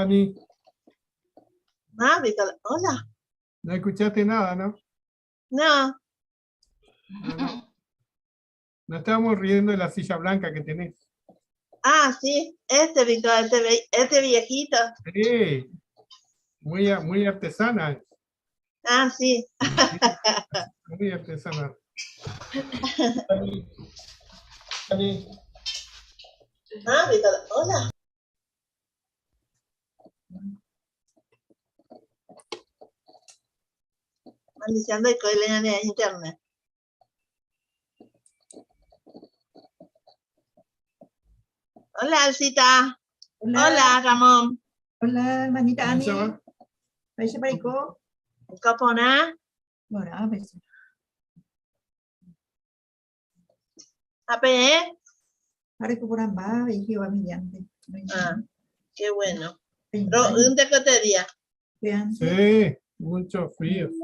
Ani. Ah, Víctor, hola. No escuchaste nada, ¿no? No. No, no. Nos estábamos riendo de la silla blanca que tenés. Ah, sí, este Víctor, este viejito. Sí, muy, muy artesana. Ah, sí. Muy artesana. Ah, Víctor, hola. Maliciando y en internet. Hola, Alcita. Hola. Hola, Ramón. Hola, hermanita Ani. ¿Cómo Paisa Paricó. Copona. Bueno, a ver. A ver. Paricó por ambas, y Jehová millante. Ah, qué bueno. Un día. Sí, mucho frío. Sí.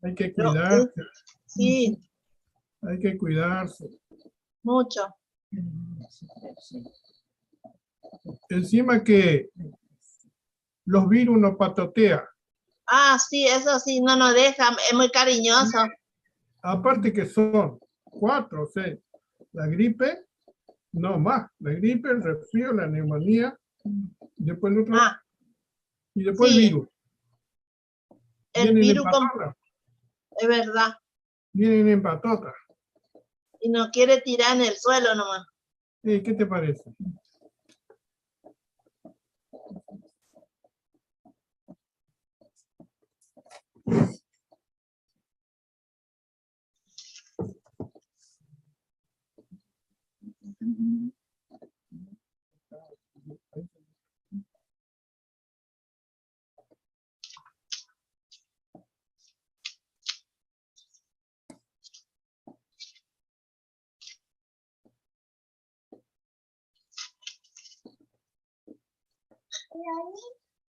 Hay que cuidarse. Sí. Hay que cuidarse. Mucho. Encima que los virus no patotean. Ah, sí, eso sí, no nos dejan, es muy cariñoso. Aparte que son 4, o 6. La gripe, no más. La gripe, el resfrío, la neumonía, después el otro, Ah, y después sí. el virus. El Vienen en virus con patota. Es verdad. Vienen en patota. Y no quiere tirar en el suelo nomás. Sí, ¿qué te parece?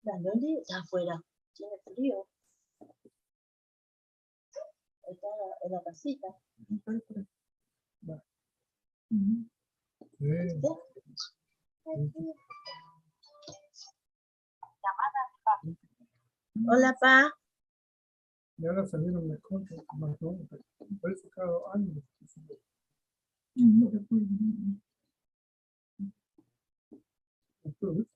La Loli está afuera, tiene frío. Está en la casita. Sí. Hola, pa. Y ahora salieron mejor, más nuevos. Por eso cada año. Entonces,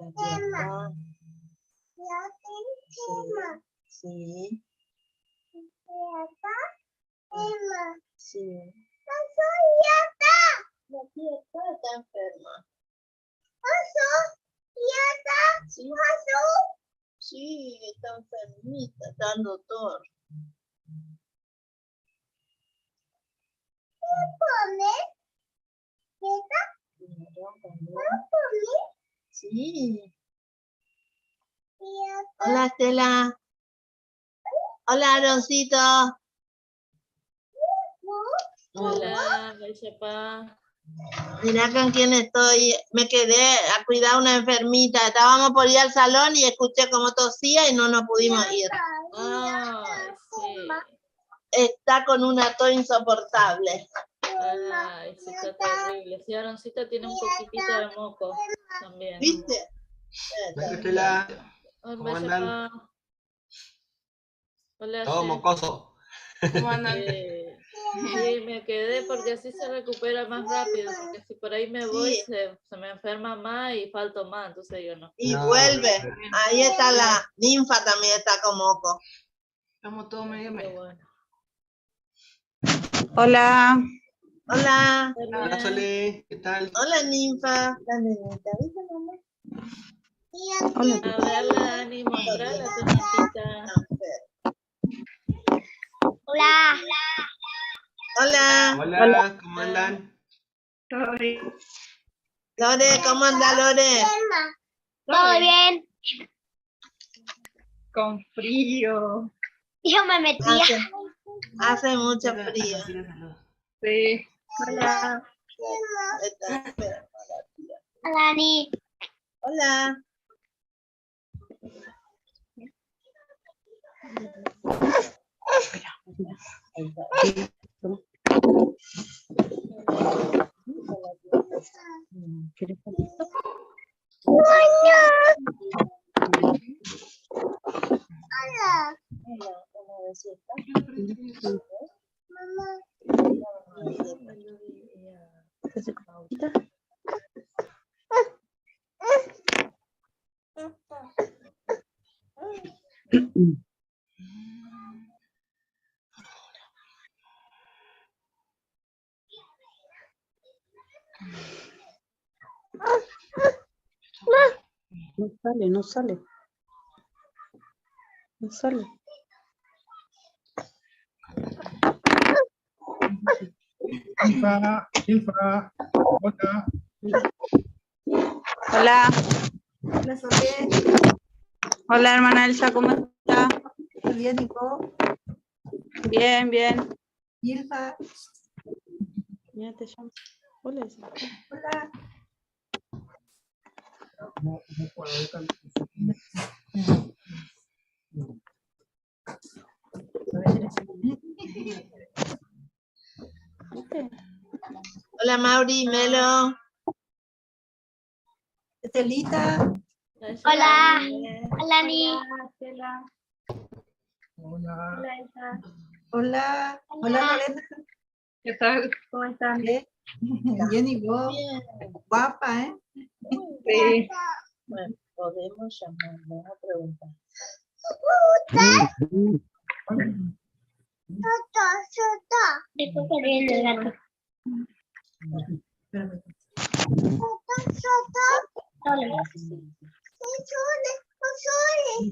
La tía está. Sí. Sí. Sí. La tía está enferma. Sí. Sí, está enfermita, está al doctor. Sí. Hola, Estela. Hola, Aroncito. Hola, Bellapa. Mirá con quién estoy. Me quedé a cuidar a una enfermita. Estábamos por ir al salón y escuché cómo tosía y no nos pudimos ir. Ay, sí. Está con una tos insoportable. Ay, sí, está terrible. Sí, Aroncito tiene un poquitito de moco también. ¿Viste? Hola, Estela. Hola, ¿Cómo andan? Bellapa. Hola, Todo Ye. mocoso. ¿Cómo andan? Sí, me quedé porque así se recupera más rápido, porque si por ahí me voy Sí. se me enferma más y falto más, entonces digo no. Y No, vuelve. Ahí está la ninfa también está con moco. Estamos todos medio Qué medio. bueno. Hola, Hola. Hola, Sole. ¿Qué tal? Hola, ninfa. La nenita, ¿viste, mamá? hola. A ver, Dani, mostrala a tu nietita. Hola. Hola. Hola, ¿cómo andan? Lore, ¿cómo anda, Lore? ¿Todo bien? Con frío. Yo me metí. Hace mucho frío. Sí. Hola. Está enferma la tía. Hola, Dani. Hola. Hola. No sale, no sale. No sale. Ilfa, Ilfa, hola. Hola, Hola, Sole. hola hermana Elsa, ¿cómo está? ¿Todo bien, Nico? Bien, bien. Ilfa. Mira, te llamo. Hola, Elsa. Hola. No, no puedo, ahorita no. ¿Viste? Hola, Mauri, Melo. Estelita. Hola. Hola, Ani. Hola. Hola. Hola, Lorena. ¿Qué tal? ¿Cómo están? Bien, Bien, y vos. Guapa, ¿eh? Sí. Bueno, podemos llamar, vamos a preguntar. Después que viene el gato. Espérame. Hola.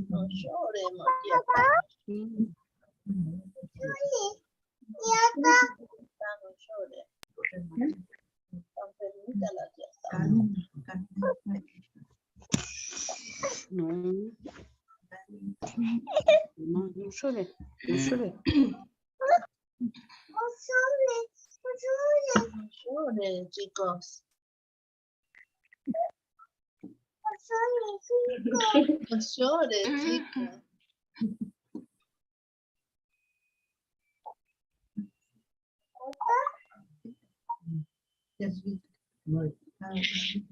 No llores, Matías. No llores. Está enfermita la tía. Carmen, Carmen. No, no, no llores, no llores. No lloren, chicos. No lloren, chicos. Ya subí. No hay. Ah, sí.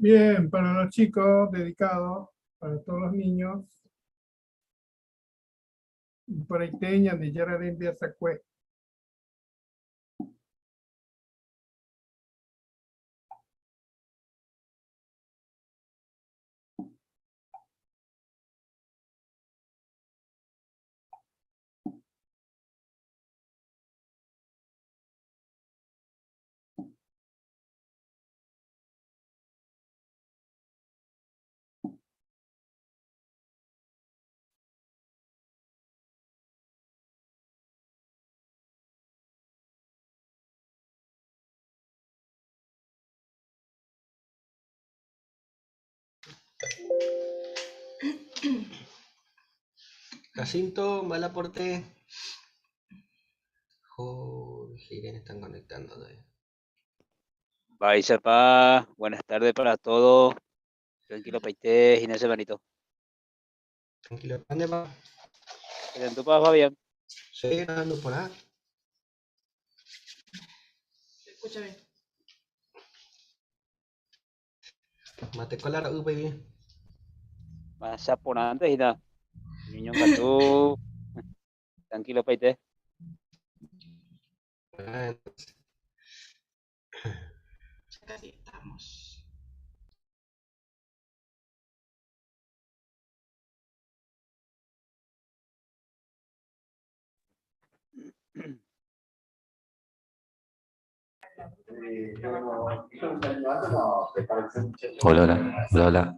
Bien, para los chicos, dedicado para todos los niños. Por ahí teñan de Yara de Sacue. Jacinto, Malaporte. Jorge, Irene están conectando todavía. Bye, sepa. Buenas tardes para todos. Tranquilo, Paite, Ginés Benito. Tranquilo, ¿dónde va? ¿En tu paz, Fabián? Sí, ando por ahí. Se escucha bien. Mate colar, baby. Más antes y nada. Niño Catú. Tranquilo, Paite. Ah, Ya casi estamos. Hola, hola, hola, hola.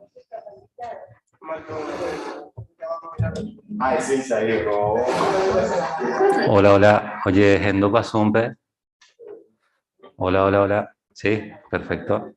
Hola, hola. Oye, Gendo Pasumpe. Hola, hola, hola. Sí, perfecto.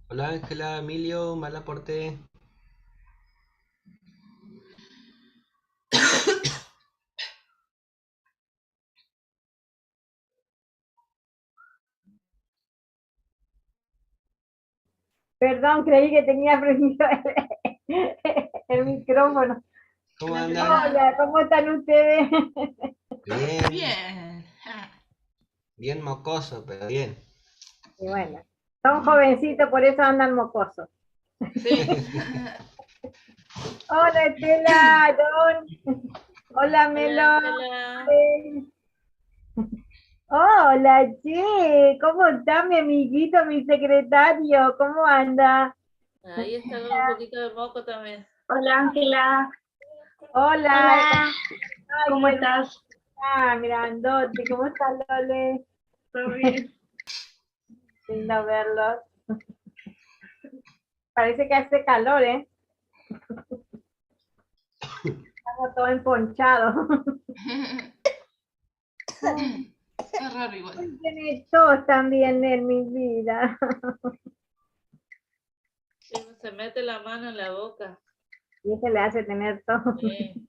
Hola Ángela, Emilio, Malaporte. Perdón, creí que tenía prendido el micrófono. ¿Cómo andan? Hola, ¿cómo están ustedes? Bien, Bien. bien mocoso, pero bien. Y bueno, son jovencitos, por eso andan mocosos. Sí. Hola, Estela, Don. Hola, Melo. Hola, Hola, che, ¿cómo está mi amiguito, mi secretario? ¿Cómo anda? Ahí está con un poquito de moco también. Hola, Ángela. Hola. Hola. Ay, ¿Cómo qué estás? Ah, grandote, ¿cómo estás, Lole? ¿Todo bien? Lindo verlos. Parece que hace calor, ¿eh? Estamos todos emponchados. Es raro igual. Tiene tos también en mi vida. Sí, se mete la mano en la boca. Y eso le hace tener tos. Sí.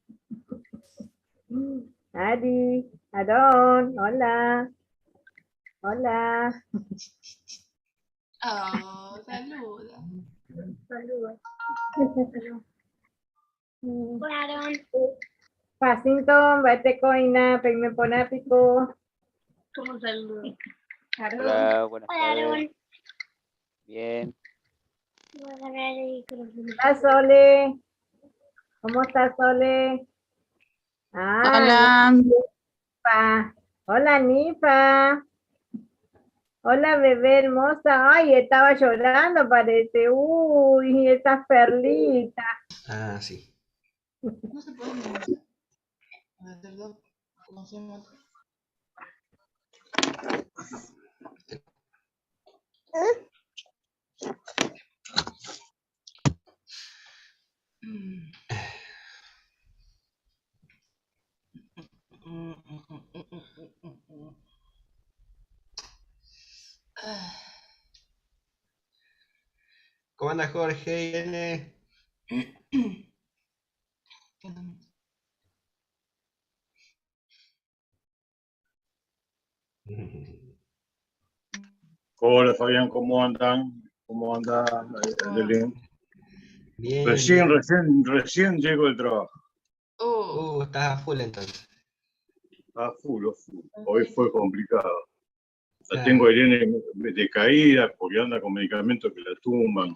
Ari, Aarón, hola. Hola. Oh, saluda. Saludos. Hola, Aaron. Jacinto, bate coina, peime ponápico. ¿Cómo saludo? Hola, buenas Hola, tardes. Aaron. Bien. Voy a agarrar el micrófono. Hola, Sole. ¿Cómo estás, Sole? Ah, Hola. Nifa. Hola, Nifa. Hola, bebé hermosa. Ay, estaba llorando, parece. Uy, esas perlitas. Ah, sí. No se puede hacer dos. ¿Cómo se llama? ¿Cómo anda Jorge? Irene? Hola Fabián, ¿cómo andan? ¿Cómo anda Adelín? Bien. Recién, recién, recién llego del trabajo. Estás a full entonces. A full, a full. Hoy fue complicado. La Claro. tengo a Irene decaída porque anda con medicamentos que la tumban.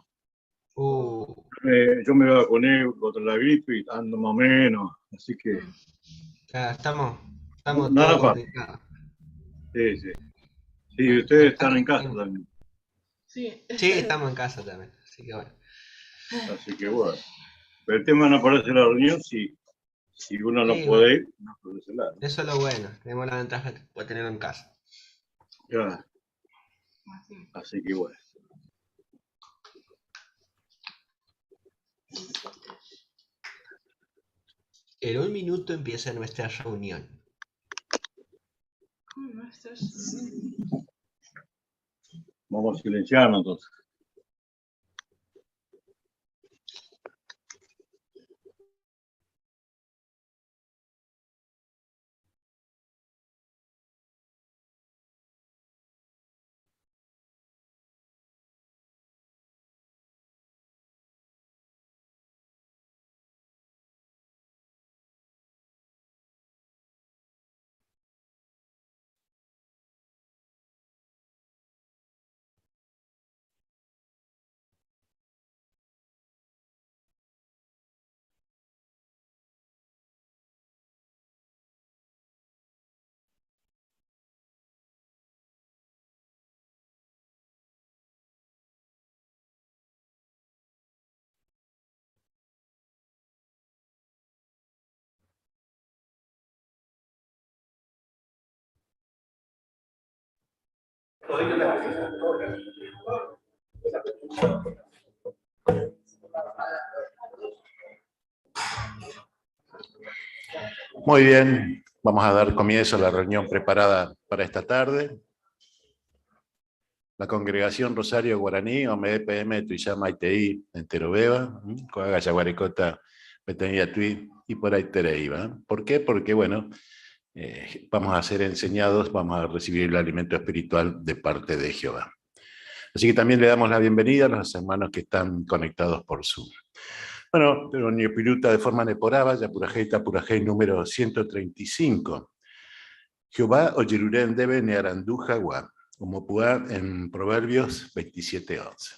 Yo me vacuné contra la gripe y ando más o menos, así que Claro, estamos Nada todos fácil. complicados. sí, sí. Sí, ustedes están en casa también, Sí. Sí, estamos en casa también, así que bueno. así que bueno. Pero el tema no aparece en la reunión si, si uno no Sí, puede bueno. ir, no aparece la. Eso es lo bueno, tenemos la ventaja de poder tenerlo en casa. Claro. Así que bueno. En un minuto empieza nuestra reunión. ¿Cómo no estás? Vamos a silenciarnos entonces. Muy bien, vamos a dar comienzo a la reunión preparada para esta tarde. La congregación Rosario Guaraní, OMEPM, Tuiyama ITI, Enterobeba, Coaga Yaguarecota, Petenía Tui y por ahí Tereiba. ¿Por qué? Porque, bueno, vamos a ser enseñados, vamos a recibir el alimento espiritual de parte de Jehová. Así que también le damos la bienvenida a los hermanos que están conectados por Zoom. Bueno, pero Ñopiruta de forma neporaba, Yapurajei, Tapurajei número 135. Jehová Oyeruren debe nearandú jagua, como puá en Proverbios 27:11.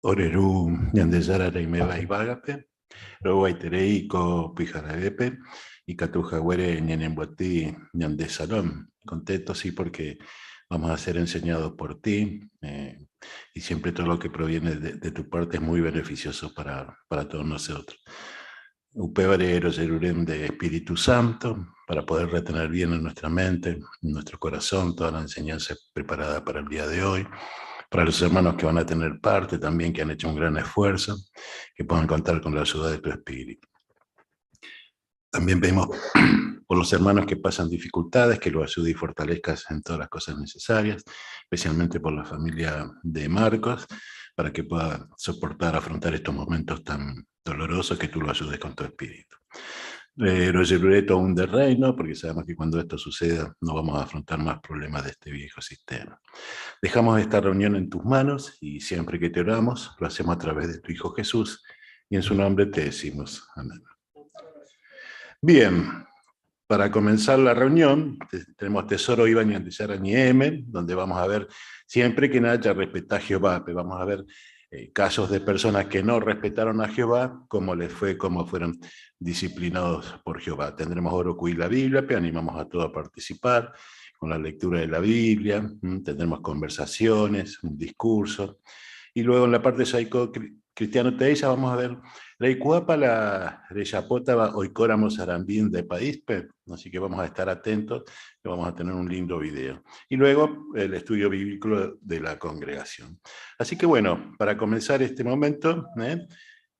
Oreru Ñandejára reimeva yvágape, roguaiterei ko pyharevépe, ikatu haguére ñanemboty ñande salón. Contento, sí, porque vamos a ser enseñados por ti, y siempre todo lo que proviene de tu parte es muy beneficioso para todos nosotros. Upévare rojerurem de Espíritu Santo, para poder retener bien en nuestra mente, en nuestro corazón, toda la enseñanza preparada para el día de hoy. Para los hermanos que van a tener parte también, que han hecho un gran esfuerzo, que puedan contar con la ayuda de tu Espíritu. También pedimos por los hermanos que pasan dificultades, que los ayude y fortalezcas en todas las cosas necesarias, especialmente por la familia de Marcos, para que pueda soportar, afrontar estos momentos tan dolorosos, que tú lo ayudes con tu Espíritu. Roger aún de reino, porque sabemos que cuando esto suceda no vamos a afrontar más problemas de este viejo sistema. Dejamos esta reunión en tus manos y siempre que te oramos, lo hacemos a través de tu Hijo Jesús y en su nombre te decimos amén. Bien, para comenzar la reunión, tenemos Tesoro Iván y Andesara M, donde vamos a ver siempre que haya respetar a Jehová, pero vamos a ver casos de personas que no respetaron a Jehová, cómo les fue, cómo fueron disciplinados por Jehová. Tendremos Orocu y la Biblia, pero animamos a todos a participar con la lectura de la Biblia, tendremos conversaciones, un discurso, y luego en la parte Cristiano Teixa, vamos a ver, Reikuaápa la rejapótava oikóramo sarambi nde paíspe, así que vamos a estar atentos, que vamos a tener un lindo video. Y luego el estudio bíblico de la congregación. Así que bueno, para comenzar este momento, ¿eh?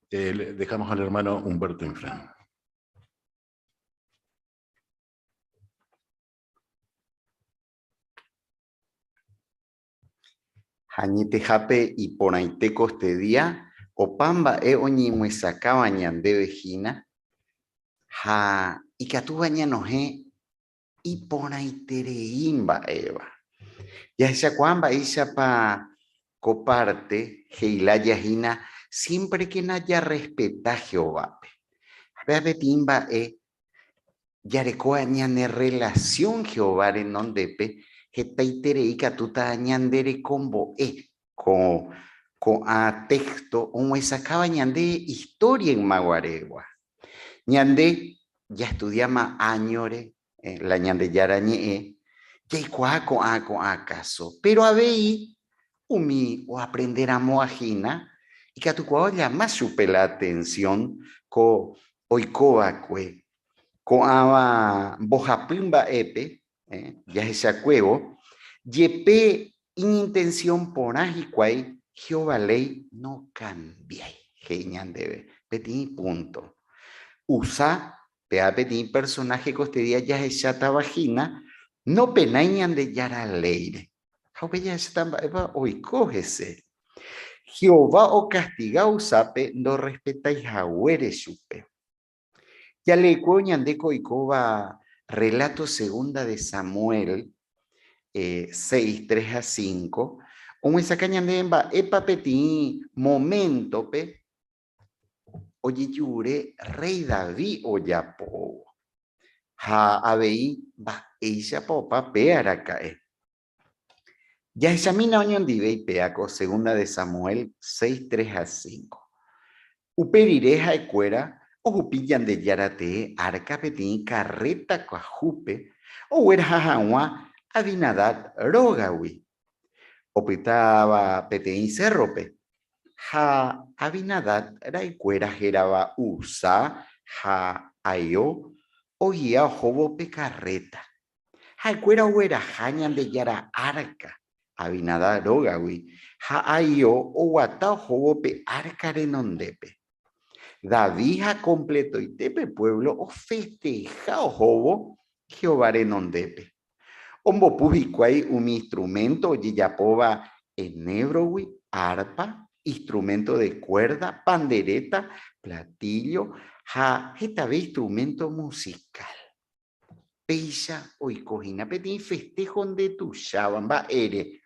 Dejamos al hermano Humberto Infran. Añetehápe iporãite kostedia opa mba'e oñemyesakãva ñandéve hína ha ikatúva ñanohẽ iporãiterei mba'éva. Jahechakuaa mba'éichapa ko párte he'ilája hína siémprekena jarrespeta Jehovápe. Ha péva peteĩ mba'e Jarekóva ñane rrelasión Jehová renondépe hetaiterei ikatúta ñanderekombo'e ko ko'ã téxto omyesakãva ñande istória ymaguaregua. Ñande jastudiáma áñore la Ñandejára Ñe'ẽ, jaikuaa ko'ã ko'ã káso. Péro avei umi oaprenderamóva hína ikatukuaa ollama chupe la atensión ko oikova'ekue Ko'ãva mbohapy mba'épe, jahechakuévo, jepe iñintensión porã hikuái, Jehová léi nokambiái, he'i ñandéve peteĩ púnto. Usa, péva peteĩ personáhe kostedia jahechátava hína, nopenái Ñandejára léire. Ha upe jahecháta mba'épa oiko hese. Jehová okastiga Usápe ndorrespetái haguére chupe. Jaleekuévo ñandéko oikóva relato segunda de Samuel 6, 3 ha 5, omyesakã ñandéve mba'épa peteĩ moméntope ojejure rréi David ojapóvo, ha avei mba'éichapa opa pe araka'e. Jahechamína oñondive ipeáko Segunda de Samuel 6, 3 ha 5. Upe rire ha'ekuéra ohupi Ñandejára tee árka peteĩ karréta kuahúpe ogueraha hag̃ua Abinadab rógagui, opytáva peteĩ sérrope. Ha Abinadab ra'ykuéra hérava Uzá ha Ahió ogia ohóvo pe karréta. Ha'ekuéra ogueraha Ñandejára árka Abinadab rógagui ha Ahió oguata ohóvo pe árka renondépe. David ha kompletoite pe puévlo ofesteha ohóvo Jehová renondépe. Ombopu hikuái umi instruménto ojejapóva enévrogui, árpa, instruménto de kuérda, panderéta, platíllo ha hetave instruménto musikál. Péicha oiko hína peteĩ festého ndetuicháva mba'ére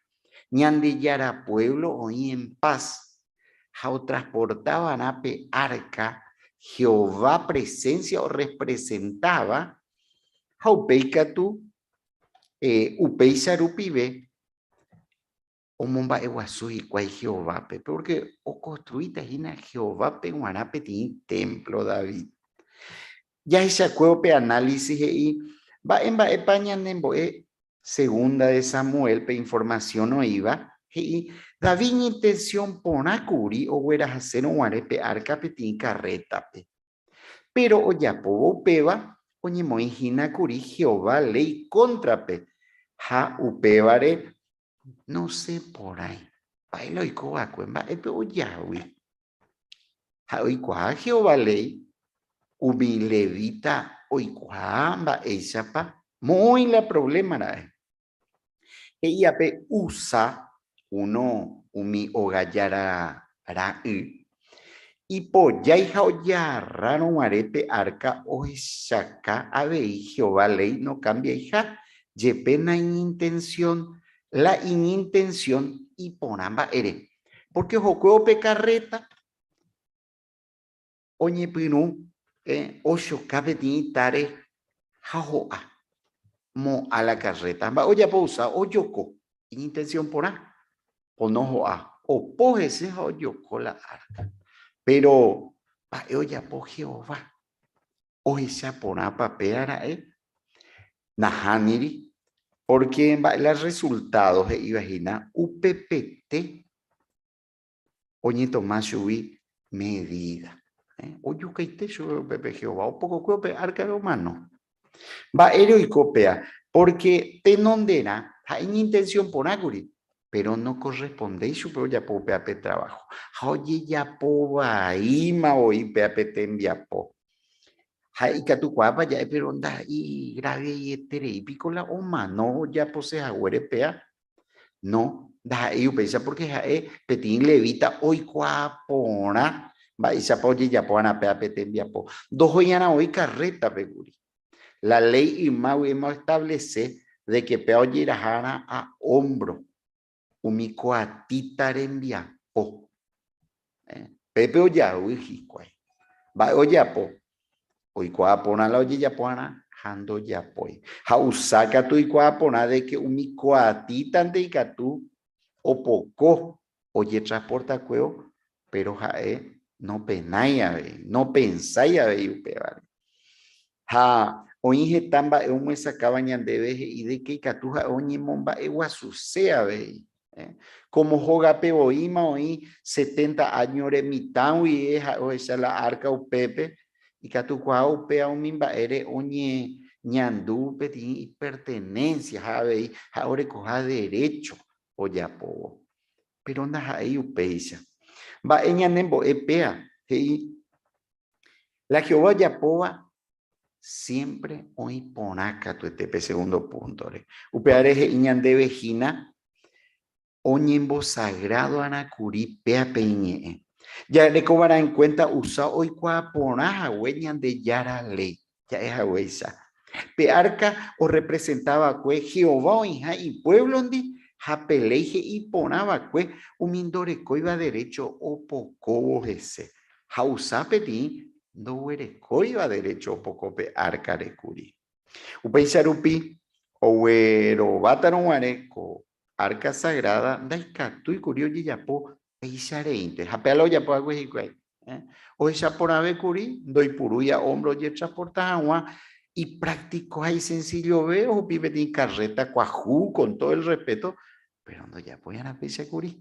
Ñandejára puévlo oĩ en paz ha otransporta va'erã pe árka Jehová presénsia orrepresentáva ha upéi katu upéicha rupive omomba'eguasu hikuái Jehovápe, pórke okonstruíta hína Jehovápe g̃uarã peteĩ témplo David. Jahechakuévo pe análisis he'i mba'e mba'épa ñanembo'e Segunda de Samuel-pe informasión oĩva, he'i David iñintensión porã kuri oguerahasérõ guare pe árka peteĩ karrétape. Péro ojapóvo upéva, oñemoĩ hína kuri Jehová léi kóntrape, ha upévare nosẽporãi. Mba'e la oiko va'ekue? Mba'épe ojavy? Ha oikuaa Jehová léi, umi levita oikuaa mba'éichapa moõi la provléma ra'e. He'i ape Uzá, uno umi ogajára ra'y, ipojái ha ojarrárõ guare pe árka ohechaka avei Jehová léi nokambiaiha, jepe naiñintensión, la iñintensión iporã mba'ére. Pórke ohokuévo pe karréta, oñepyrũ ochoka peteĩ itáre ha ho'a mo'ã la karréta. Mba'e ojapo Uzá? Ojoko iñintensión porã pono ho'a, opo hese ha ojoko la árka. Péro mba'e ojapo Jehová? Ohecha porãpa péa ra'e? Nahániri, pórke mba'e la rresultádo he'íva hína upepete oñetoma chugui. Medida. Ojukaite chupe upépe Jehová, opokokue upe árkare omano. Mba'ére oiko péa? Pórke tenonderã ha'e iñintensión porã kuri, péro nokorrespondéi chupe ojapo upéva pe traváho. Ha ojejapo vaíma voi upéva pe tembiapo. Ha ikatukuaápa ja'e péro nda'igraveieterei piko la omano ojapose haguére péa? No, ndaha'éi upéicha pórke ha'e peteĩ levíta oikuaa porã mba'éichapa ojejapo va'erã péva pe tembiapo. Ndohoi'arã voi karrétape kuri. La léi yma guivéma oestablese de ke péva ojeraha va'erã a ómbro umi koatíta rembiapo. Pépe ojavy hikuái. Mba'e ojapo? Oikuaa porã la ojejapo va'erã ha ndojapói. Ha Uzá katu oikuaa porã de ke umi koatítante ikatu opoko ojetransportakuévo, péro ha'e nopenái avei, nopensái avei upévare. Ha oĩ heta mba'e omyesakãva ñandéve he'i de ke ikatu ha'e oñemomba'eguasuse avei. Como hógape voíma oĩ 70 áñore mitã guive ha'e ohecha la árka upépe, ikatukuaa upéva umi mba'ére oñeñandu peteĩ ipertenénsia ha avei ha'e orekoha derécho ojapóvo. Péro ndaha'éi upéicha. Mba'e ñanembo'e péa? He'i, La Jehová ojapóva siémpre oĩ porã katuete pe segundo púntore. Upévare he'i ñandéve hína oñembosagrádo arã kuri péa pe iñe'ẽ. Jareko va'erã enkuénta Uzá oikuaa porã hague Ñandejára léi, ja'e haguéicha. Pe árka orrepresenta va'ekue Jehová oĩha ipuévlondi ha pe léi he'i porã va'ekue umi ndorekóiva derécho opokóvo hese. Ha Uzá peteĩ ndoguerekóiva derécho opoko pe árkare kuri. Upéicha rupi, oguerovátarõ guare ko árka sagráda ndaikatúi kuri ojejapo péicha reínte. Ha péa la ojapo hague hikuái. Ohecha porãve kuri ndoipurúi a ómbro ojetransporta hag̃ua, ipráktiko ha isensillove ohupi peteĩ karréta kuahu con todo el respeto, péro ndojapói arã péicha kuri.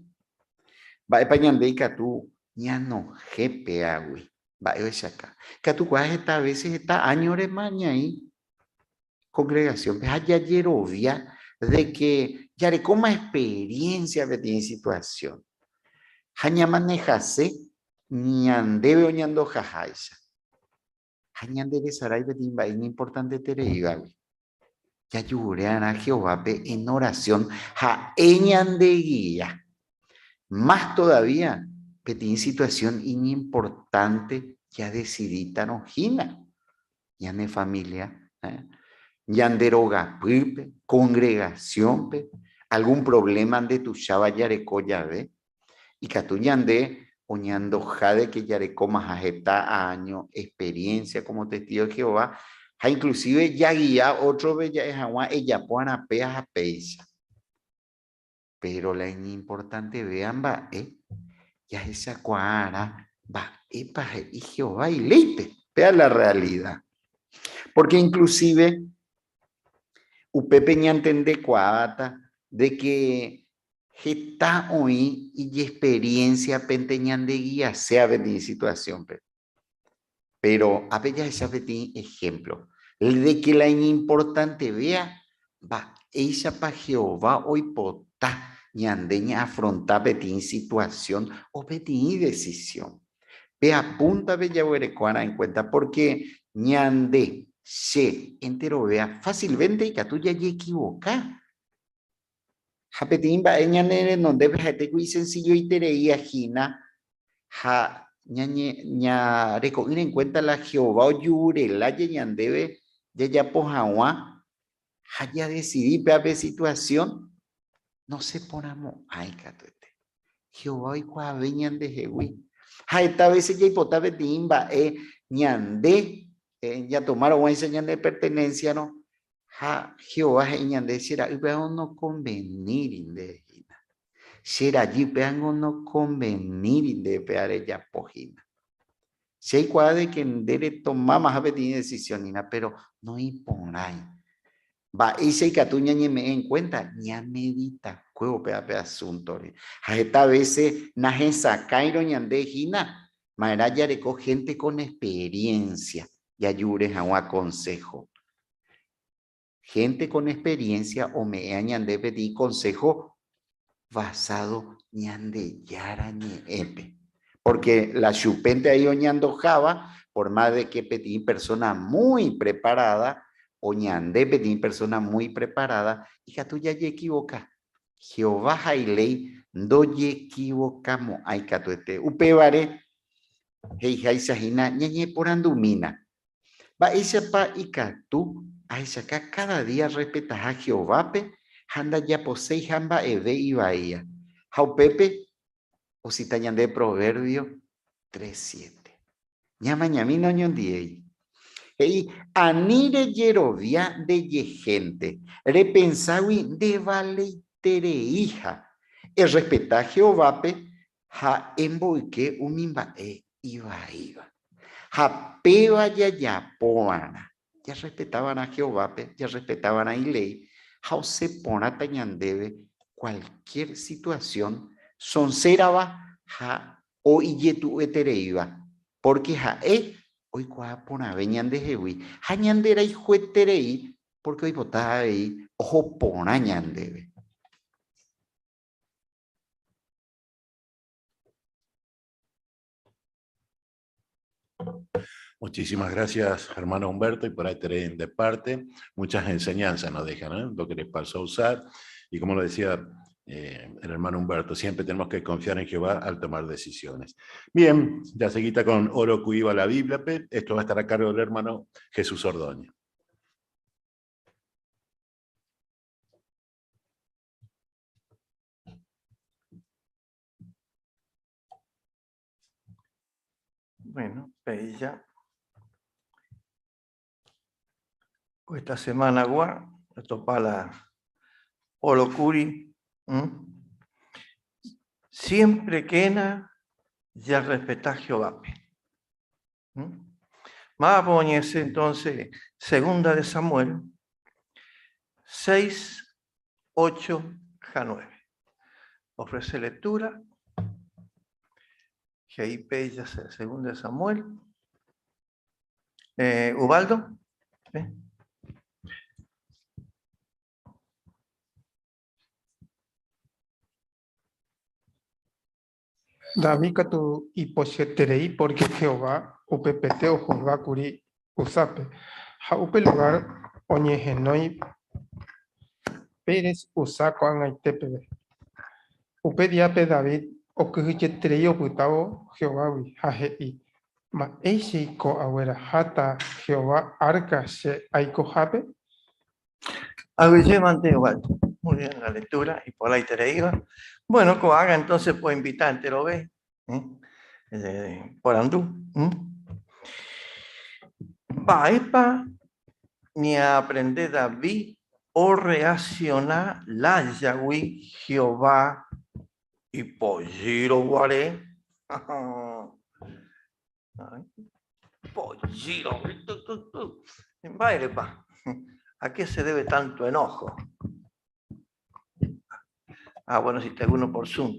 Mba'épa ñande ikatu ñanohẽ péagui? Mba'e ohechaka? Ikatukuaa heta vése heta áñorema ñaĩ congregación-pe ha jajerovia de que jarekóma experiencia peteĩ situación ha ñamanejase ñandéve oñandojaháicha ha ñanderesarái peteĩ mba'e iñimportantetereívagui. Jajurearã Jehovápe en oración ha'e ñandeguia. Más todavía, peteĩ situación iñimportante jadesidítarõ hína ñane familia, ñande rogapýpe, congregación-pe, algún problema ndetuicháva jareko jave, ikatu ñande oñandoha de que jarekómaha heta año experiencia como testigo de Jehová ha inclusive jaguia ótrope ja'e hag̃ua ejapo arapéa ha péicha. Péro la iñimportantevéva mba'e jahechakuaarã mba'épa he'i Jehová iléipe, péa la realida. Porque inclusive upépe ñantendekuaáta de que heta oĩ ijexperienciapente ñandeguiasea peteĩ situación-pe. Péro ápe jahecha peteĩ ehémplo de ke la iñimportantevéva mba'éichapa Jehová oipota ñande ñaafronta peteĩ situasión o peteĩ desisión. Pe apúntape jaguereko'arã enkuénta pórke ñande, che, enterovéva fásilmente ikatu jajekivoka. Ha peteĩ mba'e ñane renondépe ha'ete ku isensilloitereía hína ha ñareko'ỹre en cuenta la Jehová ojureláje ñandéve jajapo hag̃ua ha jadesidi péva pe situación, nosẽporãmo'ãi katuete. Jehová oikuaave ñandehegui. Ha heta vése jaipota peteĩ mba'e ñande jatomárõguáicha ñane pertenénsiarõ, Ha Jehová he'i ñande, Che ra'y péango nokonveníri nde hína. Che rajy péango nokonveníri nde péa rejapo hína. Che aikuaa de ke nde retomámaha peteĩ decisión hína, péro noĩporãi. Mba'éicha ikatu ñañeme'ẽ en cuenta? Ñameditakuévo péa pe asúntore. Ha heta vése nahesakãirõ ñande hína. Ma'erã jareko gente con experiencia jajure hag̃ua consejo. Gente con experiencia ome'ẽa ñande peteĩ consejo basado Ñandejára ñe'ẽpe. Porque la chupénte ahí oñandojáva, por más de que peteĩ persona muy preparada, o ñande peteĩ persona muy preparada, ikatu jajeequivoca. Jehová ha iléi ndojeequivocamo'ãi katuete. Upévare, he'iháicha hína ñañeporandumína, Mba'éichapa ikatu ahechaka káda día arrespetaha Jehovápe ha ndajaposeiha mba'eve ivaíva? Ha upépe osita ñande Proverbio 3:7. Ñamañamína oñondivéi. He'i, Ani rejerovia ndejehénte, repenságui ndevaleitereiha. Errespeta Jehovápe ha emboyke umi mba'e ivaíva. Ha péva jajapova'erã, jarrespetava'erã Jehovápe, jarrespetava'erã iléi, ha osẽ porãta ñandéve kualkiér situasión sonsérava ha o ijetu'uetereíva, pórke ha'e oikuaa porãve ñandehegui ha ñanderayhueterei pórke oipota avei oho porã ñandéve. Muchísimas gracias, hermano Humberto, y por ahí tener de parte. Muchas enseñanzas nos dejan, ¿eh? Lo que les pasó a usar. Y como lo decía el hermano Humberto, siempre tenemos que confiar en Jehová al tomar decisiones. Bien, ya seguita con Oro Cuiva la Biblia. Esto va a estar a cargo del hermano Jesús Ordóñez. Bueno, péicha ko esta semana gua atopa la Olokuri. Siempre kena jarrespeta Jehovápe. Mávapa oñe'ẽse entonces segunda de Samuel 6, 8 ha 9. Ofrece lectura. He'i péicha segunda de Samuel. Eh, Ubaldo. ¿Eh? David katu ipochyeterei pórke Jehová upepete ohusga kuri Uzápe, ha upe lugár oñehenói Pérez-Uzá ko'ag̃aite peve. Upe díape David okyhyjeterei opytávo Jehovágui ha he'i, Mba'éichaiko agueraháta Jehová árka che aikohápe? Aguyje mante Ubaldo. Muy bien la lectura iporãitereíva. Bueno, ko'ág̃a entonces poinvita enterove porandu. Mba'épa ñaaprende David orreaksiona lájagui Jehová ipochýrõ guare? Pochýrõ. Mba'érepa? A qué se debe tanto enojo? Ah, bueno, si tengo uno por Zoom.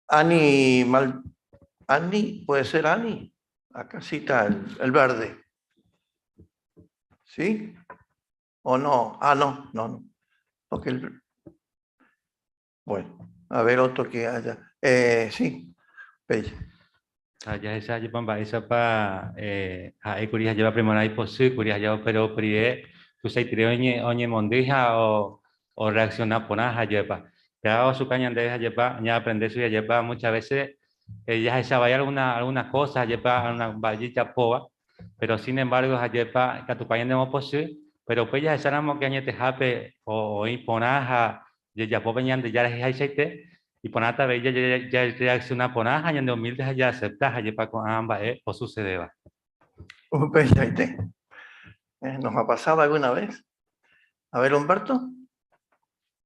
Ani, mal, Ani, puede ser Ani. Acá sí está el verde. ¿Sí? ¿O no? Ah, no, no, no. Porque el... Bueno, a ver otro que haya. Sí, Bella. Ha jahecha jepa mba'éichapa ha'e kuri ha jepa primerã ipochy kuri ha java péro uperire tuichaiterei oñemondýi ha orreacciona porã ha jepa. Péva ochuka ñandéve ha jepa ñaaprende chugui ha jepa muchas veces jahecha vai alguna, alguna cosa ha jepa alguna mba'e jajapóva, pero sin embargo ha jepa ikatupa ñanemopochy, péro upéi jahecháramo ke añetehápe oĩ porã ha Jajapo pe Ñandejára he'ihaichaite, iporãta avei jarreaksiona porã ha ñandeumílde ha jaasepta jajépa ko'ã mba'e osusedéva. Upeichaite. Nos ha pasado alguna vez? A ver, Humberto.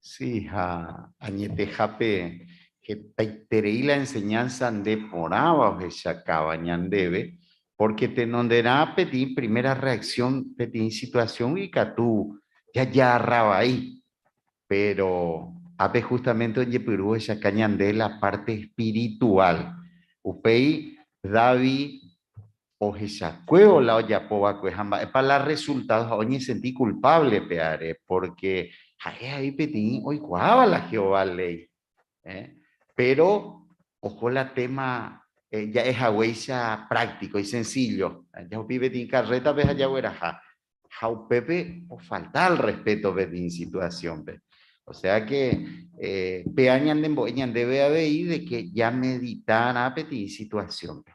Sí, ha añetehápe hetaiterei la enseñanza nde porãva ohechakáva ñandéve, porque tenonderã peteĩ primera reacción peteĩ situación ikatu jajaarra vai. Pero ápe justamente oñepyrũ ohechaka ñande la parte espiritual. Upéi Davi ohechakuévo la ojapo va'ekue ha mba'épa la resultado ha oñesenti culpable pe are, porque ha'e avei peteĩ oikuaáva la Jehová léi. Eh? Pero oho la tema ja'e haguéicha práctico y sencillo. Jahupi peteĩ carreta-pe ha jagueraha. Ha upépe ofalta al respeto peteĩ situación-pe. O sea que péa ñanembo'e ñandéve avei de que jameditarã peteĩ situación-pe.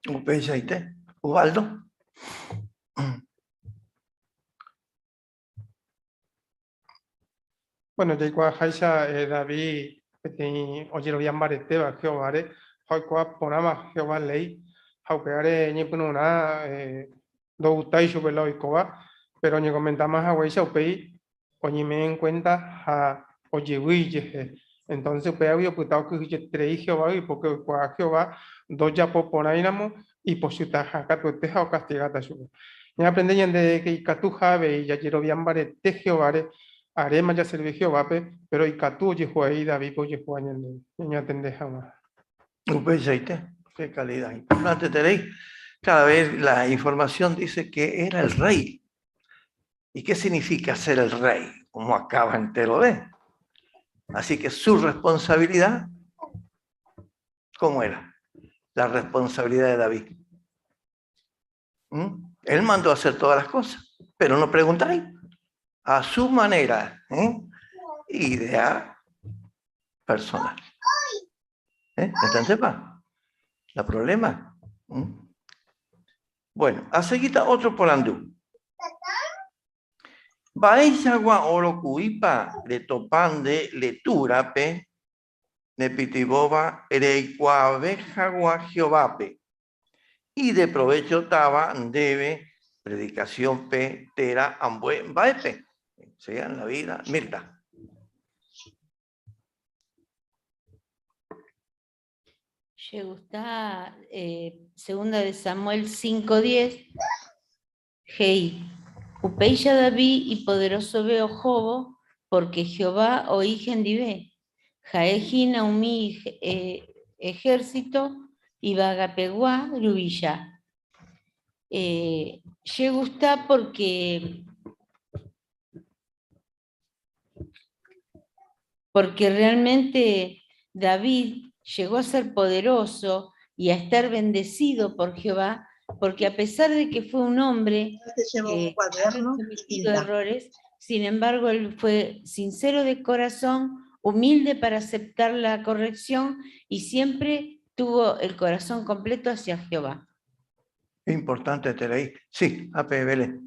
Upeichaite. Ubaldo. Bueno, jaikuaaháicha David peteĩ ojerovia mbaretéva Jehováre ha oikuaa porãva Jehová léi, ha upévare ñepyrũrã ndogustái chupe la oikóva, péro oñekomentáma haguéicha upéi oñeme'ẽ en kuénta ha ojevy ijehe. Entónse upévagui opyta okyhyjeterei Jehovágui pórke oikuaa Jehová ndojapoporãiramo ipochytaha katuete ha okastigáta chupe. Ñaaprende ñande ke ikatuha avei jajerovia mbarete Jehováre, aréma jaservi Jehovápe, péro ikatu ojehuai Davídpe ojehua ñandéve, ñañatende hag̃ua. Upeichaite, qué calidad importante Cada vez la información dice que era el rey. ¿Y qué significa ser el rey? Como acaba entero de. Así que su responsabilidad, ¿cómo era? La responsabilidad de David. ¿Mm? Él mandó a hacer todas las cosas, pero no preguntáis. A su manera, ¿eh? Idea personal. ¿Eh? sepa? ¿La problema? ¿Mm? Bueno, a seguita otro porandú. Mba'eichagua oroku'ípa retopa nde letúrape nepytyvõva reikuaave hag̃ua Jehovápe, ideprovéchotava ndéve predikasiónpe térã ambue mba'épe? Sea en la vida, Mirta. Che gusta segunda de Samuel 5:10, he'i, Upéicha David ipoderosove ohóvo, pórke Jehová oĩ hendive. Ha'e hína umi ehérsito yvagapegua ruvicha. Che gusta pórke Porque realmente David llegó a ser poderoso y a estar bendecido por Jehová, porque a pesar de que fue un hombre Te llevo un que cuaderno ha y cometido tinta. errores, sin embargo, él fue sincero de corazón, humilde para aceptar la corrección y siempre tuvo el corazón completo hacia Jehová. Importante tener ahí. Sí, APBL.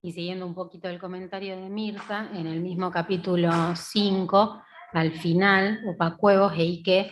Y siguiendo un poquito el comentario de Mirta, en el mismo capítulo 5, al final, Upacuevos, que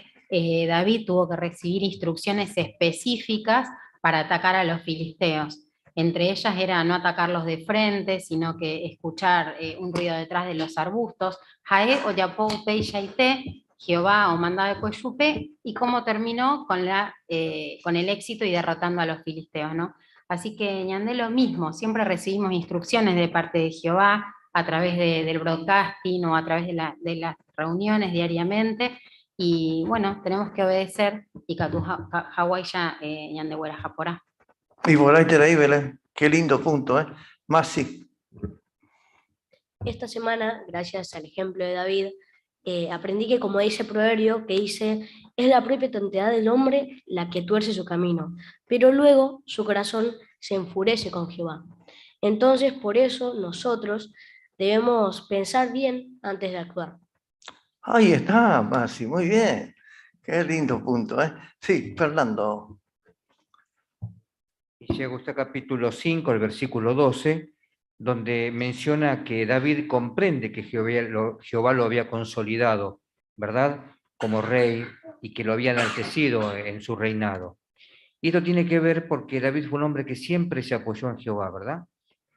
David tuvo que recibir instrucciones específicas para atacar a los filisteos. Entre ellas era no atacarlos de frente, sino que escuchar un ruido detrás de los arbustos. Jaé oyapó upeichaite, Jehová omanda va'ekue chupe, y cómo terminó con el éxito y derrotando a los filisteos, ¿no? Así que ñande lo mismo, siempre recibimos instrucciones de parte de Jehová a través del broadcasting o a través de las reuniones diariamente, y bueno, tenemos que obedecer y katu hawaiya ñandeguera japorá. Y por ahí te la Belén. Qué lindo punto, ¿eh? Más sí. Esta semana, gracias al ejemplo de David, aprendí que, como dice el proverbio, que dice, es la propia tontedad del hombre la que tuerce su camino, pero luego su corazón se enfurece con Jehová. Entonces, por eso nosotros debemos pensar bien antes de actuar. Ahí está, Masi, muy bien. Qué lindo punto, ¿eh? Sí, Fernando. Y llega usted capítulo 5, el versículo 12, donde menciona que David comprende que Jehová lo había consolidado, ¿verdad?, como rey y que lo había enaltecido en su reinado. Y esto tiene que ver porque David fue un hombre que siempre se apoyó en Jehová, ¿verdad?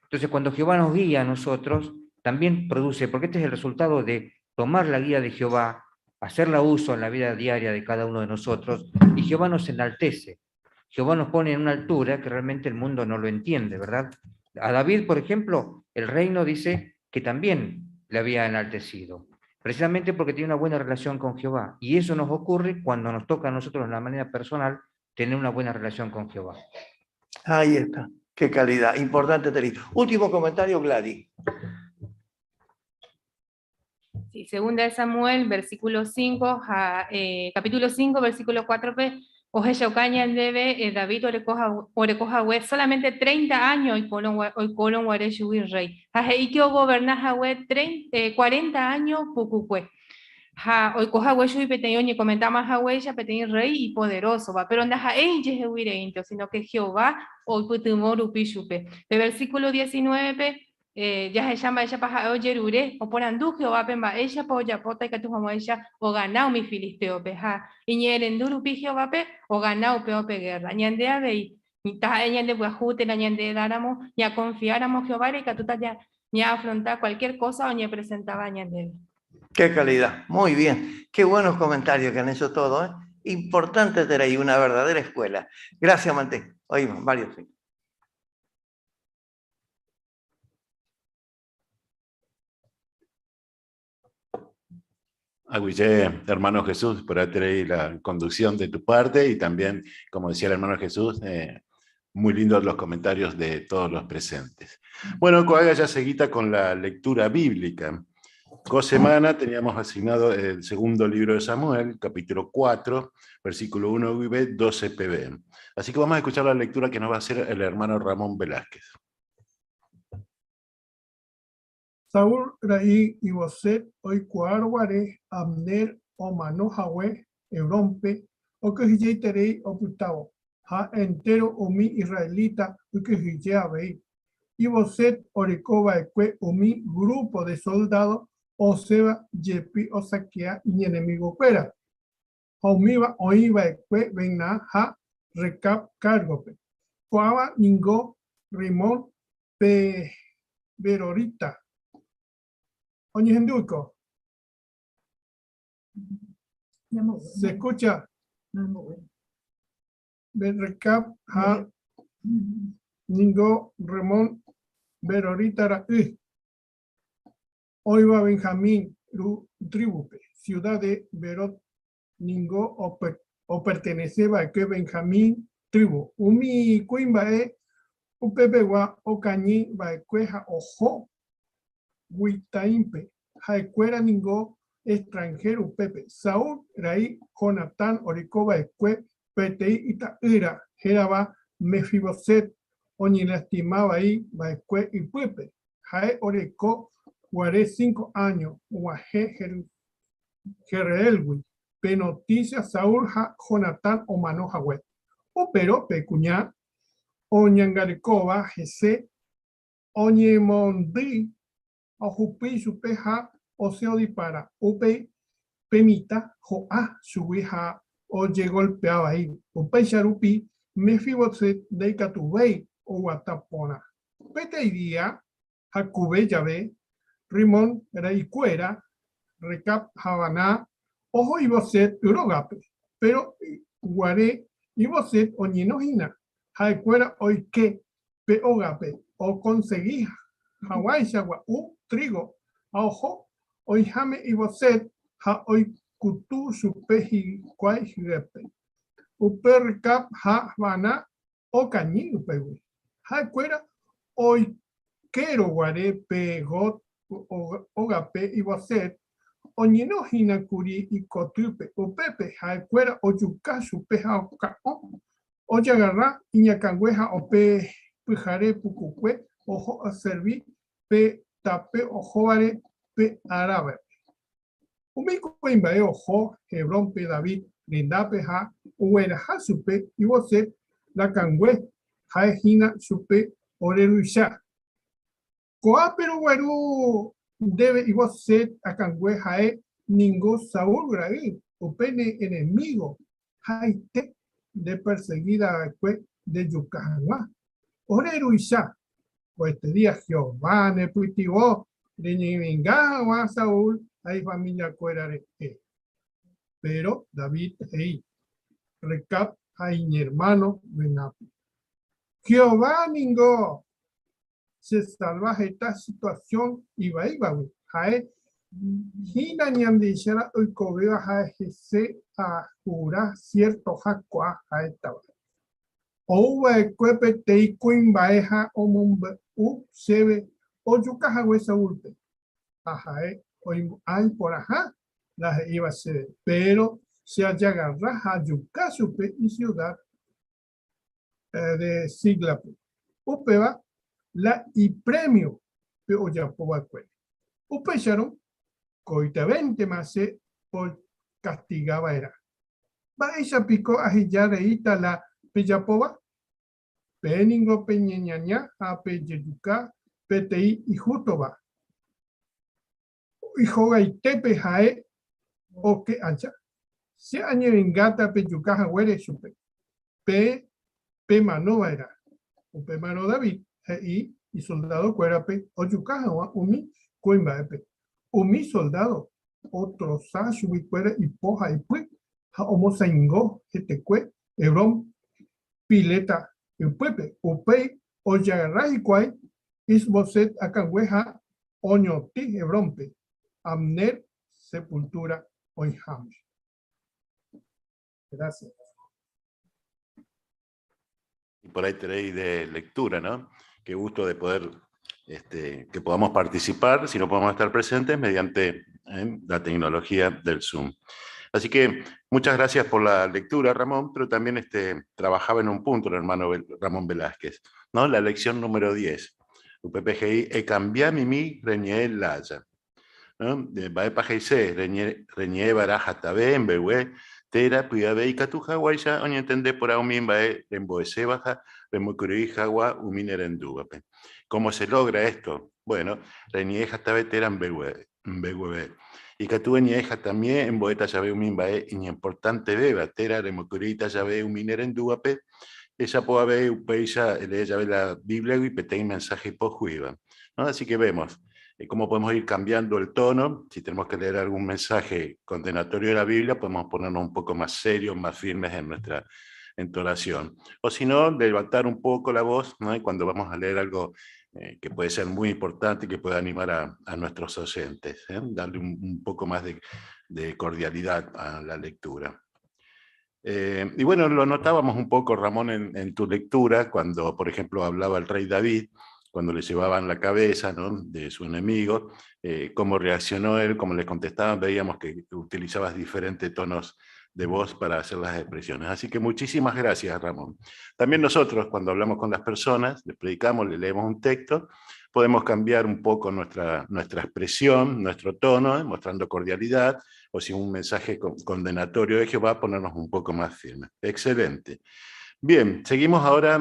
Entonces, cuando Jehová nos guía a nosotros, también produce, porque este es el resultado de tomar la guía de Jehová, hacerla uso en la vida diaria de cada uno de nosotros, y Jehová nos enaltece. Jehová nos pone en una altura que realmente el mundo no lo entiende, ¿verdad? A David, por ejemplo, el reino dice que también le había enaltecido, precisamente porque tiene una buena relación con Jehová. Y eso nos ocurre cuando nos toca a nosotros de la manera personal tener una buena relación con Jehová. Ahí está. Qué calidad. Importante, Teri. Último comentario, Gladys. Sí, segunda de Samuel, versículo 5, ja, capítulo 5, versículo 4p, Ohechauka ñandéve David oreko hague solamente 30 áño oikórõ guare chugui rréi, ha he'íke ogoverna hague 40 áño pukukue. Ha oiko hague chugui peteĩ oñekomentáma haguéicha peteĩ rréi ipoderósova, péro ndaha'éi ijehegui reínte, síno ke Jehová oipytyvõ rupi chupe. Pe versíkulo 19-pe Jahecha mba'éichapa ha'e ojerure, oporandu Jehovápe mba'éichapa ojapóta ikatu hag̃uáicha ogana umi filistéope. Ha iñe'ẽrendu rupi Jehovápe, ogana upéva upe gérra. Ñande avei, taha'e ñandepyahu térã ñandeedáramo, ñakonfiáramo Jehováre ikatúta ñaafronta kualkiér kósa oñepresentáva ñandéve. Qué calidad, muy bien. Qué buenos comentarios que han hecho todos. ¿eh? Importante tener ahí una verdadera escuela. Gracias, Manté. Oímos, varios. Sí. Aguille, hermano Jesús, por ahí la conducción de tu parte y también, como decía el hermano Jesús, eh, muy lindos los comentarios de todos los presentes. Bueno, Coaga ya seguita con la lectura bíblica. Co semana teníamos asignado el segundo libro de Samuel, capítulo 4, versículo 1 v 12 pb. Así que vamos a escuchar la lectura que nos va a hacer el hermano Ramón Velázquez. Saúl ra'y Iboset oikuaárõ guare Abner omano hague Hebrónpe, okyhyjeiterei opytávo, ha entéro umi israelita okyhyje avei. Iboset oreko va'ekue umi grúpo de soldádo osẽva jepi osakea iñenemigokuéra, ha umíva oĩ va'ekue Bená ha Recab kárgope. Ko'ãva ningo Rimón pe Berorita. Oñehendúiko? Se escucha? Recab ha ningo Rimón Berorita ra'y. Oĩva Benjamín ru tríbupe, ciudad de Berot ningo opertenece va'ekue Benjamín tribu. Umi kuimba'e upepegua okañy va'ekue ha oho Guitaímpe, ha'ekuéra ningo extranjero upépe. Saúl ra'y Jonatán oreko va'ekue peteĩ ita'ýra hérava Mefiboset oñelastima vai va'ekue ipýpe. Ha'e oreko guare cinco áño og̃uahẽ Jezreélgui pe notísia Saúl ha Jonatán omano hague. Upérõ pe kuña oñangarekóva hese oñemondýi ohupi chupe ha osẽ odipara. Upéi pe mitã ho'a chugui ha ojegolpea vai. Upéicha rupi Mefiboset ndaikatuvéi oguata porã. Peteĩ día hakuve jave, Rimón ra'ykuéra, Recab ha Baná, oho Iboset rógape. Péro guare Iboset oñeno hína, ha'ekuéra oike pe ógape okonsegi haguãicha gua'u trígo ha oho oĩháme Iboset ha oikutu chupe hikuái hyépe. Upe Recab ha Baná okañy upégui. Ha'ekuéra oikérõ guare pe Gad ógape Iboset oñeno hína kuri ikotýpe, upépe ha'ekuéra ojuka chupe ha oka'õ, ojagarra iñakãngue ha ope pyhare pukukue oho oservi pe tape ohóvare pe Arábape. Umi kuimba'e oho Hebrónpe David rendápe ha ogueraha chupe Iboset rakãngue, ha'e hína chupe ore ruvicha. Ko'ápe rogueru ndéve Iboset akãngue ha'e ningo Saúl ra'y, upe ne enemígo ha'ete nde persegída va'ekue ndejuka hag̃ua. Ore ruvicha, koestedía Jehová nepytyvõ reñevenga hag̃ua Saúl ha ifamiliakuéra rehe. Péro David he'i Recab ha iñermáno Benápe, Jehová ningo. Che salva heta situación ivaívagui. Ha'e hína Ñandejára oikovéva ha hese ajura ciertoha ko'ã ha'étava. Ou va'ekue peteĩ kuimba'e ha omombe'u chéve ojuka hague Saúlpe. Ha ha'e oimo'ã iporãha la he'íva chéve, péro che ajagarra ha ajuka chupe isiudad de Zíclape. Upéva la ipremio pe ojapo va'ekue. Upéicharõ, koitavéntema che pokastiga va'erã. Mba'éicha piko aheja reíta la pejapóva? Peẽ ningo peñeñaña ha pejejuka peteĩ ihústova. Ihogaitépe ha'e oke aja. Che añevengáta pejuka haguére chupe. Peẽ pemano va'erã. Upémarõ David he'i isoldadokuérape ojuka hag̃ua umi kuimba'épe. Umi soldádo otrosa chuguikuéra ipo ha ipy ha omosaingo hetekue Hebrón piléta ypýpe. Upéi ojagarra hikuái Isboset akãngue ha oñotỹ Hebrónpe, Abner sepultúra oĩháme. Gracias. Y por ahí tenéis de lectura, ¿no? Qué gusto de poder, este, que podamos participar, si no podemos estar presentes, mediante la tecnología del Zoom. Así que muchas gracias por la lectura, Ramón, pero también este, trabajaba en un punto el hermano Ramón Velázquez, ¿no? La lección número 10. Upépe he'i, Ekambia mimi reñe'ẽ lája. ¿No? Mba'épa he'ise reñe'ẽ va'erã hatave, mbegue, térã py'ave ikatu haguáicha oñentende porã umi mba'e rembo'eséva ha remokyre'ỹ hag̃ua umi nerendúvape. Cómo se logra esto? Bueno, reñe'ẽ hatave térã mbegue. Mbegueve. Ikatu eñe'ẽ hatãmie embo'éta jave umi mba'e iñimportantevéva térã remokyre'ỹta jave umi nerendúvape, ejapo avei upéicha elee jave la Bíbliagui peteĩ mensáhe ipohýiva. ¿No? Así que vemos cómo podemos ir cambiando el tono. Si tenemos que leer algún mensaje condenatorio de la Biblia, podemos ponernos un poco más serios, más firmes en nuestra entonación. O si no, levantar un poco la voz, ¿no? Y cuando vamos a leer algo que puede ser muy importante y que puede animar a nuestros oyentes, ¿eh? Darle un poco más de cordialidad a la lectura. Y bueno, lo notábamos un poco, Ramón, en tu lectura, cuando, por ejemplo, hablaba el rey David, cuando le llevaban la cabeza, ¿no?, de su enemigo, cómo reaccionó él, cómo le contestaban, veíamos que utilizabas diferentes tonos de voz para hacer las expresiones. Así que muchísimas gracias, Ramón. También nosotros, cuando hablamos con las personas, les predicamos, les leemos un texto, podemos cambiar un poco nuestra expresión, nuestro tono, mostrando cordialidad, o si un mensaje condenatorio de Jehová, ponernos un poco más firmes. Excelente. Bien, seguimos ahora,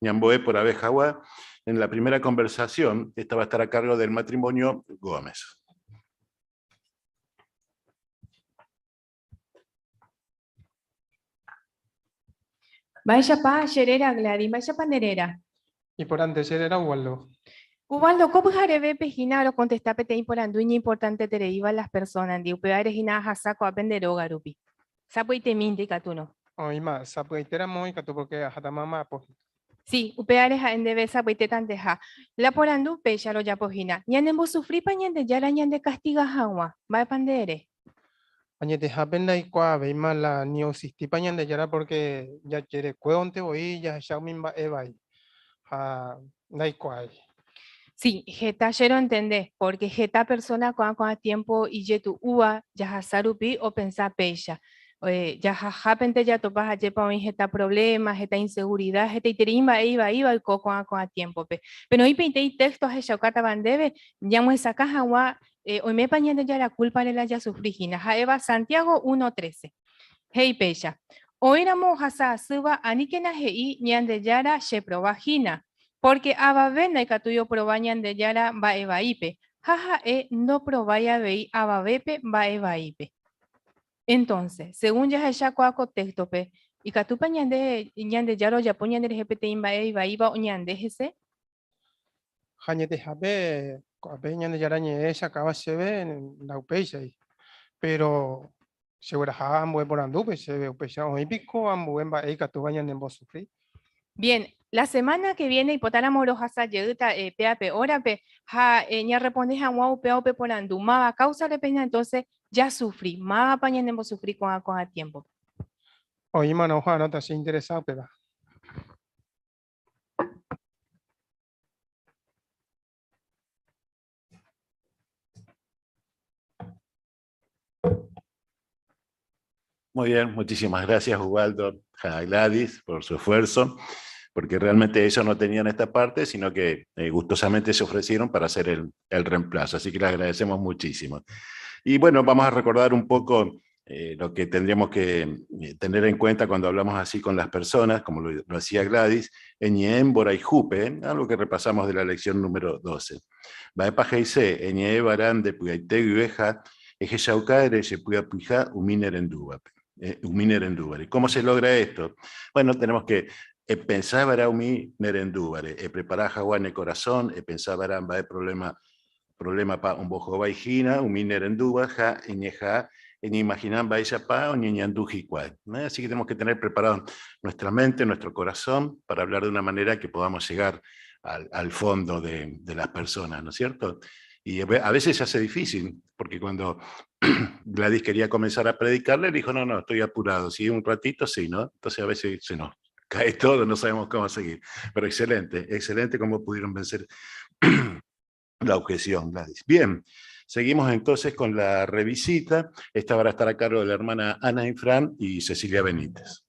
Ñamboé por Abejaguá. En la primera conversación, esta va a estar a cargo del matrimonio Gómez. Mba'éichapa che réra Gladys, mba'éichapa nde réra? Iporãnte che réra Ubaldo. Ubaldo, ko pyharevépe hína rokontesta peteĩ porandu iñimportantetereíva las personas-ndi, upévare hína ahasa ko'ápe nde róga rupi. Sapy'aitemínte ikatúrõ. Oĩma, sapy'aitéramo ikatu porque ahátama amba'apo hína. Sí, upévare ha'e ndéve sapy'aitétanteha. La porandu péicha rojapo hína. Ñanembosufrípa Ñandejára ñandekastiga hag̃ua? Mba'épa nde ere? Añetehápe ndaikuaavéima la ni oexistípa Ñandejára porque jajerekuévonte voi jahecha umi mba'e vai ha ndaikuaái. Sí, heta che rontende, porque heta persona ko'ã ko'ã tiempo ijetu'úva jahasa rupi opensa péicha. Jahahápente jatopa hajépa oĩ heta problema, heta inseguridad, hetaiterei mba'e ivaíva oiko ko'ã ko'ã tiempo-pe. Pero oĩ peteĩ texto ahechaukátava ndéve ñamyesakã hag̃ua Oimépa Ñandejára kúlpare la jasufri hína? Ha'éva Santiago 1:13. He'i péicha, Oĩramo ohasa asýva aníkena he'i Ñandejára cheprova hína, pórke avave ndaikatúi oprova Ñandejára mba'e vaípe, ha ha'e ndoprovái avei avavépe mba'e vaípe. Entónse, según jahecha ko'ã ko téxtope, ikatúpa ñande Ñandejára ojapo ñanderehe peteĩ mba'e ivaíva oñande hese? Ha añetehápe ko'ápe Ñandejára ñe'ẽ chakãva chéve ndaupéichai. Péro chegueraha ambue porandúpe chéve upéicha oĩ piko ambue mba'e ikatúva ñanembosufri. Bien, la semana que viene ipotáramo rohasa jeýta péa pe hórape ha ñarreponde hag̃ua upéva upe porandu. Máva káusare peína entonces jasufri? Mávapa ñanembosufri ko'ã ko'ã tiémpope? Oĩmarõ oha'arõta che interesa upéva. Muy bien, muchísimas gracias Ubaldo, a Gladys por su esfuerzo, porque realmente ellos no tenían esta parte, sino que eh, gustosamente se ofrecieron para hacer el, el reemplazo. Así que les agradecemos muchísimo. Y bueno, vamos a recordar un poco eh, lo que tendríamos que eh, tener en cuenta cuando hablamos así con las personas, como lo, lo hacía Gladys, Eñe Boraijupe, algo que repasamos de la lección número 12. Mba'épa he'ise, eñe'ẽ va'erã nde py'aite guive ha ehechauka ere che py'apyha umi ne rendúvape, umi ne rendúvare. Cómo se logra esto? Bueno, tenemos que epensa va'erã umi ne rendúvare, eprepara hag̃ua ne corazón, epensa va'erã mba'e problema problema-pa ombohovái hína umi ne rendúva ha eñeha eñeimagina mba'éichapa oñeñandu hikuái. Así que tenemos que tener preparado nuestra mente, nuestro corazón, para hablar de una manera que podamos llegar al, al fondo de, de las personas, ¿no es cierto? Y a veces se hace difícil, porque cuando Gladys quería comenzar a predicarle, le dijo, no, no, estoy apurado, si un ratito, sí, ¿no? Entonces a veces se nos cae todo, no sabemos cómo seguir. Pero excelente, excelente cómo pudieron vencer la objeción, Gladys. Bien, seguimos entonces con la revisita. Esta va a estar a cargo de la hermana Ana Infran y Cecilia Benítez.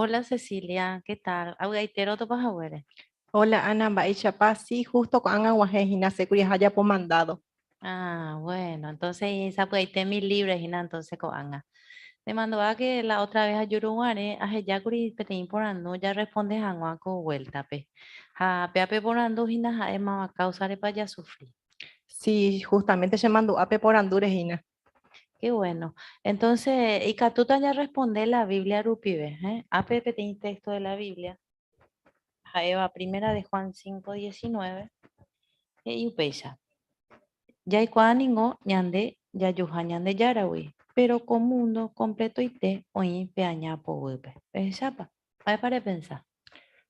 Hola Cecilia, ¿qué tal? Avy'aite rotopa haguére. Hola Ana, mba'éichapa? Sí, justo ko'ág̃a og̃uahẽ hína chékuri ha ajapo mandado. Ah, bueno, entonces sapy'aitemi libre hína entonces ko'ág̃a. Te mando'a que la otra vez ajuruguare ahejákuri peteĩ porandu jarresponde hag̃ua ko vuelta-pe. Ha péape porandu hína ha'e máva káusarepa jasufri. Sí, justamente chemandu'a pe porandúre hína. Qué bueno. Entonces, ikatúta ñarresponde la Biblia rupive, eh? Ápe peteĩ texto de la Biblia, ha'éva primera de Juan 5:19, he'i upéicha, Jaikuaa ningo ñande jajuha Ñandejáragui, pero ko mundo completoite oĩ pe aña poguýpe. Pehechápa? Mba'épa repensa?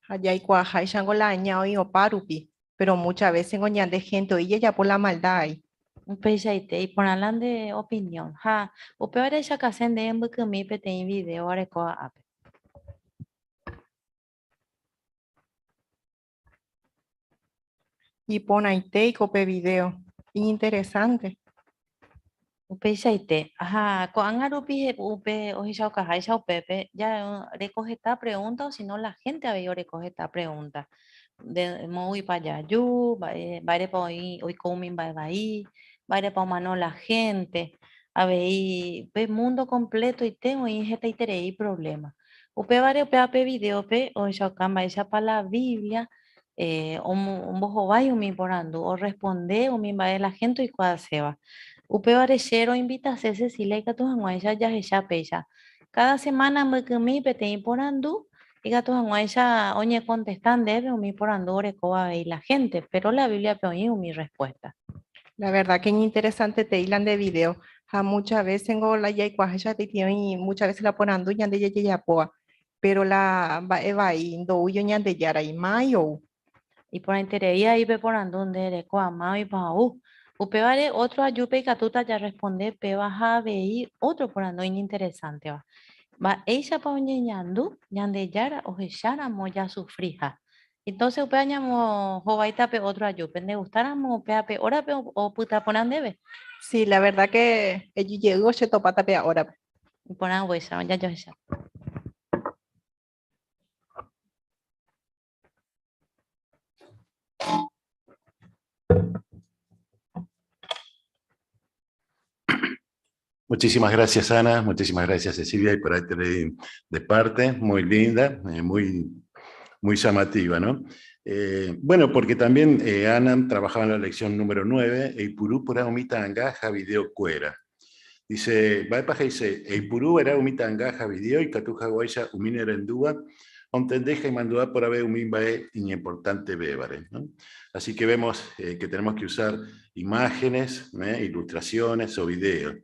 Ha jaikuaaháichango la aña oĩ opa rupi, Pero muchas veces ngo ñande gente oĩ jajapo la maldad ai. Upeichaite, iporã la nde opinión. Ha upévare echakase nde embykymi peteĩ video arekóva ápe. Iporãitéiko pe video. Iñinteresante. Upeichaite, ha ko'ág̃a rupi upe ohechaukaháicha upépe ja reko heta pregunta o si no la gente avei oreko heta pregunta de moõguipa jaju, mba'e mba'érepa oĩ oiko umi mba'e vai, mba'érepa omano la gente, avei pe mundo completoite oĩ hetaiterei problema. Upévare upéva pe videope ohechauka mba'éichapa la Biblia ombohovái umi porandu, orresponde umi mba'e la hénte oikuaaséva. Upévare che roinvitase Cecilia ikatu hag̃uáicha jahecha péicha. Káda semána mbykymi peteĩ porandu ikatu hag̃uáicha oñekontesta ndéve umi porandu orekóva avei la hénte, péro la Bíbliape oĩ umi rrespuésta. La verdad que iñinteresantetei la nde video, ha mucha vése ngo la jaikuaaháicha peteĩ oĩ mucha vése la porandu ñande jajejapóva. Péro la mba'e vai ndoúi Ñandejára imái ou. Iporãiterei avei pe porandu nde reko ama oipa'ũ. Upévare ótro ajúpe ikatúta jarresponde péva ha avei ótro porandu iñinteresánteva. Mba'éichapa oñeñandu Ñandejára ohecháramo jasufriha? Entónse upéva ñamohováita pe ótro ajúpe. Ndegustáramo upéva pe órape opyta porã ndéve? Sí, la verdad que ejyjey ochetopáta pe órape. Iporã upéicha, jajohecha. Muchísimas gracias, Ana. Muchísimas gracias, Cecilia. Y por ahí te leí de parte, muy linda, eh, muy, muy llamativa, ¿no? Eh, bueno, porque también eh, Ana trabajaba en la lección número 9, Eipuru porã umi ta'anga ha video kuéra. Dice, mba'épa he'ise, Eipuru va'erã umi ta'anga ha video ikatu haguáicha umi nerendúva Ontende ha imandu'a porãve umi mba'e iñimportantevévare, ¿no? Así que vemos eh, que tenemos que usar imágenes, ¿eh? ilustraciones o videos.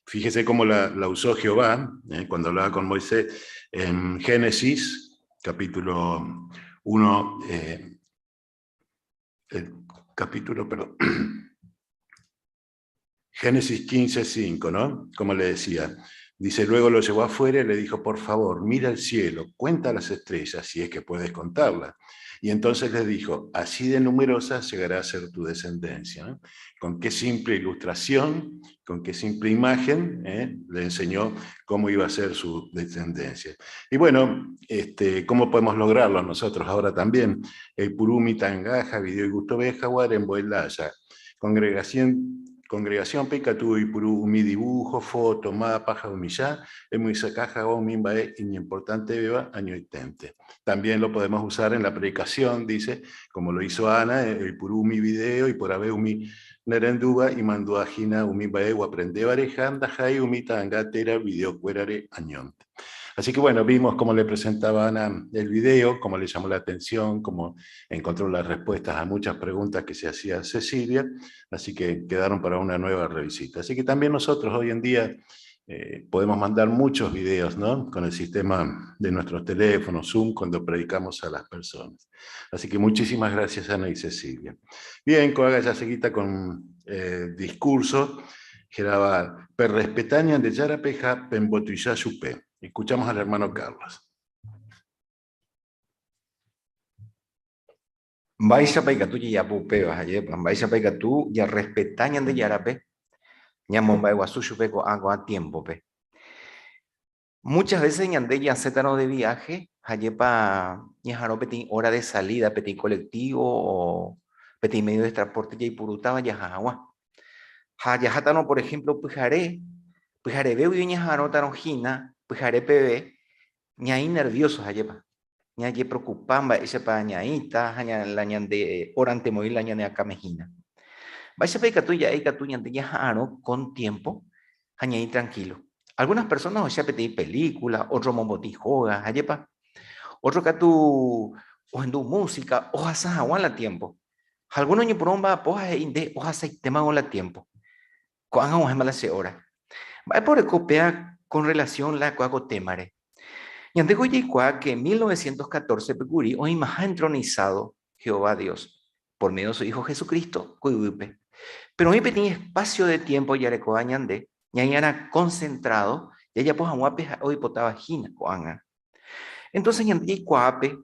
Fíjese cómo la, la usó Jehová ¿eh? cuando hablaba con Moisés en Génesis, capítulo 1, eh, el capítulo, perdón, Génesis 15, 5, ¿no? Como le decía. Dice, luego lo llevó afuera y le dijo, por favor, mira el cielo, cuenta las estrellas, si es que puedes contarlas. Y entonces le dijo, así de numerosa llegará a ser tu descendencia. ¿no? Con qué simple ilustración, con qué simple imagen, ¿eh? le enseñó cómo iba a ser su descendencia. Y bueno, este, ¿cómo podemos lograrlo nosotros ahora también? El Purumi Tangaja, Video y Gusto Bejaguar en Boelaya. Congregación Congregación Pecatú y Purú, mi dibujo, foto, mapa, jaumillá, emuisacaja, omimbae, importante beba, añoitente. También lo podemos usar en la predicación, dice, como lo hizo Ana, el Purú mi video y por haber umi nerenduba y manduajina umimbae, o aprende varejanda, jai umita angatera, video cuerare, añonte. Así que bueno, vimos cómo le presentaba Ana el video, cómo le llamó la atención, cómo encontró las respuestas a muchas preguntas que se hacía Cecilia, así que quedaron para una nueva revisita. Así que también nosotros hoy en día eh, podemos mandar muchos videos, ¿no? Con el sistema de nuestros teléfonos, Zoom, cuando predicamos a las personas. Así que muchísimas gracias, Ana y Cecilia. Bien, Coaga ya seguita con eh, discurso, Geraba per respetaña de Yarapeja, Pembotuillá Yupé. Escuchamos al hermano Carlos. Mba'éichapa ikatu jajapo upéva, ajépa? Mba'éichapa ikatu jarrespeta Ñandejárape ñamomba'eguasu chupe ko'ã ko'ã tiémpope? Muchas veces ñande jasẽtarõ de viaje, ajépa ñaha'arõ peteĩ hora de salida peteĩ colectivo o peteĩ medio de transporte jaipurútava jaha hag̃ua. Ha jahátarõ por ejemplo pyhare, pyharevégui oñeha'arõtarõ hína pyhare peve, ñaĩ nervioso ajépa, ñajepreocupa mba'éichapa ñaĩta ha la ñande hórante voi la ñane akãme hína. Mba'éichapa ikatu ja'e ikatu ñande ñaha'arõ con tiempo ha ñaĩ tranquilo. Algunas personas ohecha peteĩ película, otro omombotĩ hóga, ajépa. Otro katu ohendu música ohasa hag̃ua la tiempo. Ha alguno oñepyrũ omba'apo ha he'i nde ohasaitémago la tiempo. Ko'ág̃a og̃uahẽma la che hora. Mba'épa oreko péa con relación la kua ko témare? Ñandéko jaikuaa que 1914-pe kuri oĩmaha entronizado Jehová Dios, por medio de su Hijo Jesucristo, ko yvýpe. Pero oĩ peteĩ espacio de tiempo jarekóva ñande, ñaĩ'arã concentrado jajapo hag̃ua pe ha'e oipotáva hína ko'ág̃a. Entonces ñande jaikuaápe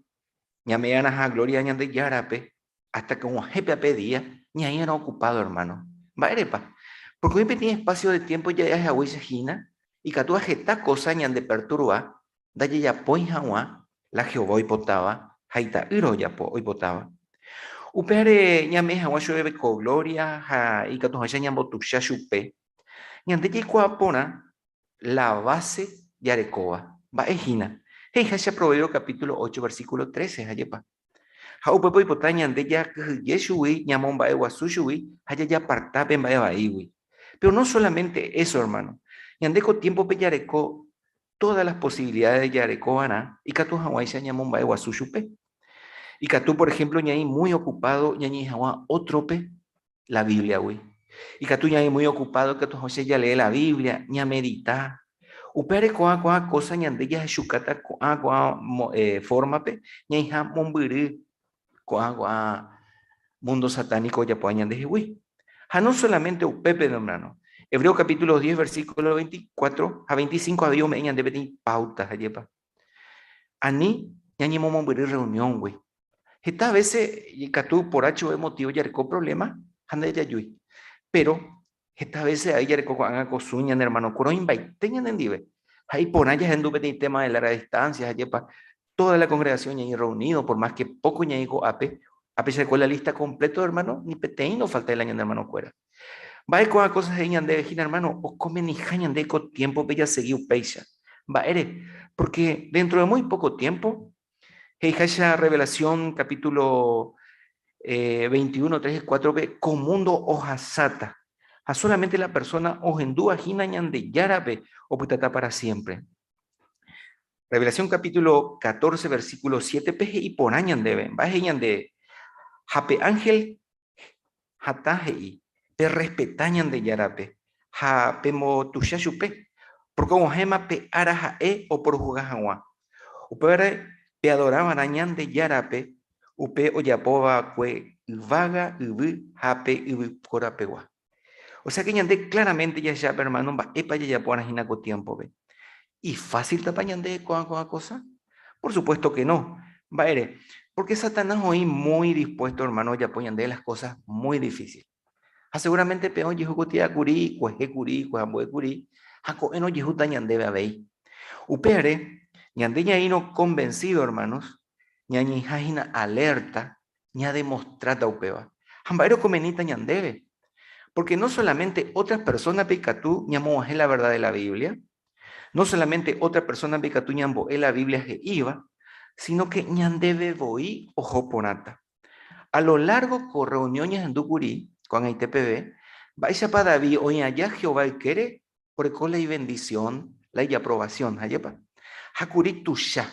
Ñame'ẽ'arãha gloria Ñandejárape hasta que og̃uahẽ pe día ñaĩ'arã ocupado, hermano. Mba'érepa? Porque oĩ peteĩ espacio de tiempo ja'e haguéicha hína, ikatúva heta cosa ñande perturba ndajejapói hag̃ua la Jehová oipotáva ha ita'ýra ojapo oipotáva. Upévare ñame'ẽ hag̃ua chupe ko gloria ha ikatu hag̃uáicha ñambotuicha chupe, ñande jaikuaa porã la base jarekóva. Mba'e hína? He'iháicha Proverbio capítulo 8 versículo 13, ajépa? Ha upépe oipota ñande jakyhyje chugui, ñamomba'eguasu chugui ha jajaparta pe mba'e vaígui. Pero no solamente eso, hermano. Ñande ko tiémpope jareko todas las posibilidades jareko va'erã ikatu hag̃uáicha ñamomba'eguasu chupe. Ikatu, por ejemplo, ñaĩ muy ocupado ñañe'ẽ hag̃ua ótrope la Biblia-gui. Ikatu ñaĩ muy ocupado ikatu hag̃uáicha jalee la Biblia, ñamedita. Upévare ko'ã ko'ã cosa ñande jahechukáta ko'ã ko'ã eh, forma-pe ñaĩha mombyry ko'ã ko'ã mundo satánico ojapóva ñandehegui. Ha no solamente upépe, hermano. Hebreo capítulo 10, versículo 24 ha 25 avei ome'ẽ ñande peteĩ pauta, ajépa. Ani ñañemomombyry reunión-gui. Heta vése ikatu poracho motivo jareko problema ha ndajajúi. Pero heta vése avei jareko ko'ág̃a ko Zoom ñane hermano-kuéra oĩmbaite ñanendive. Ha iporã jahendu peteĩ tema de larga distancia, ajépa toda la congregación ñaĩ reunido, por más que poco ñaĩ ko'ápe, a pesar de la lista completo, hermano, ni peteĩ no falta la ñane hermano-kuéra. Mba'e ko'ã cosas he'i ñandéve hína, hermano, okomenija ñande ko tiempo-pe jasegi upéicha. Mba'ére? Porque dentro de muy poco tiempo, he'iháicha Revelación capítulo 21, 3 y 4-pe, ko mundo ohasáta. Ha solamente la persona ohendúva hína Ñandejárape opytáta para siempre. Revelación capítulo 14, versículo 7 pe he'i porã ñandéve. Mba'e he'i ñande? Ha pe ángel hatã he'i, Perrespeta Ñandejárape ha pembotuicha chupe, pórke og̃uahẽma pe ára ha'e oporohusga hag̃ua. Upévare peadora va'erã Ñandejárape upe ojapo va'ekue yvága, yvy ha pe yvypórapegua. O sea que ñande claramente jahecha pe hermano mba'épa jajapo va'erã hína ko tiémpope. Ifásiltapa ñande ko'ã ko'ã kósa? Por supuesto que no. Mba'ére? Porque Satanás oĩ muy dispuesto hermano ojapo ñande las cosas muy difícil. Ha seguramente pe ojehu kotia kuri, kuehe kuri, kuehe ambue kuri, ha ko'ẽrõ ojehúta ñandéve avei. Upévare, ñande ñaĩrõ convencido hermanos, ñañe'ẽha hína alerta ñademostráta upéva. Ha mba'ére okonvenita ñandéve? Porque no solamente otras personas-pe ikatu ñamog̃uahẽ la verdad de la Biblia, no solamente otra persona-pe ikatu ñambo'e la Biblia he'íva, sino que ñandéve voi oho porãta. A lo largo ko reunión ñahendu kuri, ko'ag̃aite peve, mba'éichapa David oĩ aja Jehová ykére oreko la ibendición, la ijaprobación, ajépa? Ha kuri tuicha,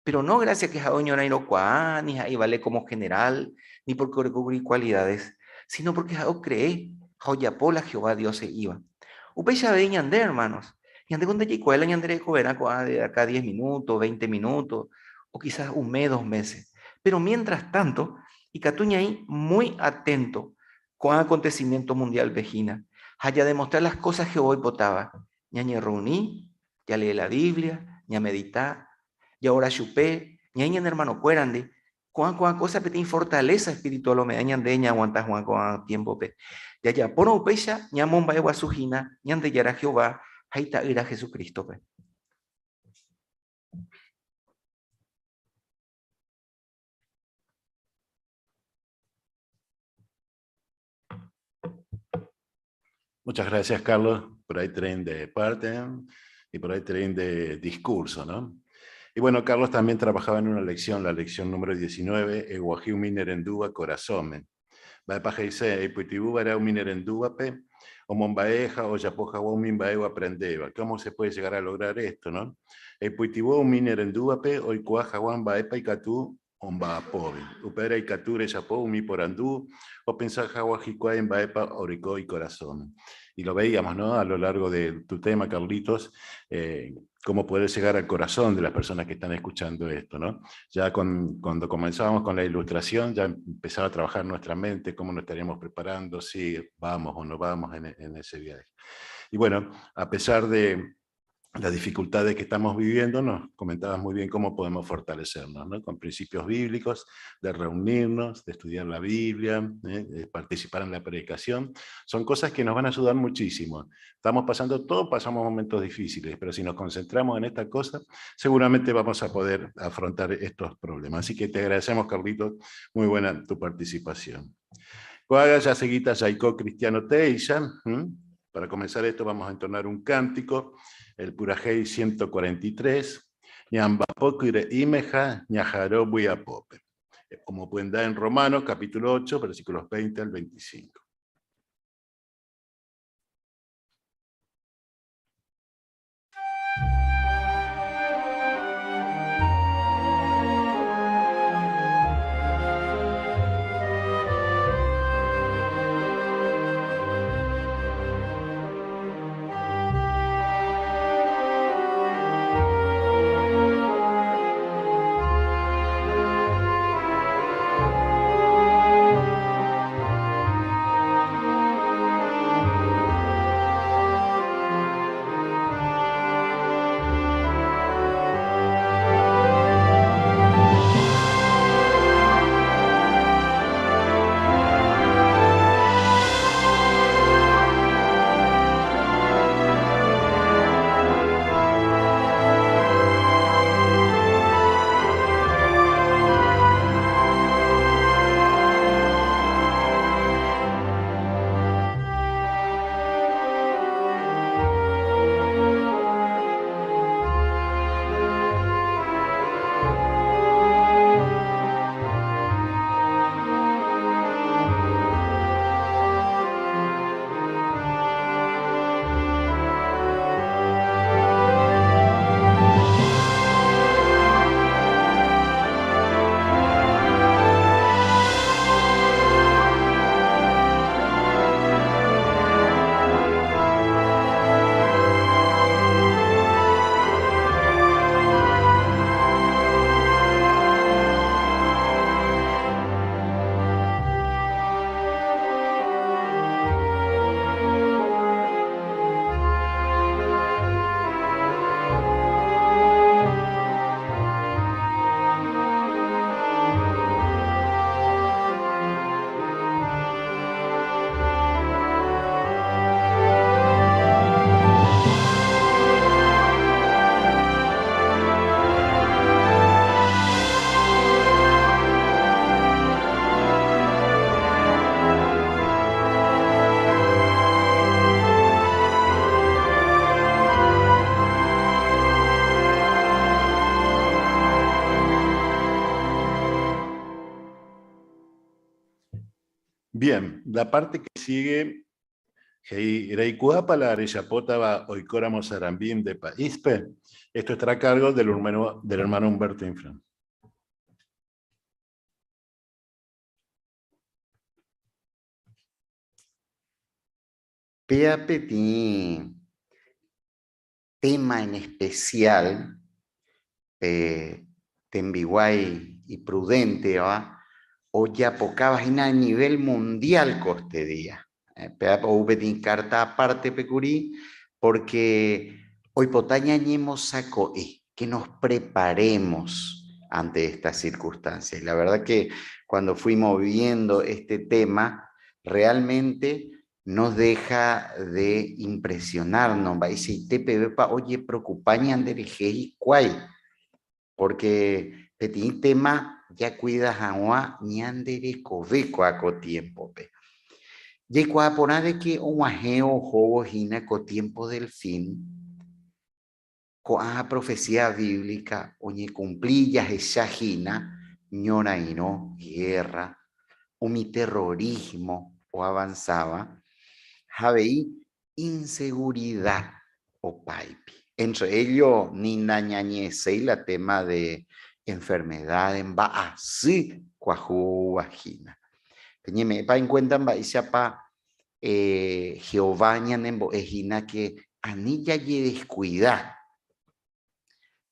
Pero no gracias que ha'e oñorairõkuaa, ni ha'e ivale como general, ni porque oreko kuri cualidades, sino porque ha'e ocree ha ojapo la Jehová Dios he'íva. Upéicha avei ñande, hermanos, ñande ko ndajaikuaái la ñande rekoverã ko'ã de acá 10 minutos, 20 minutos, o quizás un mes, dos meses. Pero mientras tanto, ikatu ñaĩ muy atento ko'ã acontecimiento mundial-pe hína, ha jademostra las cosas Jehová oipotáva, ñañerreuni, jalee la Biblia, ñamedita, jaora chupe, ñaĩ ñane hermanokuérandi, ko'ã ko'ã cosa peteĩ fortaleza espiritual ome'ẽ ñande ñaaguanta hag̃ua ko'ã tiémpope. Jajapórõ upéicha ñamomba'eguasu hína Ñandejára Jehová ha Ita'ýra Jesucrístope. Muchas gracias, Carlos, por ahí tren de parte y por ahí tren de discurso, ¿no? Y bueno, Carlos también trabajaba en una lección, la lección número 19, Eguajiu Minerendúa Corazome. Mba'épa he'ise, Eipytyvõ va'erã umi nerendúvape, omomba'eha, ojapo hag̃ua umi mba'e oaprendéva. Cómo se puede llegar a lograr esto, no? Eipytyvõ umi nerendúvape oikuaa hag̃ua mba'épa ikatu omba'apóve. Upévare ikatu rejapo umi porandu opensa hag̃ua hikuái mba'épa oreko ikorasõme. Y lo veíamos, ¿no? A lo largo de tu tema, Carlitos, eh, cómo poder llegar al corazón de las personas que están escuchando esto, ¿no? Ya con, cuando comenzábamos con la ilustración, ya empezaba a trabajar nuestra mente, cómo nos estaríamos preparando, si vamos o no vamos en, en ese viaje. Y bueno, a pesar de, las dificultades que estamos viviendo, nos comentabas muy bien cómo podemos fortalecernos, ¿no? con principios bíblicos, de reunirnos, de estudiar la Biblia, ¿eh? de participar en la predicación. Son cosas que nos van a ayudar muchísimo. Estamos pasando, todos pasamos momentos difíciles, pero si nos concentramos en esta cosa, seguramente vamos a poder afrontar estos problemas. Así que te agradecemos, Carlitos, muy buena tu participación. Ko'ág̃a jaseguita jaiko Cristiano Teisha. Para comenzar esto vamos a entonar un cántico, el Purahéi 143, Ñamba'apo kyre'ỹme ha ñaha'arõ vy'apópe. Como pueden dar en Romanos capítulo 8, versículos 20 al 25. Bien, la parte que sigue, he'i, Reikuaápa la rejapótava oikóramo sarambi nde paíspe? Esto estará a cargo del hermano, del hermano Humberto Infran. Péa peteĩ tema en especial pe tembiguái iprudénteva ojapokáva hína a nivel mundial ko este día. Péa ou peteĩ carta apártepe kuri porque oipota ñañemosako'i, que nos preparemos ante esta circunstancia. Y la verdad que cuando fuimos viendo este tema, realmente no deja de impresionarnos. Mba'eichaite pevépa ojepreocupa ñanderehe hikuái, porque peteĩ tema jakuida hag̃ua ñande rekove kua ko tiempo-pe. Jaikuaa porã de que og̃uahẽ ohóvo hína ko tiempo del fin, ko'ã profecía bíblica oñekumpli jahecha hína ñorairõ, guerra, umi terrorismo oavansáva ha avei inseguridad opáipi. Entre ellos ni nañañe'ẽséi la tema de enfermedades, mba'asy kuahu oúva hína. Peñeme'ẽpa en cuenta mba'éichapa Jehová ñanembo'e hína que ani jajedescuida.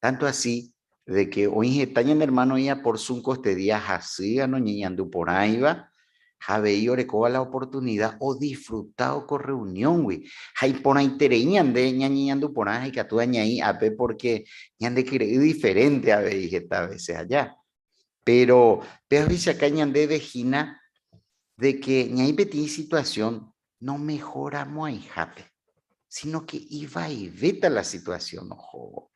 Tanto así de que oĩ heta ñane hermano oĩva por Zoom ko este día hasýva, noñeñandu porãiva, ha avei orekóva la oportunidad odisfrutávo ko reunión-gui. Ha iporãiterei ñande ñañeñandu porã ha ikatu añaĩ ápe porque ñande kyre'ỹ diferente avei heta veces aja. Pero pe avichaka ñandéve hína de que ñaĩ peteĩ situación nomejoramo'ãihápe, sino que ivaivéta la situación ohóvo.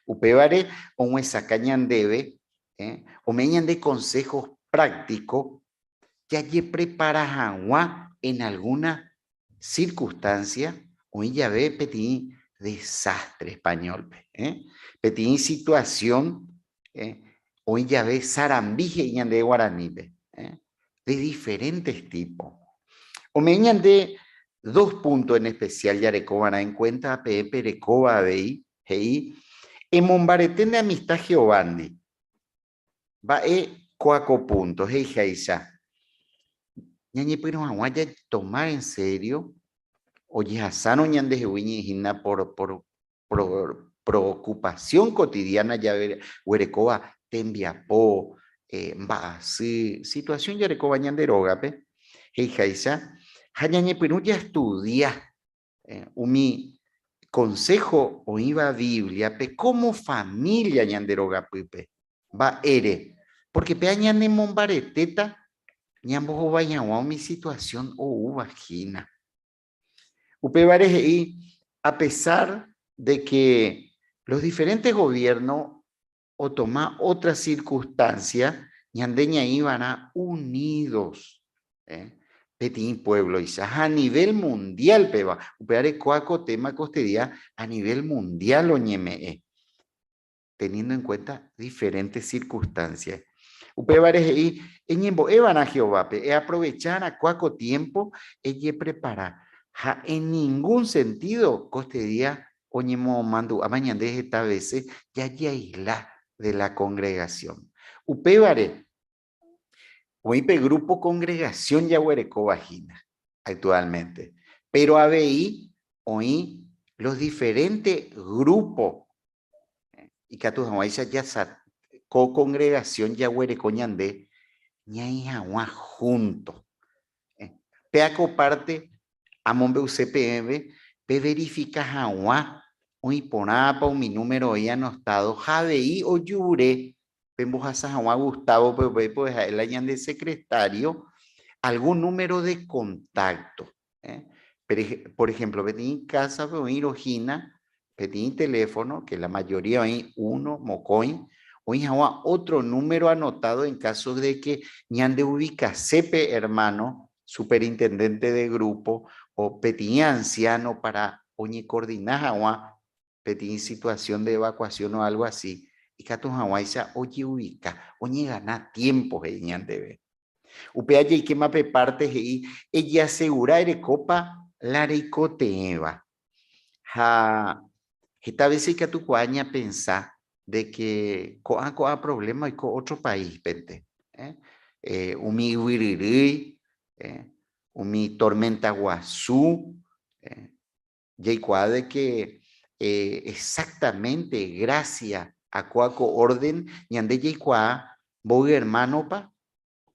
Upévare og̃uesakã ñandéve, ome'ẽ ñande consejos prácticos jajeprepara hag̃ua en alguna circunstancia oĩ jave peteĩ desastre español-pe, peteĩ situación oĩ jave sarambi he'i ñande guaranípe, de diferentes tipos. Ome'ẽ ñande dos puntos en especial jarekova'erã en cuenta peẽ perekóva avei, he'i, Emombarete ne amistad Jehovándi. Mba'e kóa ko punto, he'iháicha, ñañepyrũ hag̃ua jatoma en serio ojehasárõ ñandehegui ñe'ẽhína por por preocupación cotidiana jaguerekóva tembiapo, mba'asy, situación jarekóva ñande rógape, he'iháicha, ha ñañepyrũ jastudia umi konsého oĩva Bíbliape kómo família ñande rogapýpe. Mba'ére? Pórke péva ñanemombaretéta ñambohovái hag̃ua umi situasión oúva hína. Upévare he'i, a pesar de que los diferentes gobiernos otoma otra circunstancia, ñande ñaĩva'erã unidos, peteĩ puebloicha, ha a nivel mundial peva, upévare kóa ko tema kostedia a nivel mundial oñeme'ẽ, teniendo en cuenta diferentes circunstancias. Upévare he'i, eñembo'eva'erã Jehovápe, eaprovecha'erã kóa ko tiempo ejeprepara, ha en ningún sentido kostedia oñemomandu'áma ñande heta vése jajeaisla de la congregación. Upévare, oĩ pe grupo congregación jaguerekóva hína actualmente, pero avei oĩ los diferentes grupos ikatu hag̃uáicha jasa ko congregación jaguereko ñande ñaĩ hag̃ua junto. Péa ko parte Amombe'use peẽve peverifika hag̃ua oĩ porãpa umi número oĩ anotado ha avei ojure pembohasa hag̃ua Gustavo-pe upéi pove ha'e la ñande secretario algún número de contacto. Por ejemplo, peteĩ casa-pe oĩrõ hína peteĩ teléfono, que la mayoría oĩ uno, mokõi, oĩ hag̃ua otro número anotado en caso de que ñande ubikasépe hermano superintendente de grupo o peteĩ anciano para oñecoordina hag̃ua peteĩ situación de evacuación o algo así, ikatu hag̃uáicha ojeubika, oñegana tiempo he'i ñandéve. Upéva jaikéma pe parte he'i ejeasegura erekópa la reikotevẽva. Ha heta vése ikatukuaa ñapensa de que ko'ã ko'ã problema oiko otro paíspente. Umi yvyryrýi, umi tormenta guasu, Jaikuaa de que exactamente gracia a kóa ko orden ñande jaikuaa mboy hermano-pa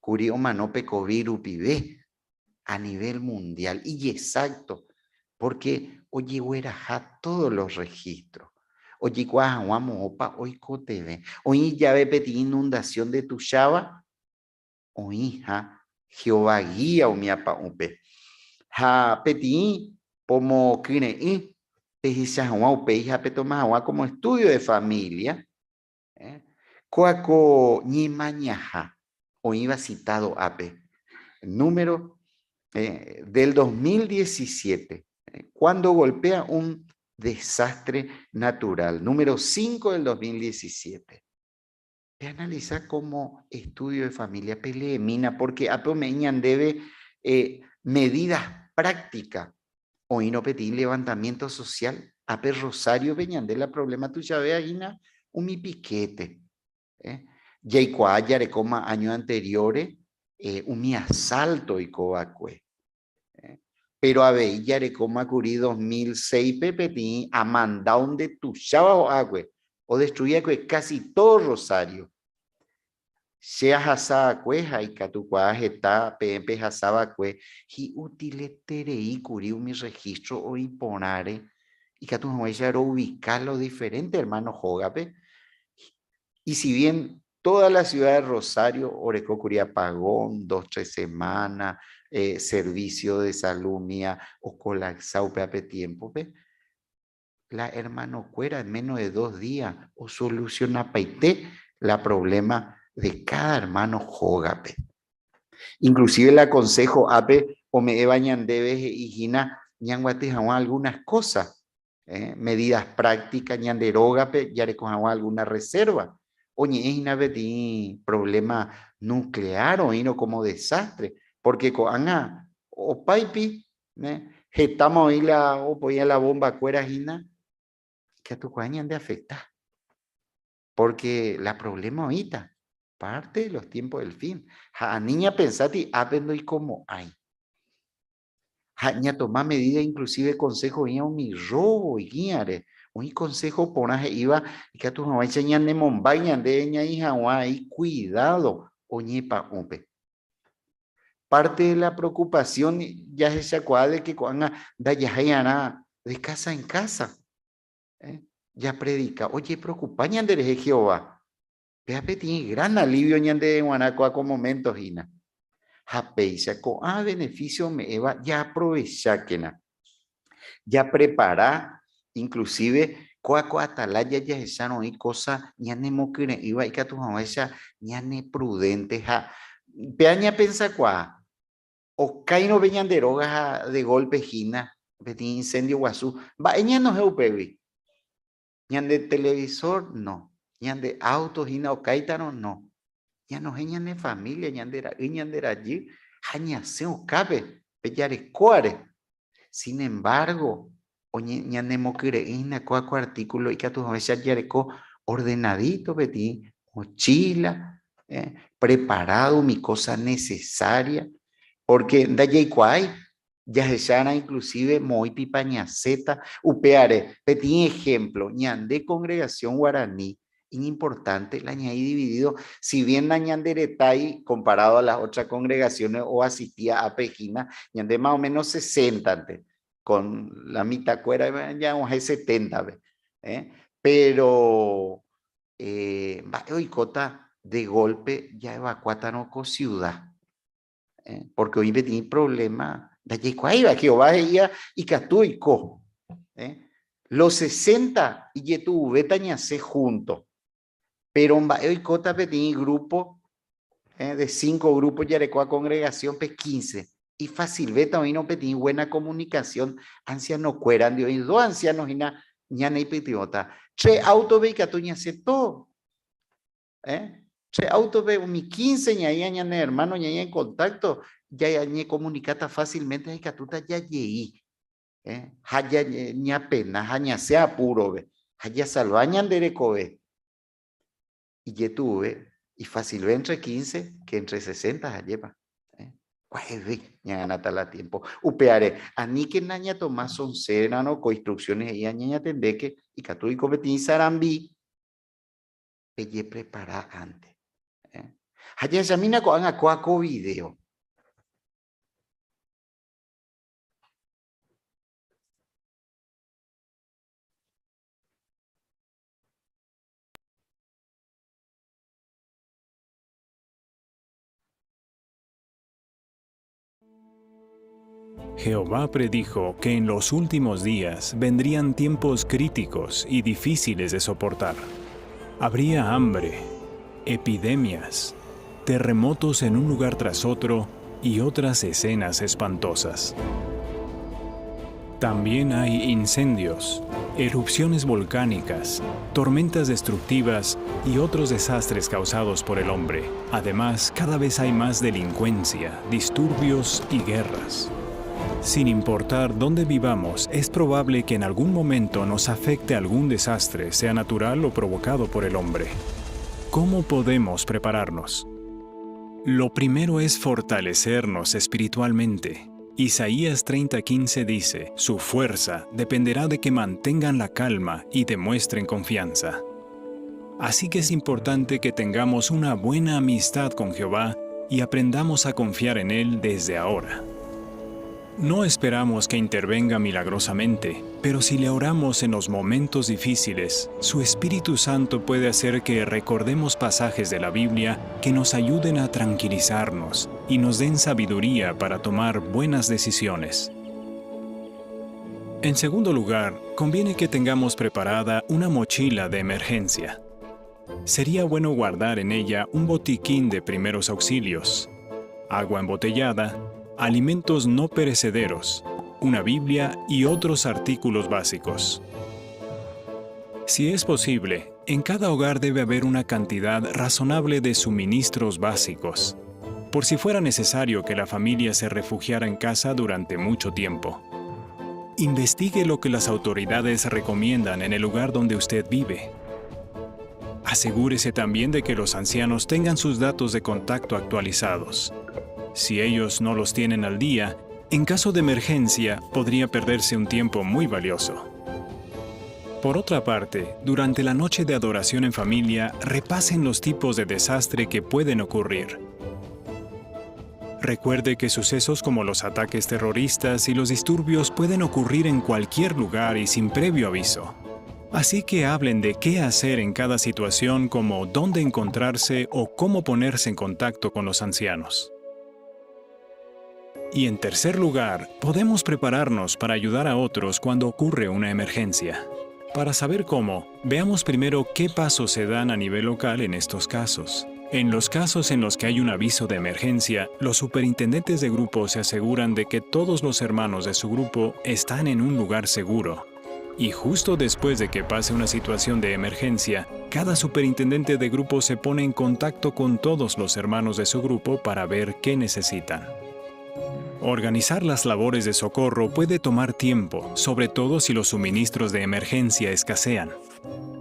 kuri omano pe covid rupive a nivel mundial, ijexacto, porque ojegueraha todos los registros ojeikuaa hag̃ua moõpa oikotevẽ. Oĩ jave peteĩ inundación ndetucháva, oĩha Jehová gía umi apa'ũpe. Ha peteĩ pomokyre'ỹ pehecha hag̃ua upéi ha petoma hag̃ua como estudio de familia, kóa ko ñemañaha oĩva citado ápe, número del 2017, cuando golpea un desastre natural, número 5 del 2017. Peanalisa como estudio de familia, peleemína, porque ápe ome'ẽ ñandéve medidas prácticas oĩrõ peteĩ levantamiento social, ápe Rosario-pe ñande la problema tuichavéva hína umi piquete. Jaikuaa jarekóma año anteriores umi asalto oiko va'ekue. Péro avei jarekóma kuri 2006-pe peteĩ amandao ndetuicháva ho'ákue, odestrui'akue kási tódo Rosario. Che ahasa'akue ha ikatukuaa heta peẽ pehasava'ekue hi'utileterei kuri umi registro oĩ porãre ikatu hag̃uáicha roubika los diferentes hermano hógape. Y si bien Toda la ciudad de Rosario oreko kuri apagón, dos, tres semana, servicio de salud umía ocolapsa upéva pe tiempo-pe, la hermano-kuéra en menos de dos días osolucionapaite la problema de cada hermano hógape. Inclusive la consejo ápe ome'ẽva ñandéve he'i hína ñanguaty hag̃ua algunas cosas, medidas prácticas ñande rógape jareko hag̃ua alguna reserva, oñe'ẽ hína peteĩ problema nuclear oĩrõ como desastre, porque ko'ág̃a opáipi hetáma oĩ la opoía la bomba kuéra hína, ikatukuaa ñande afecta, porque la problema oĩta, parte de los tiempos del fin, ha ani ñapensáti ápe ndoikomo'ãi. Ha ñatoma medida inclusive consejo oĩva umi robo guíare, oĩ consejo porã he'íva ikatu hag̃uáicha ñanemombáy ñande ñaĩ hag̃ua aí cuidado oñepa'ũpe. Parte de la preocupación jahechakuaa de que ko'ág̃a ndajahái arã de casa en casa japredika, ojepreocupa ñanderehe Jehová. Péva peteĩ gran alivio ñandéve g̃uarã kóa ko momento hína. Ha péicha ko'ã beneficio ome'ẽva jaaprovechákena. Japrepara inclusive kóa ko atalaya jahechárõ oĩ cosa ñanemokyre'ỹva ikatu hag̃uáicha ñaneprudente ha péva ñapensakuaa okáirõ pe ñande róga ha de golpe hína peteĩ incendio guasu, mba'e ñanohẽ upégui? Ñande televisor? No. Ñande auto hína okáitarõ? No. Ñanohẽ ñane familia, ñande ra'y, ñande rajy ha ñasẽ okápe pe jarekóare. Sin embargo, ñanemokyre'ỹ hína kóa ko artículo ikatu hag̃uáicha jareko ordenadito peteĩ mochila, preparado umi cosa necesaria, porque ndajaikuaái Jahecharã inclusive moõipipa ñasẽta upévare. Peteĩ ejemplo, ñande congregación guarani iñimportante la ñaĩ dividido, si bien nañanderetái comparado a las otras congregaciones oasistía ápe hína, ñande más o menos 60-nte, con la mitãkuéra ya og̃uahẽ 70-pe, pero mba'e oikóta de golpe jaevakuátarõ ko ciudad. Pórke oĩ peteĩ provléma ndajaikuaáiva, Jehová he'íva ikatu oiko. Los 60 ijetu'uvéta ñasẽ júnto, péro mba'e oikóta peteĩ grúpo de cinco grúpo jarekóva kongregasiónpe 15. Ifasilvéta oĩrõ peteĩ buena komunikasión ansianokuérandi, oĩ dos ansiáno hína ñaneipytyvõta. Tre áutope ikatu ñasẽ tódo. Che auto-pe umi 15 ñaĩa ñane hermano ñaĩa en contacto, ñañecomunicáta fácilmente ha ikatúta jajei. Eh, ha ñapena ha ñasẽ apuro-pe ha jasalva ñande rekove. Ijetu'uve, ifacilve entre 15 que entre 60 ajépa. Eh, kuaeve ñaganáta la tiempo. Upévare, aníkena ñatoma sonsérarõ ko instrucciones he'íva ñañatendéke ikatu oiko peteĩ sarambi, pejeprepara ante. Eh. Ha jahechamína ko'ág̃a kóa ko video. Jehová predijo que en los últimos días vendrían tiempos críticos y difíciles de soportar. Habría hambre, epidemias, terremotos en un lugar tras otro y otras escenas espantosas. También hay incendios, erupciones volcánicas, tormentas destructivas y otros desastres causados por el hombre. Además, cada vez hay más delincuencia, disturbios y guerras. Sin importar dónde vivamos, es probable que en algún momento nos afecte algún desastre, sea natural o provocado por el hombre. ¿Cómo podemos prepararnos? Lo primero es fortalecernos espiritualmente. Isaías 30:15 dice, Su fuerza dependerá de que mantengan la calma y demuestren confianza. Así que es importante que tengamos una buena amistad con Jehová y aprendamos a confiar en Él desde ahora. No esperamos que intervenga milagrosamente, pero si le oramos en los momentos difíciles, su Espíritu Santo puede hacer que recordemos pasajes de la Biblia que nos ayuden a tranquilizarnos y nos den sabiduría para tomar buenas decisiones. En segundo lugar, conviene que tengamos preparada una mochila de emergencia. Sería bueno guardar en ella un botiquín de primeros auxilios, agua embotellada, alimentos no perecederos, una Biblia y otros artículos básicos. Si es posible, en cada hogar debe haber una cantidad razonable de suministros básicos, por si fuera necesario que la familia se refugiara en casa durante mucho tiempo. Investigue lo que las autoridades recomiendan en el lugar donde usted vive. Asegúrese también de que los ancianos tengan sus datos de contacto actualizados. Si ellos no los tienen al día, en caso de emergencia podría perderse un tiempo muy valioso. Por otra parte, durante la noche de adoración en familia, repasen los tipos de desastre que pueden ocurrir. Recuerde que sucesos como los ataques terroristas y los disturbios pueden ocurrir en cualquier lugar y sin previo aviso. Así que hablen de qué hacer en cada situación, como dónde encontrarse o cómo ponerse en contacto con los ancianos. Y en tercer lugar, podemos prepararnos para ayudar a otros cuando ocurre una emergencia. Para saber cómo, veamos primero qué pasos se dan a nivel local en estos casos. En los casos en los que hay un aviso de emergencia, los superintendentes de grupo se aseguran de que todos los hermanos de su grupo están en un lugar seguro. Y justo después de que pase una situación de emergencia, cada superintendente de grupo se pone en contacto con todos los hermanos de su grupo para ver qué necesitan. Organizar las labores de socorro puede tomar tiempo, sobre todo si los suministros de emergencia escasean.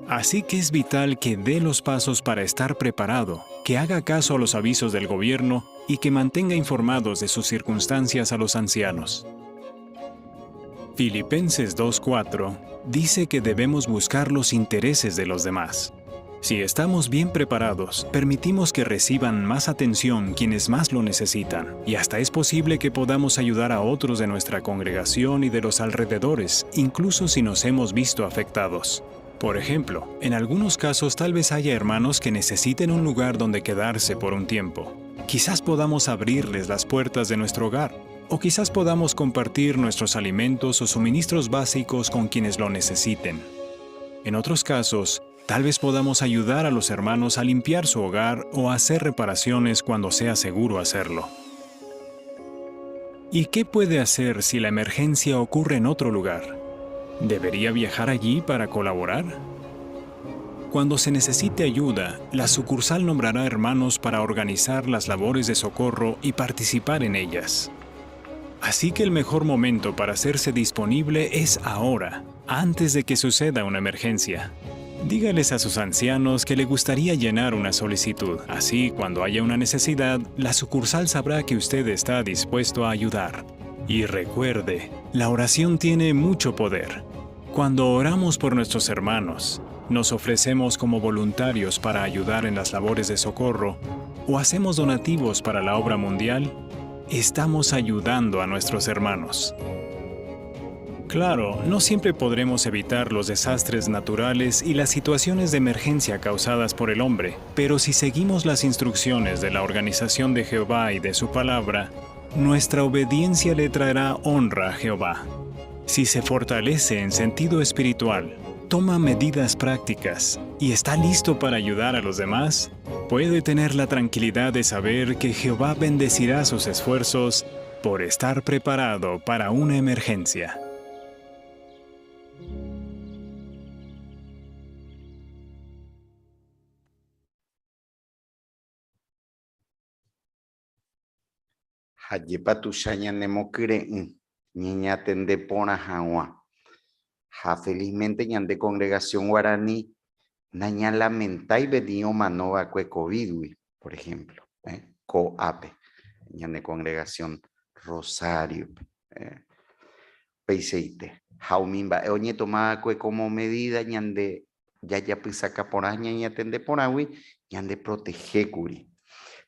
Así que es vital que dé los pasos para estar preparado, que haga caso a los avisos del gobierno y que mantenga informados de sus circunstancias a los ancianos. Filipenses 2:4 dice que debemos buscar los intereses de los demás. Si estamos bien preparados, permitimos que reciban más atención quienes más lo necesitan, y hasta es posible que podamos ayudar a otros de nuestra congregación y de los alrededores, incluso si nos hemos visto afectados. Por ejemplo, en algunos casos tal vez haya hermanos que necesiten un lugar donde quedarse por un tiempo. Quizás podamos abrirles las puertas de nuestro hogar, o quizás podamos compartir nuestros alimentos o suministros básicos con quienes lo necesiten. En otros casos, tal vez podamos ayudar a los hermanos a limpiar su hogar o a hacer reparaciones cuando sea seguro hacerlo. ¿Y qué puede hacer si la emergencia ocurre en otro lugar? ¿Debería viajar allí para colaborar? Cuando se necesite ayuda, la sucursal nombrará hermanos para organizar las labores de socorro y participar en ellas. Así que el mejor momento para hacerse disponible es ahora, antes de que suceda una emergencia. Dígales a sus ancianos que le gustaría llenar una solicitud. Así, cuando haya una necesidad, la sucursal sabrá que usted está dispuesto a ayudar. Y recuerde, la oración tiene mucho poder. Cuando oramos por nuestros hermanos, nos ofrecemos como voluntarios para ayudar en las labores de socorro o hacemos donativos para la obra mundial, estamos ayudando a nuestros hermanos. Claro, no siempre podremos evitar los desastres naturales y las situaciones de emergencia causadas por el hombre, pero si seguimos las instrucciones de la organización de Jehová y de su palabra, nuestra obediencia le traerá honra a Jehová. Si se fortalece en sentido espiritual, toma medidas prácticas y está listo para ayudar a los demás, puede tener la tranquilidad de saber que Jehová bendecirá sus esfuerzos por estar preparado para una emergencia. Hajépa tuicha ñanemokyre'ỹ ñeñatende porã hag̃ua. Ha felizmente ñande congregación guarani nañalamentái peteĩ omano va'ekue COVID-gui, por ejemplo, ko'ápe, ñane congregación Rosario-pe. Upeichaite. Ha umi mba'e oñetoma va'ekue como medida ñande jajapysaka porã ñañatende porãgui ñande protege kuri.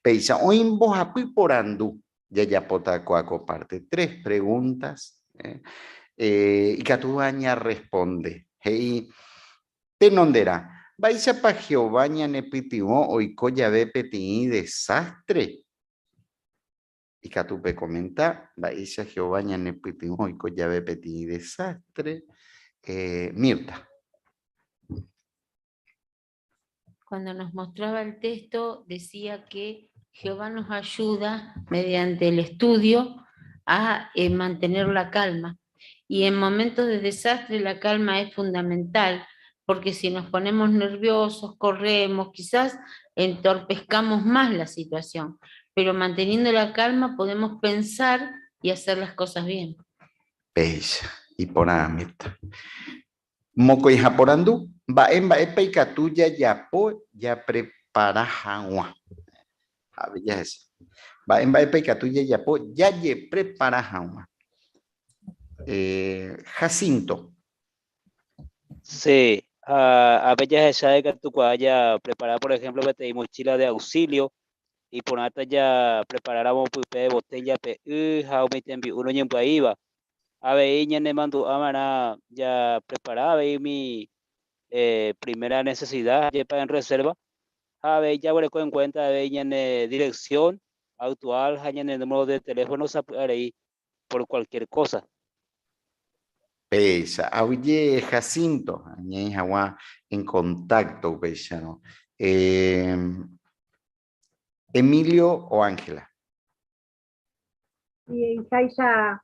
Péicha oĩ mbohapy porandu jajapóta kóa ko parte. Tres preguntas ikatúva ñarresponde. He'i, Tenonderã, mba'éichapa Jehová ñanepytyvõ oiko jave peteĩ desástre? Ikatu pekomenta mba'éicha Jehová ñanepytyvõ oiko jave peteĩ desástre. Mirta. Cuando nos mostraba el texto decía que Jehová nos ayuda mediante el estudio a eh, mantener la calma. Y en momentos de desastre la calma es fundamental, porque si nos ponemos nerviosos, corremos, quizás entorpezcamos más la situación, pero manteniendo la calma podemos pensar y hacer las cosas bien. Péicha, iporã Mirta. Mokõiha porandu, mba'e mba'épa ikatu jajapo japrepara hag̃ua? Ave jahecha. Mba'e mba'épa ikatu jajapo jajeprepara hag̃ua? Eh, Jacinto. Sí, a veces jahecha ikatukuaa japrepara por ejemplo peteĩ mochila de auxilio iporãta japreparáramo pype botella-pe y ha umi tembi'u noñembyaíva. Avei ñanemandu'ava'erã japrepara avei umi primera necesidad jepa en reserva ha avei jaguereko en cuenta avei ñane dirección actual ha ñane número de teléfono sapy'arei por cualquier cosa. Péicha, aguyje Jacinto, añe'ẽ hag̃ua en contacto upéicharõ. Emilio o Ángela. He'iháicha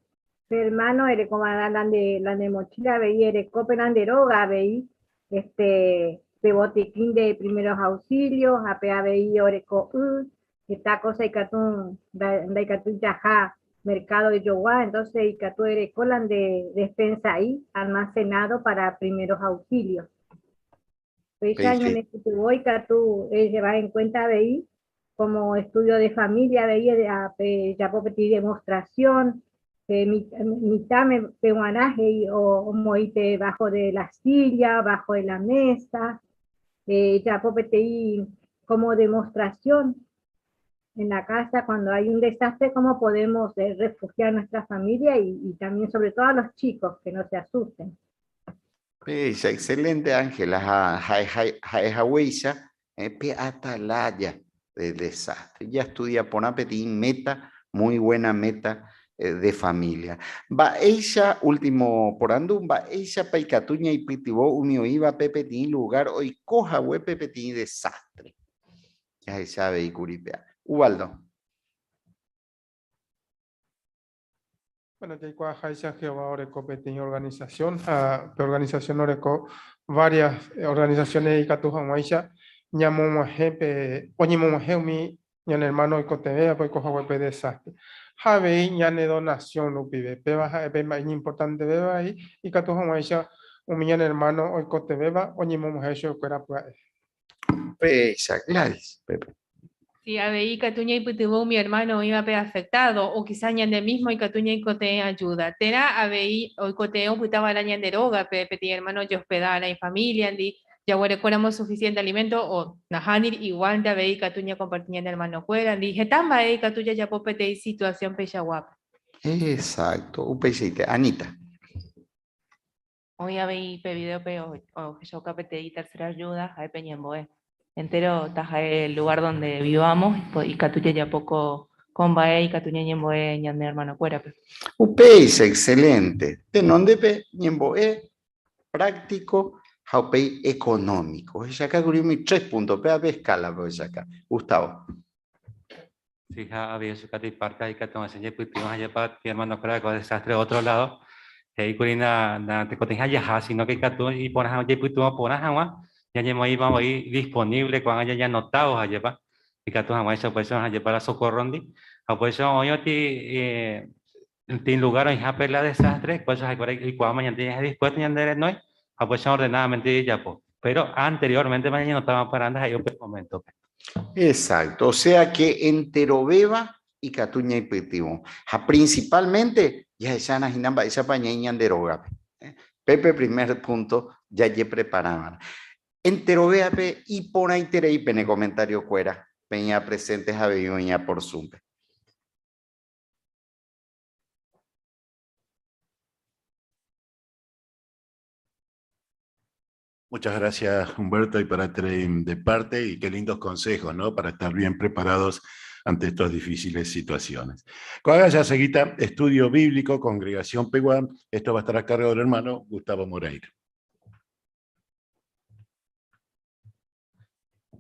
pe hermano erekova'erã la nde, la nde mochila avei ereko pe nande róga avei, este, pe botiquín de primeros auxilios ha pe avei oreko y, heta cosa ikatu ndaikatúi jaha mercado ejogua, entonces ikatu ereko la nde despensa'i almacenado para primeros auxilios. Péicha ñanepytyvõ ikatu llevar en cuenta avei como estudio de familia avei pejapo peteĩ demostración pe mitãme peg̃uarã he'i omoĩ pe bajo de la silla, bajo de la mesa, ejapo peteĩ como demostración en la casa cuando hay un desastre, cómo podemos refugiar nuestra familia y también sobre todo a los chicos que no se asusten. Péicha, excelente Ángela, ha ha'e haguéicha pe atalaya de desastre. Jastudia porã peteĩ meta, muy buena meta de familia. Mba'éicha, último porandu, mba'éichapa ikatu ñaipytyvõ umi oĩvape peteĩ lugar oiko haguépe peteĩ desastre? Jahecha avei kuri péa. Ubaldo. Bueno, jaikuaaháicha Jehová oreko peteĩ organización ha pe organización oreko varias organizaciones ikatu hag̃uáicha ñamog̃uahẽ pe oñemog̃uahẽ umi ñane hermano oikotevẽvape oiko hague pe desastre. Ha avei ñane donación rupive, péva ha'e pe mba'e iñimportantevéva avei ikatu hag̃uáicha umi ñane hermano oikotevẽva oñemog̃uahẽ chupekuéra pya'e. Péicha, Gladys, Pepe. Si avei ikatu ñaipytyvõ umi hermano oĩvape afectado, o quizás ñande mismo ikatu ñaikotevẽ ayuda. Térã avei oikotevẽ opytava'erã ñande rógape peteĩ hermano ojehospeda'arã ifamíliandi, jaguerekóramo suficiente alimento o nahániri, igualnte avei ikatu ñakomparti ñane hermanokuérandi. Heta mba'e ikatu jajapo peteĩ situación peichaguápe. Exacto, upeichaite. Anita. Oĩ avei pe videope ohechauka peteĩ tercera ayuda ha'e pe ñembo'e. Entero taha'e el lugar donde vivamos ikatu jajapo ko mba'e ikatu ñañembo'e ñane hermanokuérape. Upéicha, excelente. Tenondépe ñembo'e práctico ha upéi económico. Ohechaka kuri umi tres punto, péva pe escala-pe ohechaka. Gustavo. Sí, ha avei ohechaukáta iparte ikatu osẽ jepytyvõ ha jepa hermanokuéra ko desastre otro lado. He'i kuri na na tekotevẽha jaha, sino que ikatu iporã hag̃ua jaipytyvõ porã hag̃ua ñañemoĩva voi disponible ko'ág̃a jañanotávo ha jepa ikatu hag̃uáicha upéicha ha jepa la socorro-ndi. Ha upéicha oĩvati tĩ lugar oĩhápe la desastre, upéicha ha'ekuéra oikuaáma ñande ñaĩ dispuesto ñande renói ha upéicha ordenadamente jajapo. Pero anteriormente ñañanotáva paranda he'i upe momento-pe. Exacto, o sea que enterovéva ikatu ñaipytyvõ ha principalmente jahechána hína mba'éichapa ñaĩ ñande rógape. Pépe primer punto jajepreparava'erã. Enterovéape iporãiterei pene comentario-kuéra, peña presente ha avei oĩa por Zoom-pe. Muchas gracias, Humberto, y para de parte, y qué lindos consejos, ¿no? Para estar bien preparados ante estas difíciles situaciones. Ko'ág̃a ya seguita estudio bíblico, Congregación Peguá. Esto va a estar a cargo del hermano Gustavo Moreira.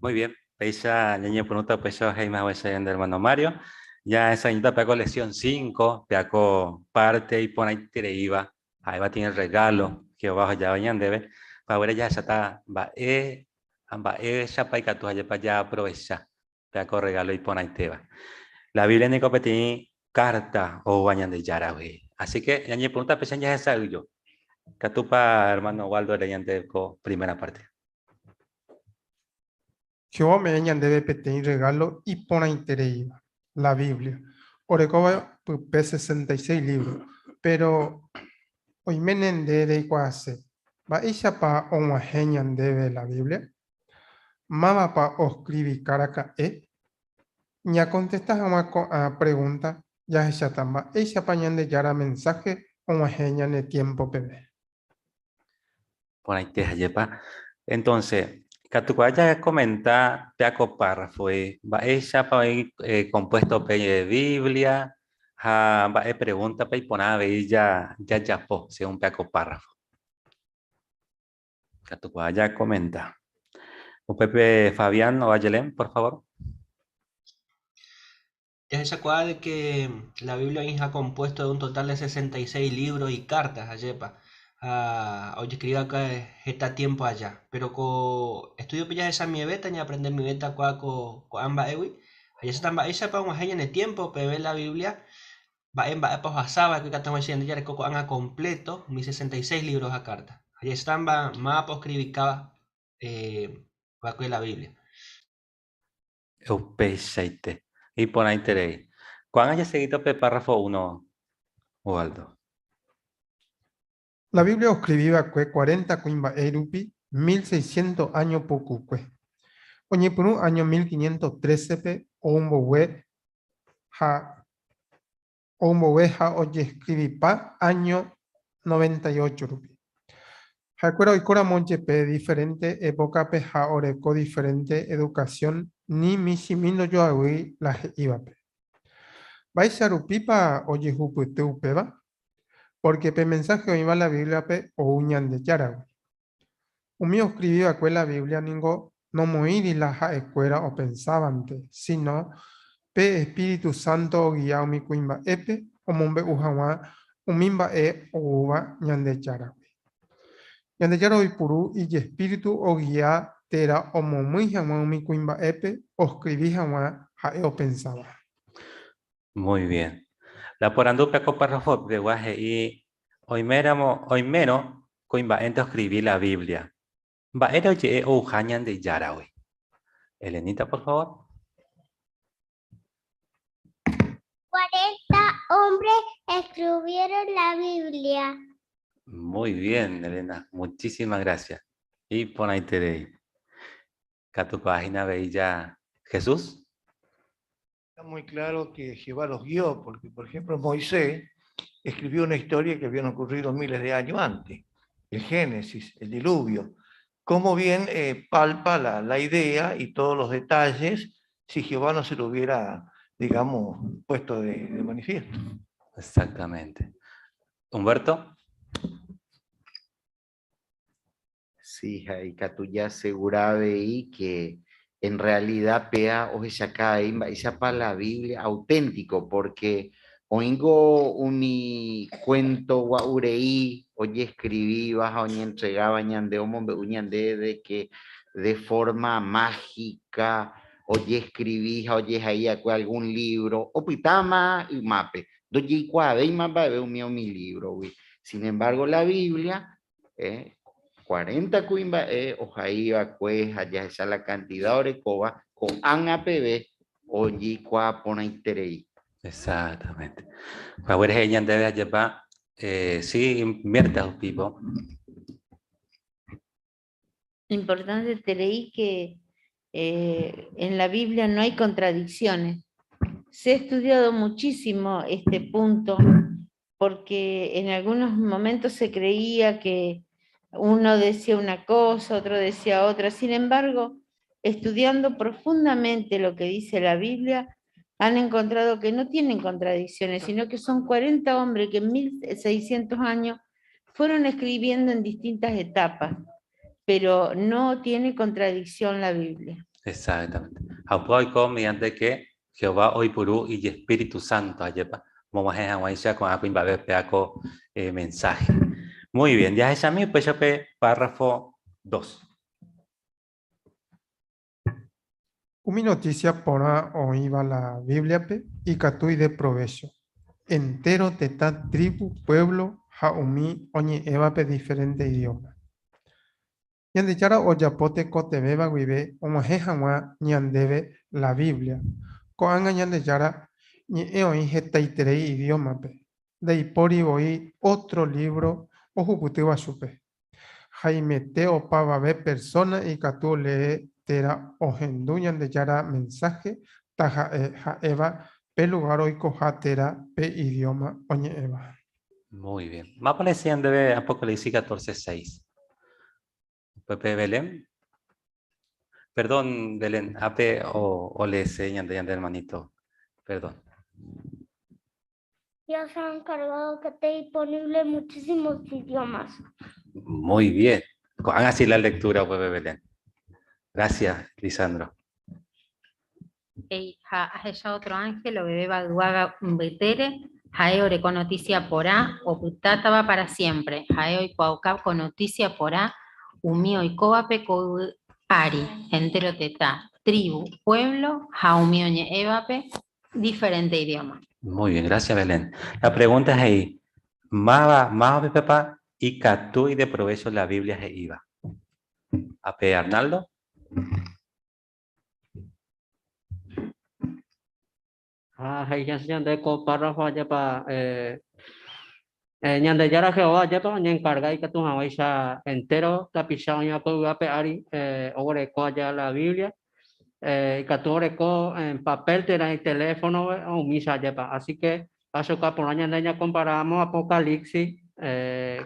Muy bien, péicha ñañepyrũta upéicha he'íma haguéicha ñande hermano Mario. Ya esa peako lección 5, peako parte iporãitereíva, ha'éva tiene regalo Jehová ohejáva ñandéve, haguére jahecháta mba'e ha mba'éichapa ikatu ha'épa jaaprovecha peako regalo iporãitéva. La Biblia niko peteĩ carta oúva Ñandejáragui. Así que ñañepyrũta péicha jahesa'ỹijo. Ikatúpa hermano Waldo ere ñande ko primera parte. Jehová ome'ẽ ñandéve peteĩ rregálo iporãitereíva, la Biblia, orekóva pype 66 lívro. Péro oiméne nde reikuaase, mba'éichapa og̃uahẽ ñandéve la Biblia? Mávapa oskrivika raka'e? Ñakontesta hag̃ua ko'ã pregúnta jahecháta mba'éichapa Ñandejára mensáhe og̃uahẽ ñane tiémpo peve. Porãite ha'épa. Entonces, ikatukuaa jakomenta pe ako párrafo-gui mba'éichapa oĩ compuesto pe Biblia ha mba'e pregúntapa iporã avei jajapo según pe ako párrafo. Ikatukuaa jakomenta. Upépe Fabián o Ayelén, por favor. Jahechakuaa de que la Biblia oĩha compuesto de un total de 66 libros y cartas, ajépa, ha ojescribi va'ekue heta tiempo aja. Pero ko estudio-pe jahechamivéta, ñaaprendemivéta kua ko ko'ã mba'égui, ha jahecháta mba'éichapa og̃uahẽ ñane tiempo peve la Biblia, mba'e mba'épa ohasa va'ekue ikatu hag̃uáicha ñande jareko ko'ág̃a completo umi 66 libros ha cartas. Ha jahecháta mávapa oscribikáva va'ekue la Biblia. Upeichaite. Iporãiterei. Ko'ág̃a jasegíta pe párrafo uno, Waldo. La Biblia oskrivi va'ekue cuarenta kuimba'e rupi mil seiscientos áño pukukue. Oñepyrũ áño mil quinientos trece-pe ou mbogue ha ou mbogue ha ojeskrivipa áño 98 rupi. Ha'ekuéra oikóramo jepe diferénte épokape ha oreko diferénte edukasión ni michĩmi ndojoavýi la he'ívape. Mba'éicha rupípa ojehupyty upéva? Pórke pe mensáhe oĩva la Bíbliape ou Ñandejáragui. Umi oskrivi va'ekue la Biblia ningo nomoĩri la ha'ekuéra opensávante, síno pe espíritu sánto ogia umi kuimba'épe omombe'u hag̃ua umi mba'e oúva Ñandejáragui. Ñandejára oipuru ijespíritu ogia térã omomýi hag̃ua umi kuimba'épe oskrivi hag̃ua ha'e opensáva. Muy bien. La porandúpe ko párrafo pegua he'i oiméramo oimérõ kuimba'énte oskrivi la Biblia. Mba'ére oje'e ouha Ñandejáragui? Elenita, por favor. 40 hombres escribieron la Biblia. Muy bien, Elena. Muchísimas gracias. Iporãiterei. Katu página avei ja Jesús. Está muy claro que Jehová los guió, porque, por ejemplo, Moisés escribió una historia que habían ocurrido miles de años antes, el Génesis, el diluvio. Cómo bien eh, palpa la, la idea y todos los detalles si Jehová no se lo hubiera, digamos, puesto de, de manifiesto. Exactamente. Humberto. Sí, ha ikatu jaasegura avei que en realidad péa ohechaka avei mba'éichapa la Biblia auténtico, porque oĩngo umi cuento gua'u rei ojescrivíva ha oñentregáva ñande omombe'u ñande de que de forma mágica ojescrivi ha ojehai va'ekue algún libro, opytáma ymápe, ndojeikuaavéima mba'eve umi umi libro-gui. Sin embargo, la Biblia Eh, 40 kuimba'e ohai va'ekue ha jahecha la cantidad orekóva ko'ág̃a peve ojeikuaa porãiterei. Exactamente. Haguére he'i ñandéve ajépa, eh, sí, invierta pipo. Importante te leí que eh, en la Biblia no hay contradicciones. Se ha estudiado muchísimo este punto porque en algunos momentos se creía que uno decía una cosa, otro decía otra. Sin embargo, estudiando profundamente lo que dice la Biblia, han encontrado que no tienen contradicciones, sino que son 40 hombres que en 1600 años fueron escribiendo en distintas etapas, pero no tiene contradicción la Biblia. Exactamente. Ha upéva oiko mediante que Jehová oipuru ijespíritu sánto ajépa omog̃uahẽ hag̃uáicha ko'ã kuimba'e péa ko mensáhe. Muy bien, jahechami upéicha pe párrafo dos. Umi notísia porã oĩva la Bíbliape ikatu ideprovécho entéro tetã, trívu, puévlo ha umi oñe'ẽvape diferénte idióma. Ñandejára ojapo tekotevẽva guive og̃uahẽ hag̃ua ñandéve la Biblia. Ko'ág̃a Ñandejára Ñe'ẽ oĩ hetaiterei idiómape, ndaipóri voi ótro lívro ohupytýva chupe. Haimete opavave persóna ikatu olee térã ohendu Ñandejára mensáhe taha'e ha'éva pe lugár oikoha térã pe idióma oñe'ẽva. Muy bien. Mápa le decía ndéve Apocalipsis 14, 6? Upépe Belén. Perdón, Belén, ápe o, o le ñande ñande hermanito. Perdón. Dios ha encargado que esté disponible en muchísimos idiomas. Muy bien. Hagan así la lectura, upépe Belén. Gracias, Lisandro. He'i, Ha ahecha otro ángel ovevéva yvága mbytére, ha'e oreko noticia porã opytátava para siempre, ha'e oikuaauka ko noticia porã umi oikóvape ko yvy ári, entéro tetã, tribu, pueblo ha umi oñe'ẽvape diferente idioma. Muy bien, gracias Belén. La pregunta es he'i, máva, mávapepa ikatu ideprovecho la Biblia he'íva? Ape Arnaldo. Ha he'iha che ñande ko párrafo ajépa eh, eh, Ñandejára Jehová ajépa oñenkarga ikatu hag̃uáicha entéro tapicha oĩva ko yvy ape ári eh, oguereko aja la Biblia, eh, ikatu oreko en papel térã iteléfono umícha ajépa. Así que achoka porã ñande ñakomparáramo Apocalipsis eh,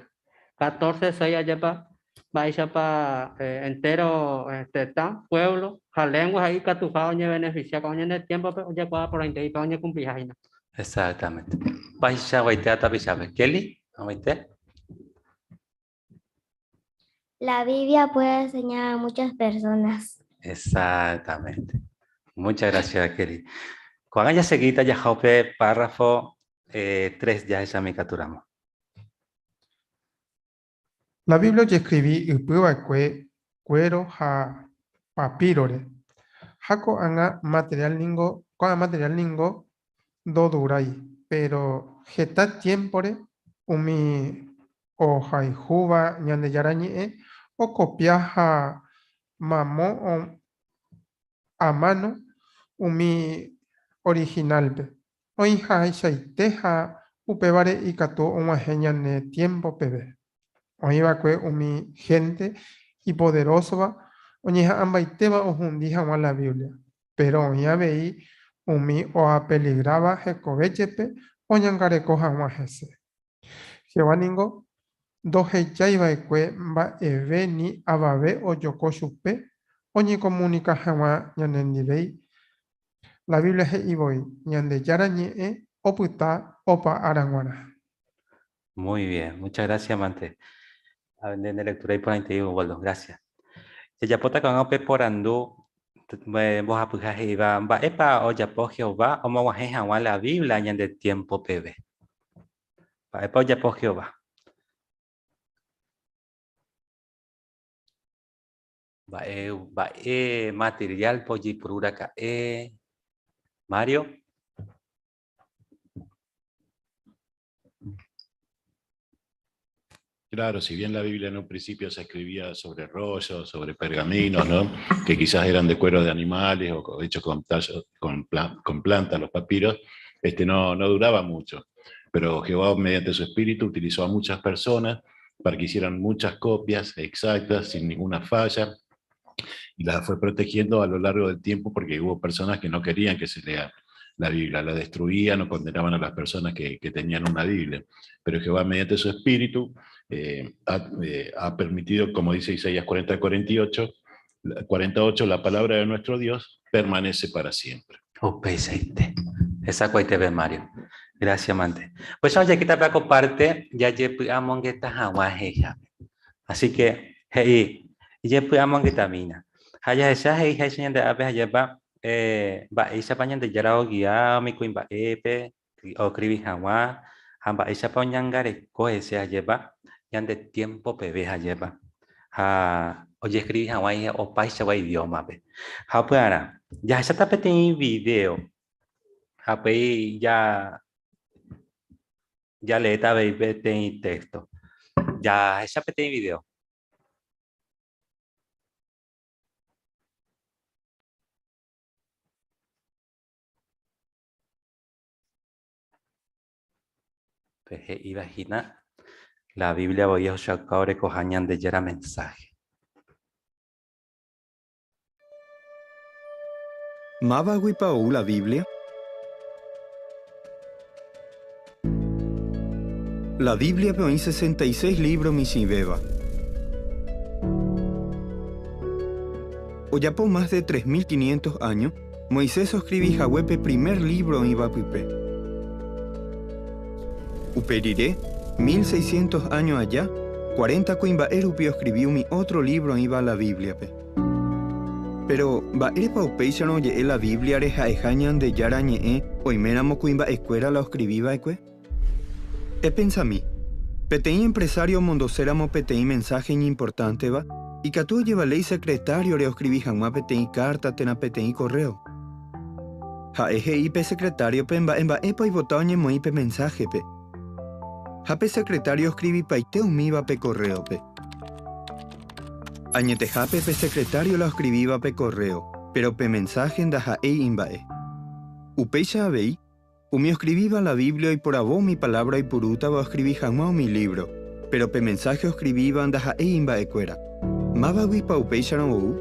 14, 6 ajépa mba'éichapa entéro tetã, puévlo ha léngua he'i ikatuha oñevenefisia ko'ã ñane tiémpope ojekuaa porãiteípa oñekumpliha hína. Exactamente. Mba'eichaguaite tapichápe. Kelly, ag̃uaite. La Biblia puede enseñar a muchas personas. Exactamente. Muchas gracias, Kelly. Ko'ág̃a jaseguíta jaha upe párrafo 3 jahechami ikatúramo. La Biblia ojescribi ypyva'ekue cuero ha papírore. Ha ko'ág̃a material ningo, ko'ã material ningo ndodurái, péro heta tiémpore umi ohayhúva Ñandejára Ñe'ẽ okopia ha mamo a mano umi original-pe, oĩhaichaite ha upévare ikatu og̃uahẽ ñane tiémpo peve. Oĩ va'ekue umi hénte ipoderósova oñeha'ãmbaitéva ohundi hag̃ua la Biblia, péro oĩ avei umi oapeligráva hekove jepe oñangareko hag̃ua hese. Jehová ningo ndohejái va'ekue mba'eve ni avave ojoko chupe oñekomunika hag̃ua ñanendivéi. La Biblia he'i voi, Ñandejára Ñe'ẽ opyta opa ára g̃uarã. Muy bien, muchas gracias, mante. Nde lectura iporãitei, Osvaldo, gracias. Jajapóta ko'ág̃a upe porandu mbohapyha he'íva mba'épa ojapo Jehová omog̃uahẽ hag̃ua la Biblia ñande tiempo peve. Mba'épa ojapo Jehová? Mba'e mba'e material-pa ojeipuru raka'e? Mario? Claro, si bien la Biblia en un principio se escribía sobre rollos, sobre pergaminos, ¿no? Que quizás eran de cuero de animales o hechos con, tallo, con, con plantas, los papiros, no, no duraba mucho. Pero Jehová, mediante su espíritu, utilizó a muchas personas para que hicieran muchas copias exactas, sin ninguna falla, y las fue protegiendo a lo largo del tiempo porque hubo personas que no querían que se lea la Biblia, la destruían o condenaban a las personas que, que tenían una Biblia. Pero Jehová, mediante su espíritu, ha permitido, como dice Isaías 40, 48, 48, la palabra de nuestro Dios permanece para siempre. Upeichaite. Hesakuaiteve Mario. Gracias, mante. Pues ojekita pe ko parte jajepy'amongeta hag̃ua he'ihápe. Así que he'i ijepy'amongetamína. Ha jahecha he'iháicha ñande ápe hajépa mba'éichapa Ñandejára ogia umi kuimba'épe oskrivi hag̃ua ha mba'éichapa oñangareko hese hajépa ñande tiempo peve hajépa ha ojeskrivi hag̃ua opaichagua idiómape. Ha upearã jahecháta peteĩ video ha upéi ja jaleéta avei peteĩ texto. Jahecha peteĩ video. Pe he'íva hína, La Biblia voi ohechauka orekoha Ñandejára mensáhe. Mávaguipa ou la Biblia? La Bíbliape oĩ 66 lívro michĩvéva. Ojapo mas de 3500 áño, Moisés oskrivi hague pe primer lívro oĩva pype. Upe rire, 1600 áño aja, cuarenta kuimba'e rupi oskrivi umi ótro lívro oĩva la Bíbliape. Péro, mba'érepa upéicharõ oje'e la Bíbliare ha'eha Ñandejára Ñe'ẽ oiméramo kuimba'ekuéra la oskrivi va'ekue? Epensami, peteĩ empresário omondoséramo peteĩ mensáhe iñimportánteva, ikatu ojevale isekretáriore oskrivi hag̃ua peteĩ kárta térã peteĩ korréo. Ha'e he'i pe sekretáriope mba'e mba'épa oipota oñemoĩ pe mensáhepe. Ha pe sekretário oskrivipaite umíva pe korréope. Añetehápe pe sekretário la oskrivíva pe korréo, péro pe mensáhe ndaha'éi imba'e. Upéicha avei, Umi oskrivíva la Biblia oiporavo umi palávra oipurútava oskrivi hag̃ua umi lívro, péro pe mensáhe oskrivíva ndaha'éi imba'ekuéra. Mávaguipa upéicharõ ou?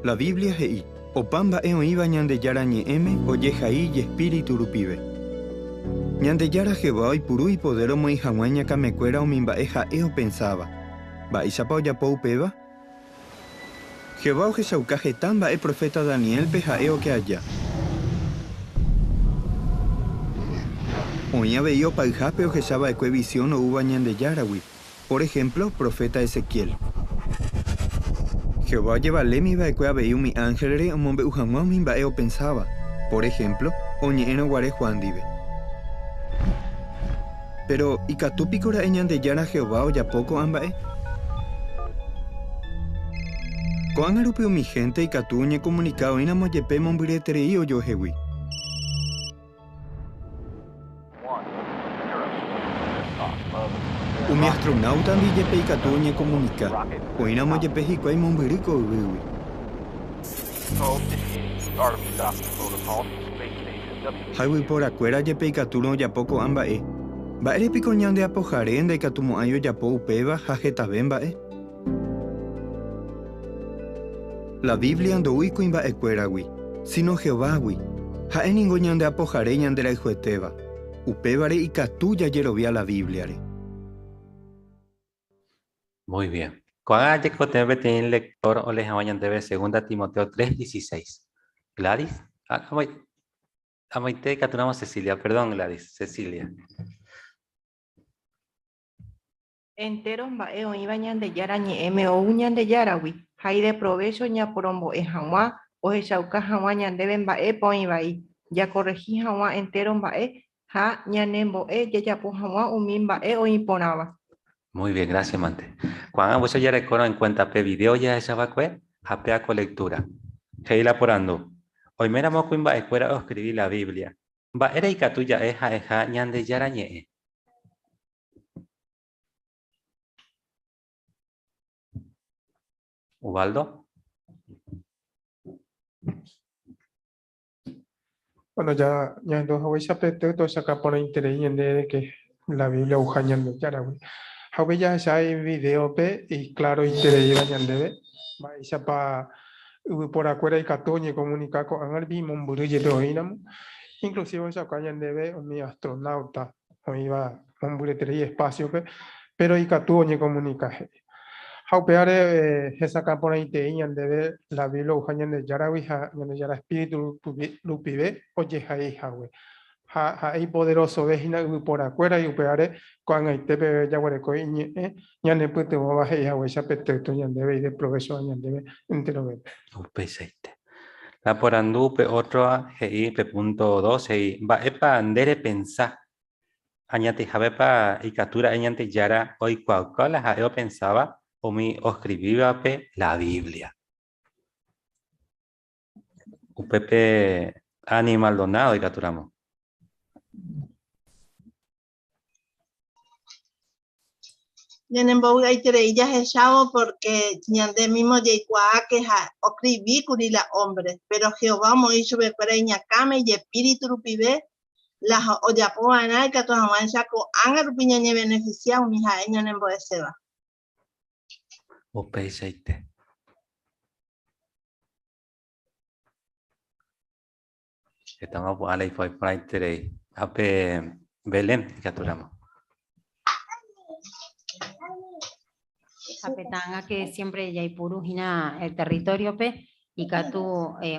La Biblia he'i, Opa mba'e oĩva Ñandejára Ñe'ẽme ojehai ijespíritu rupive. Ñandejára Jehová oipuru ipodér omoĩ hag̃ua iñakãmekuéra umi mba'e ha'e opensáva. Mba'éichapa ojapo upéva? Jehová ohechauka heta mba'e proféta Daniélpe ha'e oke aja. Oĩ avei opayhápe ohecha va'ekue visión oúva Ñandejáragui, por ehémplo, proféta Ezequiel. Jehová ojevalémi va'ekue avei umi ánhelre omombe'u hag̃ua umi mba'e opensáva, por ehémplo, oñe'ẽrõ guare Juan ndive. Péro, ikatu piko ra'e Ñandejára Jehová ojapo ko'ã mba'e? Ko'ág̃a rupi umi hénte ikatu oñekomunika oĩramo jepe mombyryeterei ojoehegui. Umi astronauta-ndi jepe ikatu oñekomunika, oĩramo jepe hikuái mombyry ko yvýgui. Ha yvyporakuéra jepe ikatúrõ ojapo ko'ã mba'e, mba'ére piko ñande Apohare ndaikatumo'ãi ojapo upéva ha hetave mba'e? La Biblia ndoúi kuimba'ekuéragui, síno Jehovágui. Ha'e ningo ñande Apohare ñanderayhuetéva. Upévare ikatu jajerovia la Bíbliare. Muy bien. Ko'ág̃a jekotevẽ peteĩ lector olee hag̃ua ñandéve Segunda Timoteo 3:16. Gladys? Ah, amoite ikatúramo Cecilia. Perdón, Gladys. Cecilia. Entéro mba'e oĩva Ñandejára Ñe'ẽme ou Ñandejáragui, ha ideprovécho ñaporombo'e hag̃ua, ohechauka hag̃ua ñandéve mba'épa oĩ vai, jakorrehi hag̃ua entéro mba'e ha ñanembo'e jajapo hag̃ua umi mba'e oĩ porãva. Muy bien, gracias mante. Ko'ág̃a vos jarekórõ en cuenta pe video jahecha va'ekue ha péa ko lectura. He'i la porandu, Oiméramo kuimba'ekuéra oskrivi la Biblia, mba'ére ikatu ja'e ha'eha Ñandejára Ñe'ẽ? Ubaldo. Bueno, ya ñahendu haguéicha pe texto ohechauka porãiterei ñandéve que la Biblia ouha Ñandejáragui. Ha upéi jahecha ivideópe iklaroitereíva ñandéve mba'éichapa yvyporakuéra ikatu oñekomunika ko'ág̃a rupi imombyry jepe oĩramo. Inclusive ohechauka ñandéve umi astronauta oĩva mombyryeterei espacio-pe, péro ikatu oñekomunika he'i. Ha upévare hesakã porãitei ñandéve la Biblia ouha Ñandejáragui ha Ñandejára espíritu rupive ojehai hague. Ha ha'e ipoderosove hína yvyporakuéragui, upévare ko'ag̃aite peve jaguereko iñe'ẽ ñanepytyvõva he'i haguéicha pe téyto ñandéve ideprovéchova ñandéve enterovépe. Upeichaite. La porandu pe ótroa he'i pe punto dos he'i, Mba'épa nde repensa? Añetehápepa ikatu ra'e Ñandejára oikuaauka la ha'e opensáva umi oskrivívape la Biblia? Upépe Ani Maldonado ikatúramo. Ñanembovy'aiterei jahechávo pórke ñande mímo jaikuaa ke ha oskrivi kuri la ómbre, péro Jehová omoĩ chupekuéra iñakãme ijespíritu rupive la ojapo va'erã ikatu hag̃uáicha ko'ág̃arupi ñañevenefisia umi ha'e ñanembo'eséva. Upeichaite. Hetãgua opu'ã la ipo iporãiterei. Ha pe Belén ikatúramo. Ha pe ta'anga que siempre jaipuru hína el territorio-pe, ikatu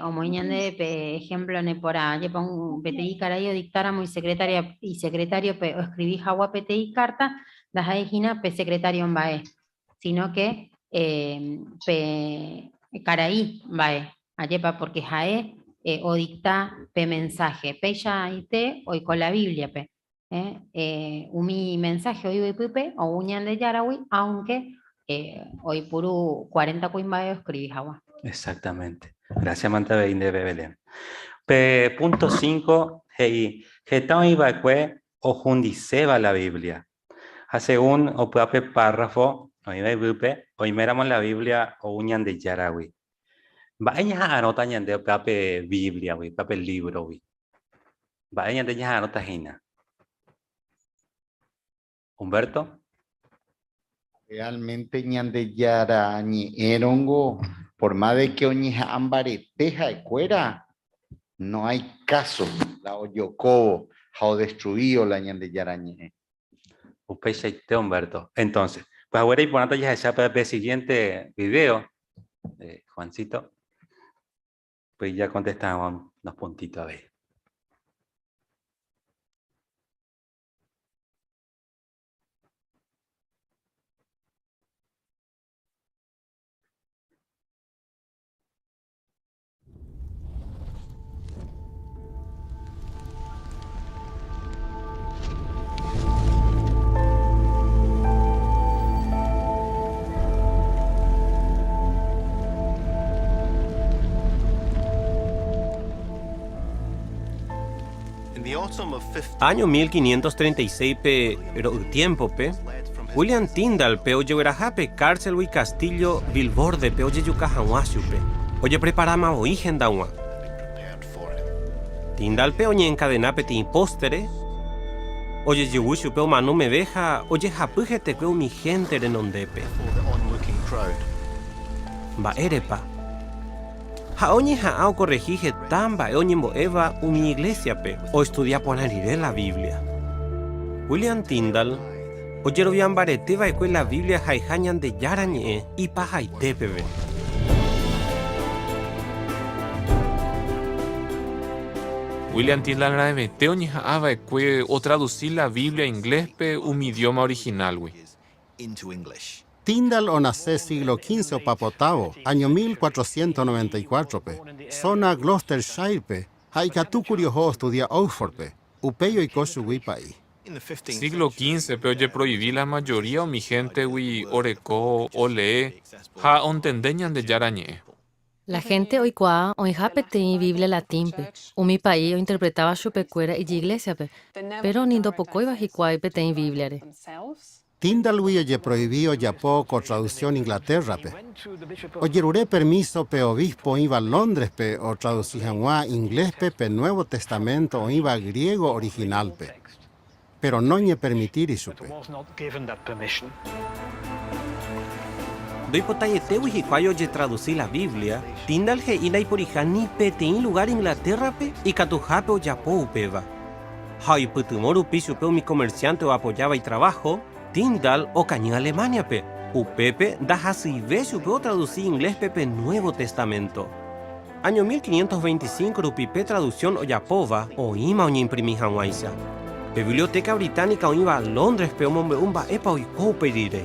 omoĩ ñandéve pe ejemplo neporã. Jepe peteĩ karai odictáramo isecretaria, isecretario-pe oescribi hagua peteĩ carta, ndaha'éi hína pe secretario mba'e, sino que pe karai mba'e. Ajépa, pórke ha'e odikta pe mensáhe. Peichaite oiko la Bíbliape. Umi mensáhe oĩva ipype ou Ñandejáragui, áunke oipuru cuarenta kuimba'e oskrivi hag̃ua. Exactamente. Gracias mante avei ndéve, Belén. Pe punto cinco he'i, Heta oĩ va'ekue ohundiséva la Biblia. Ha según opyta pe párrafo oĩva yvýpe, oiméramo la Biblia ou Ñandejáragui. Mba'e ñaha'arõta ñande upéva pe Bíbliagui, upéva pe lívrogui? Mba'e ñande ñaha'arõta hína? Humberto? Realmente Ñandejára ñe'ẽrongo, por más de que oñeha'ã mbarete ha'ekuéra, no hay caso la ojokóvo ha odestruío la Ñandejára ñe'ẽ. Upeichaite Humberto. Entonces, pues haguére iporãta jahecha pe siguiente video, Juancito, pues ya contestamos unos puntitos a ver. Áño 1536-pe ro'y tiémpope, William Tyndale-pe ojegueraha pe kárselgui kastíllo Vilvoorde-pe ojejuka hag̃ua chupe. Ojepreparáma voi hendag̃ua. Tyndale-pe oñeenkadena peteĩ póstere, ojejuvy chupe omano meve ha ojehapy hetekue umi hénte renondépe. Mba'érepa? Ha'e oñeha'ã okorrehi heta mba'e oñembo'éva umi iglésiape oestudia porã rire la Biblia. William Tyndale ojerovia mbarete va'ekue la Biblia ha'eha Ñandejára Ñe'ẽ ipahaite peve. William Tyndale raẽvete oñeha'ã va'ekue otradusi la Biblia ingléspe umi idióma orihinálgui. Tyndale onase siglo XV opapotávo, áño 1494-pe, zona Gloucestershire-pe ha ikatúkuri oho ostudia Oxford-pe, upéi oiko chugui pa'i. Síglo XV-pe ojeproivi la majoría umi héntegui oreko, olee ha ontende Ñandejára Ñe'ẽ. La hénte oikuaa oĩha peteĩ Biblia latínpe, umi pa'i ointerpretáva chupekuéra ijiglésiape, péro ni ndopokóiva hikuái peteĩ Bíbliare. Tyndale-gui ojeproivi ojapo ko traduksión Inglatérrape. Ojerure permíso pe obispo oĩva Lóndrespe otradusi hag̃ua ingléspe pe Nuevo Testamento oĩva griego orihinálpe. Péro noñepermitíri chupe. Ndoipotaietegui hikuái ojetradusi la Biblia, Tyndale he'i ndaiporiha ni peteĩ lugár Inglatérrape ikatuhápe ojapo upéva. Ha oipytyvõ rupi chupe umi komersiánte oapojáva itraváho, Tyndale okañy Alemániape. Upépe ndahasyive chupe otradusi ingléspe pe Nuevo Testamento. Áño 1525 rupi pe traduksión ojapóva oĩma oñeimprimi hag̃uáicha. Pe Biblioteca Británica oĩva Lóndrespe omombe'u mba'épa oiko upe rire.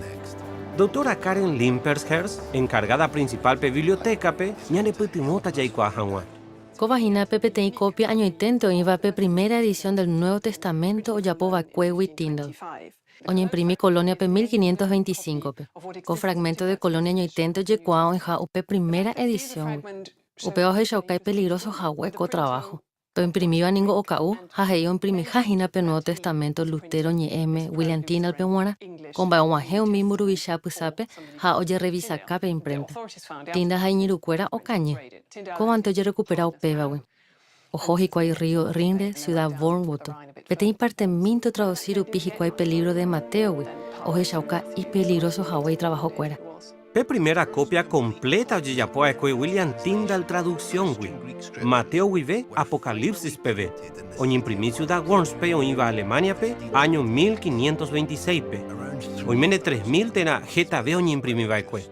Doctora Karen Limpershers, enkargáda prinsipál pe bibliotékape, ñanepytyvõta jaikuaa hag̃ua. Kóva hína pe peteĩ kópia añoiténte oĩva pe primera edición del Nuevo Testamento ojapo va'ekuégui Tyndale. Oñeimprimi Colóniape 1525-pe. Ko fragmento de Colonia añoiténte ojekuaa oĩha upe primera edición-gui. Upéva ohechauka ipeligróso hague ko traváho. Pe oimprimíva ningo oka'u ha he'i oimprimiha hína pe Nuevo Testamento Lutero ñe'ẽme William Tyndale-pe g̃uarã. Ko mba'e og̃uahẽ umi mburuvicha apysápe ha ojerrevisaka pe imprenta. Tyndale ha iñirũkuéra okañy. Kóvante ojerrekupera upévagui. Oho hikuái rrío Rin-re siuda Worms gotyo. Peteĩ partemínte otradusi rupi hikuái pe lívro de Mateogui, ohechauka ipeligróso hague itravahokuéra. Pe primera kópia kompléta ojejapo va'ekue William Tyndale traduksióngui, Mateo guive Apocalipsis peve, oñeimprimi siuda Worms-pe oĩva Alemániape áño 1526-pe. Oiméne 3000 térã hetave oñeimprimi va'ekue.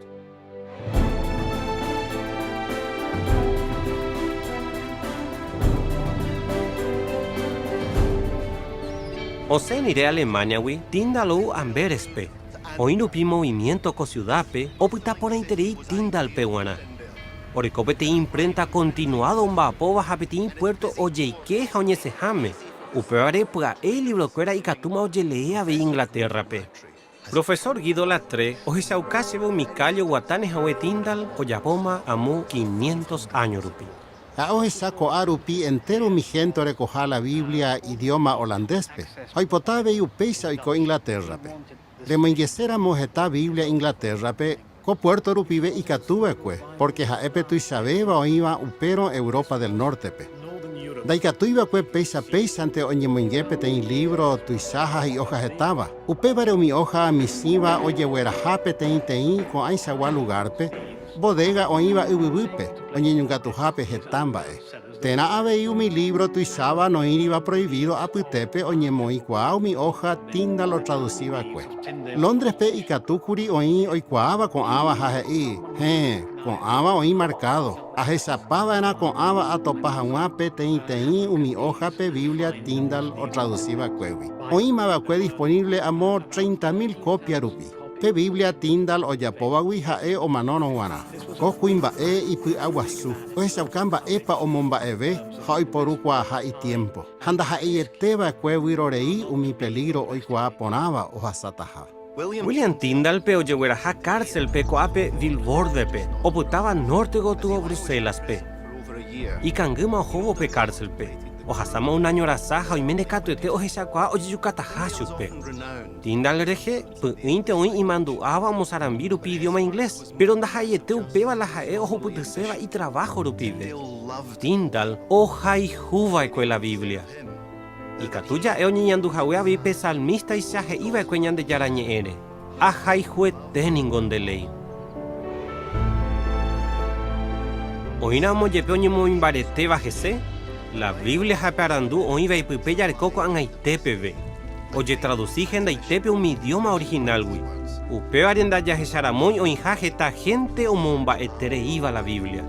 Osẽ rire Alemániagui, Tyndale ou Amberes-pe. Oĩ rupi movimiento ko ciudad-pe, opyta porãiterei Tyndale-pe g̃uarã. Oreko peteĩ imprenta continuado omba'apóva ha peteĩ puerto ojeike ha oñesẽháme, upévare pya'e ilibrokuéra ikatúma ojelee avei Inglaterra-pe. Profesor Guido Latre ohechauka chéve umi kálle oguatáne hague Tyndale ojapóma amo quinientos áño rupi. Ha ohecha ko'a rupi entéro umi hénte orekoha la Biblia idióma holandéspe, ha oipota avei upéicha oiko Inglatérrape. Remoingeséramo heta Biblia Inglatérrape, ko puérto rupive ikatu va'ekue, pórke ha'e pe tuichavéva oĩva upérõ Europa del Nórtepe. Ndaikatúi va'ekue péicha péichante oñemoinge peteĩ lívro tuicha ha hi'óha hetáva, upévare umi óha michĩva ojegueraha peteĩteĩ ko'ãichagua lugárpe, bodéga oĩva yvyvýpe, oñeñongatuhápe heta mba'e. Térã avei umi lívro tuicháva noĩriva proivído apytépe oñemoĩkuaa umi óha Tyndale otradusi va'ekue. Lóndrespe ikatúkuri oĩ oikuaáva ko'ãva ha he'i, Héẽ, ko'ãva oĩ markádo. Ahechapa va'erã ko'ãva atopa hag̃ua peteĩteĩ umi óha pe Biblia Tyndale otradusi va'ekuégui. Oĩma va'ekue disponible amo treinta mil kópia rupi. Pe Biblia Tyndale ojapóvagui ha'e omanórõ g̃uarã. Ko kuimba'e ipy'aguasu, ohechauka mba'épa omomba'eve ha oiporukuaaha itiémpo, ha ndaha'eiete va'ekue vyrorei umi pelígro oikuaa porãva ohasataha. William Tyndale-pe ojegueraha kárselpe ko'ápe Vilvoorde-pe, opytáva nórte gotyo Bruselas-pe. Ikangýma ohóvo pe kárselpe. Ohasáma un áño rasa ha oiméne katuete ohechakuaa ojejukataha chupe. Tyndall rehe, py'ỹinte oĩ imandu'áva omosarambi rupi idioma inglés, péro ndaha'eiete upéva la ha'e ohupytyséva itraváho rupive. Tyndall ohayhuva'ekue la Biblia. Ikatu ja'e oñeñandu hague avei pe salmístaicha he'iva'ekue Ñandejára Ñe'ẽre, Ahayhuete ningo nde léi. Oĩramo jepe oñemoĩmbaretéva hese, la Biblia ha pe arandu oĩva ipype jareko ko'ag̃aite peve, ojetradusi hendaitépe umi idióma orihinálgui. Upévare ndajahecharamói oĩha heta hénte omomba'etereíva la Biblia.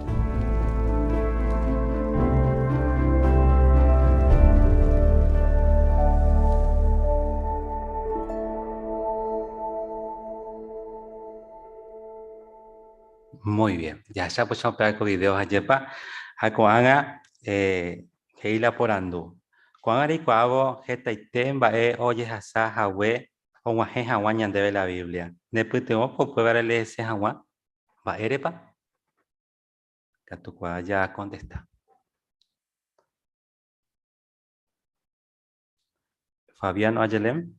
Muy bien, jahecha pochã upéva ko video ajépa ha ko'ág̃a eh, he'i la porandu. Ko'ág̃a reikuaávo hetaite mba'e ojehasa hague og̃uahẽ hag̃ua ñandéve la Biblia. Nepytyvõpa upéva releese hag̃ua? Mba'érepa? Katukuaa jakontesta. Fabián Ayelem.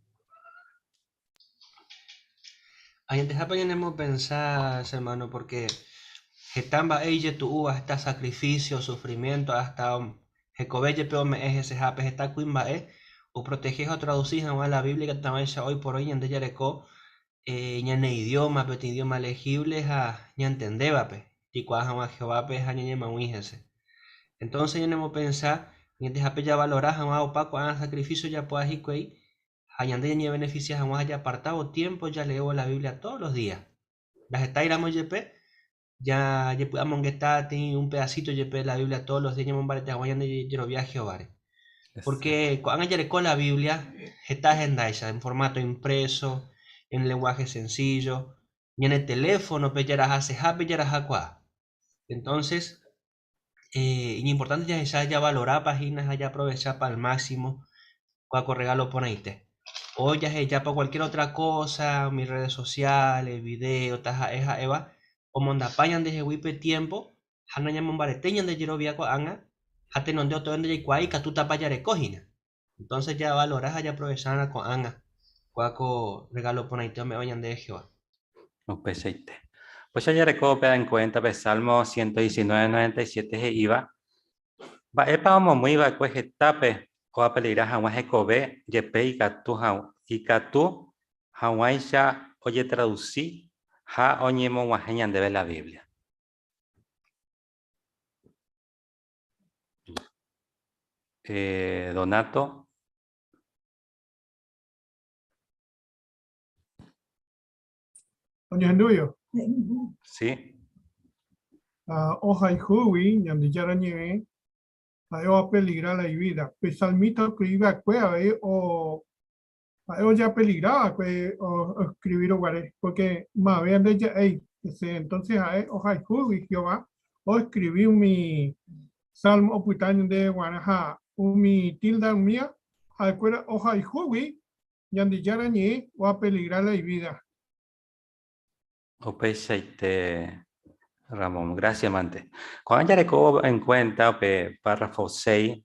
Añetehápe ñanemopensa, che hermano, porque heta mba'e ijetu'úva, heta sacrificio, sufrimiento, hasta hekove jepe ome'ẽ hesehápe heta kuimba'e oprotehe ha otraduci hag̃ua la Biblia ikatu hag̃uáicha hoy por hoy ñande jareko ñane idioma, peteĩ idioma legible ha ñantendévape, jaikuaa hag̃ua Jehovápe ha ñañemag̃ui hese. Entonces ñanemopensa añetehápe javalora hag̃ua opa ko'ã sacrificio japo'a hikuái ha ñande ñañebeneficia hag̃ua ha japartávo tiempo jaleévo la Biblia todos los días. Ndahetáiramo jepe, jajepy'amongeta teĩ un pedacito jepe la Biblia todos los días ñamombarete hag̃ua ñande jerovia Jehováre. Porque ko'ág̃a jareko la Biblia heta hendáicha, en formato impreso, en lenguaje sencillo, ñane teléfonope jarahasehápe jarahakuaa. Entonces, iñimportante jahecha javalorápa hína ha jaaprovechápa al máximo kua ko regalo porãite. O jahejápa cualquier otra cosa, umi redes sociales, video, taha'e ha'éva, omondapa ñandehegui pe tiempo ha nañamombaretéi ñande jerovia ko'ág̃a ha tenonde otoe ndajaikuaái ikatútapa jareko hína. Entonces javalora ha jaaprovechána ko'ág̃a kua ko regalo porãite ome'ẽva ñandéve Jehová. Upeichaite. Upéicha jareko upéva en cuenta pe Salmo 119, 97 he'íva, Mba'épa omomýi va'ekue hetápe oapeligra hag̃ua hekove jepe ikatu ikatu hag̃uáicha ojetradusi ha oñemog̃uahẽ ñandéve la Biblia? Eh, Donato. Oñehendúio. Sí. Ah, ohayhúgui Ñandejára ñe'ẽ, ha'e oapeligra la ivida. Pe salmista oskrivi va'ekue avei o ha'e ojapeligra va'ekue oskrivíro guare, pórke mave ndeja'éi hese. Entonces ha'e ohayhúgui Jehová oskrivi umi salmo opyta ñandéve guarã ha umi tilda umía ha'ekuéra ohayhúgui Ñandejára ñe'ẽ oapeligra la ivida. Upeichaite, Ramón. Gracias mante. Ko'ág̃a jareko en cuenta pe párrafo 6,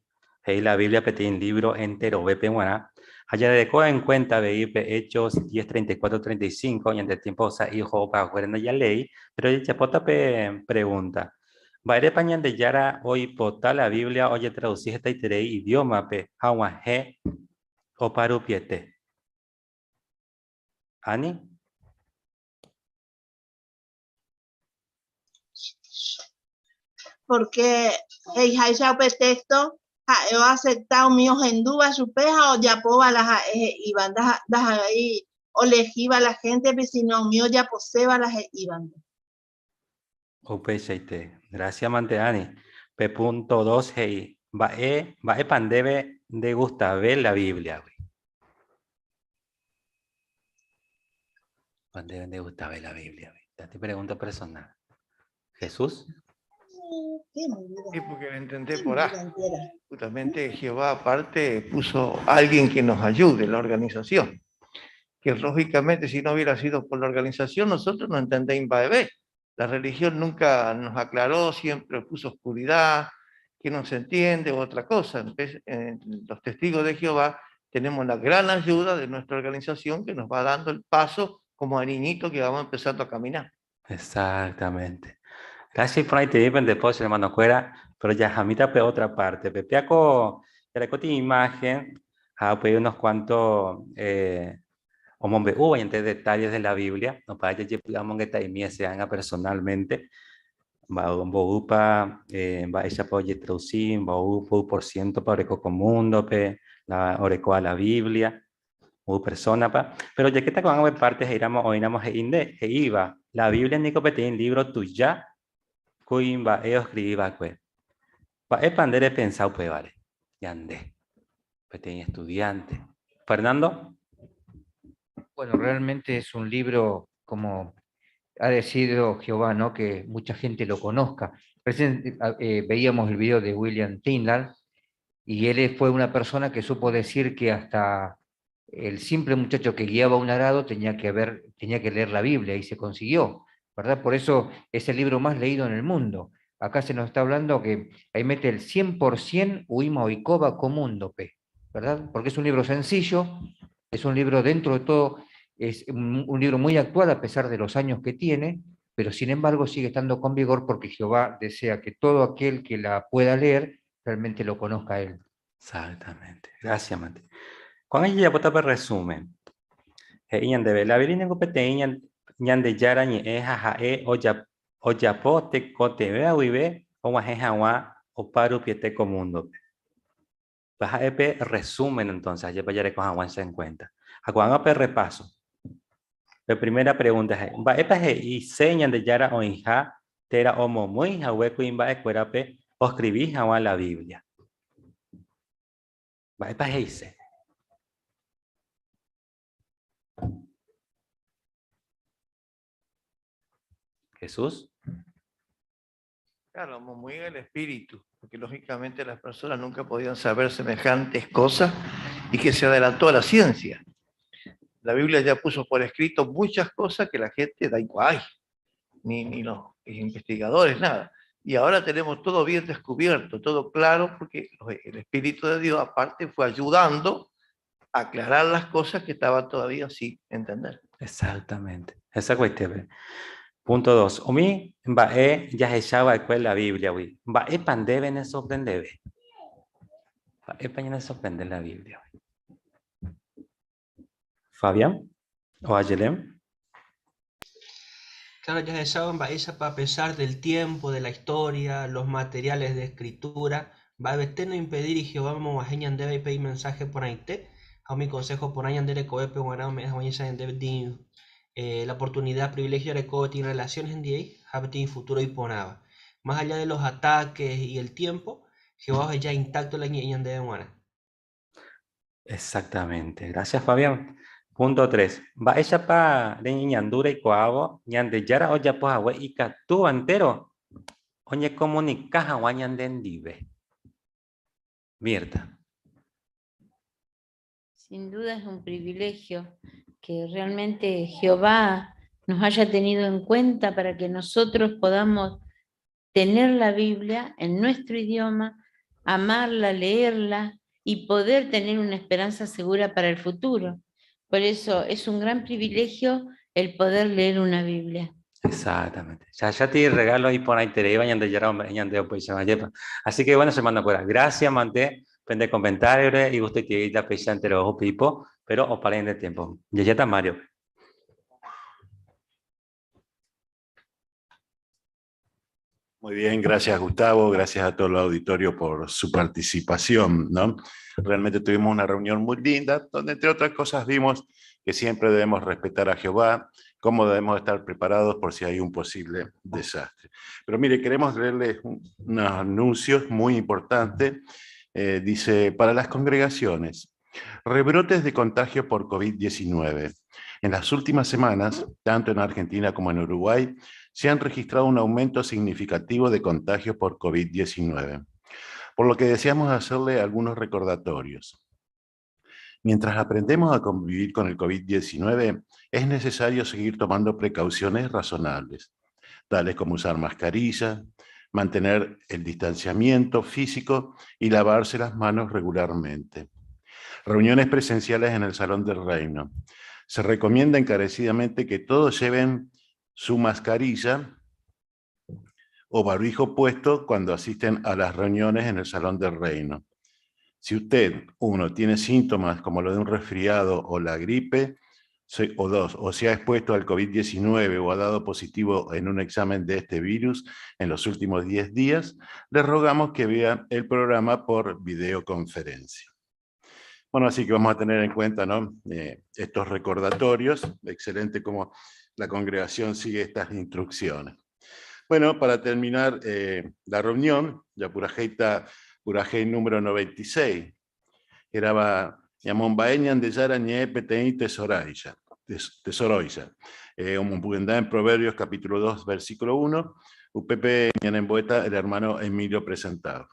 he'i la Biblia peteĩ lívro enterovépe g̃uarã, ha jareko en cuenta avei pe Hechos 10, 34, 35, ñande tiempo sa'i oho opahaguére ndajaléi, péro jajapóta pe pregunta. Mba'érepa Ñandejára oipota la Biblia ojetradusi hetaiterei idiómape ha og̃uahẽ Oparupiete. Ani? Porque he'iháicha upe texto, ha'e oacepta umi ohendúva chupe ha ojapóva la ha'e he'íva, ndaha'éi olegíva la héntepe, sino umi ojaposéva la he'ívante. Upeichaite. Gracias mante Ani. Pe punto dos he'i, Mba'e, mba'épa ndéve ndegustave la Bíbliagui? Mba'épa ndéve ndegustave la Bíbliagui? Tati pregunta personal. Jesús? Sí, porque lo entendé por ahí. Justamente Jehová aparte puso a alguien que nos ayude, la organización. Que lógicamente si no hubiera sido por la organización, nosotros no entendemos mba'eve. La religión nunca nos aclaró, siempre puso oscuridad, que no se entiende o otra cosa. Entonces, los testigos de Jehová tenemos la gran ayuda de nuestra organización que nos va dando el paso como a niñito que vamos empezando a caminar. Exactamente. Gracias por ahí te después, hermano Cuera, pero ya jamita pe otra parte. Pepiaco, ti imagen, ha pues unos cuantos eh, omombe hubo entre detalles de la Biblia, no para que que se haga personalmente. Va upa, eh, va ella puede traducir, va por ciento para oreco mundo, pe la oreco a la Biblia, u persona pa. Pero ya que está con partes iramos oinamos e inde e iba la Biblia niko peteĩ libro tuja kuimba'e oscribi va'ekue. Mba'épa nde repensa upévare? Ñande, peteĩ estudiante. Fernando. Bueno, realmente es un libro como ha decidido Jehová, ¿no? Que mucha gente lo conozca. Recién veíamos el video de William Tyndale y él fue una persona que supo decir que hasta el simple muchacho que guiaba un arado tenía que leer la Biblia y se consiguió, ¿verdad? Por eso es el libro más leído en el mundo. Acá se nos está hablando que ahí mete el 100% oĩma oikóva ko múndope, ¿verdad? Porque es un libro sencillo, es un libro dentro de todo, es un libro muy actual a pesar de los años que tiene, pero sin embargo sigue estando con vigor porque Jehová desea que todo aquel que la pueda leer realmente lo conozca a él. Exactamente. Gracias, Mate. Ko'ág̃a jajapóta pe resumen. He'i ñandéve, La Biblia ningo peteĩ Ñandejára ñe'ẽ ha ha'e ojapo tekotevẽva guive og̃uahẽ hag̃ua opa rupiete ko múndope. Pe ha'e pe resumen entonces, ajépa jareko hag̃uáicha en cuenta. Ha ko'ág̃a pe repaso. Pe primera pregunta he'i, Mba'épa he'ise Ñandejára oĩha térã omomýi hague kuimba'ekuérape oskrivi hag̃ua la Biblia? Mba'épa he'ise? Jesús. Claro, muy el espíritu, porque lógicamente las personas nunca podían saber semejantes cosas y que se adelantó a la ciencia. La Biblia ya puso por escrito muchas cosas que la gente da igual, ni los investigadores, nada. Y ahora tenemos todo bien descubierto, todo claro, porque el Espíritu de Dios aparte fue ayudando a aclarar las cosas que estaban todavía sin entender. Exactamente. Esa cuestión. Punto 2. Umi mba'e jahecha va'ekue la Biblia-gui. Mba'épa ndéve nesorprendeve? Mba'épa ñanesorprende la Biblia-gui? Fabián o Ayelén. Claro, jahechávo mba'éichapa a pesar del tiempo, de la historia, los materiales de escritura, mba'evete noimpedíri Jehová omog̃uahẽ ñandéve ipe imensaje porãite ha umi consejo porã ñande rekovépe g̃uarã ome'ẽ hag̃uáicha ñandéve peteĩ la oportunidad, privilegio jareko peteĩ relación hendiéi ha peteĩ futuro iporãva. Más allá de los ataques y el tiempo, Jehová oheja intacto la iñe'ẽ ñandéve g̃uarã. Exactamente. Gracias, Fabián. Punto 3. Mba'éichapa reñeñandu reikuaávo Ñandejára ojapo hague ikatúva entéro oñekomunika hag̃ua ñandendive? Mirta. Sin duda es un privilegio que realmente Jehová nos haya tenido en cuenta para que nosotros podamos tener la Biblia en nuestro idioma, amarla, leerla y poder tener una esperanza segura para el futuro. Por eso es un gran privilegio el poder leer una Biblia. Exactamente. Ya, ya te regalo ahí por ahí te iba ñande pues, Así que bueno, hermano, gracias, mante, pende comentario y gusto que la fecha entero ojo pipo, pero os paren de tiempo. Ya ya está Mario. Muy bien, gracias Gustavo, gracias a todo el auditorio por su participación, ¿no? Realmente tuvimos una reunión muy linda, donde entre otras cosas vimos que siempre debemos respetar a Jehová, cómo debemos estar preparados por si hay un posible desastre. Pero mire, queremos leerles unos anuncios muy importantes. Dice, para las congregaciones, rebrotes de contagio por COVID-19. En las últimas semanas, tanto en Argentina como en Uruguay, se han registrado un aumento significativo de contagios por COVID-19, por lo que deseamos hacerle algunos recordatorios. Mientras aprendemos a convivir con el COVID-19, es necesario seguir tomando precauciones razonables, tales como usar mascarilla, mantener el distanciamiento físico y lavarse las manos regularmente. Reuniones presenciales en el Salón del Reino. Se recomienda encarecidamente que todos lleven su mascarilla o barbijo puesto cuando asisten a las reuniones en el Salón del Reino. Si usted, uno, tiene síntomas como lo de un resfriado o la gripe, o dos, o se ha expuesto al COVID-19 o ha dado positivo en un examen de este virus en los últimos 10 días, le rogamos que vea el programa por videoconferencia. Bueno, así que vamos a tener en cuenta, ¿no? Estos recordatorios. Excelente cómo la congregación sigue estas instrucciones. Bueno, para terminar la reunión, ya purajeita, purajei número 96, era Ñamomba'e Ñandejára ñe'ẽ peteĩ tesoraicha, tesoroicha. Omopyenda en Proverbios capítulo 2, versículo 1, upépe ñanembo'éta el hermano Emilio presentado.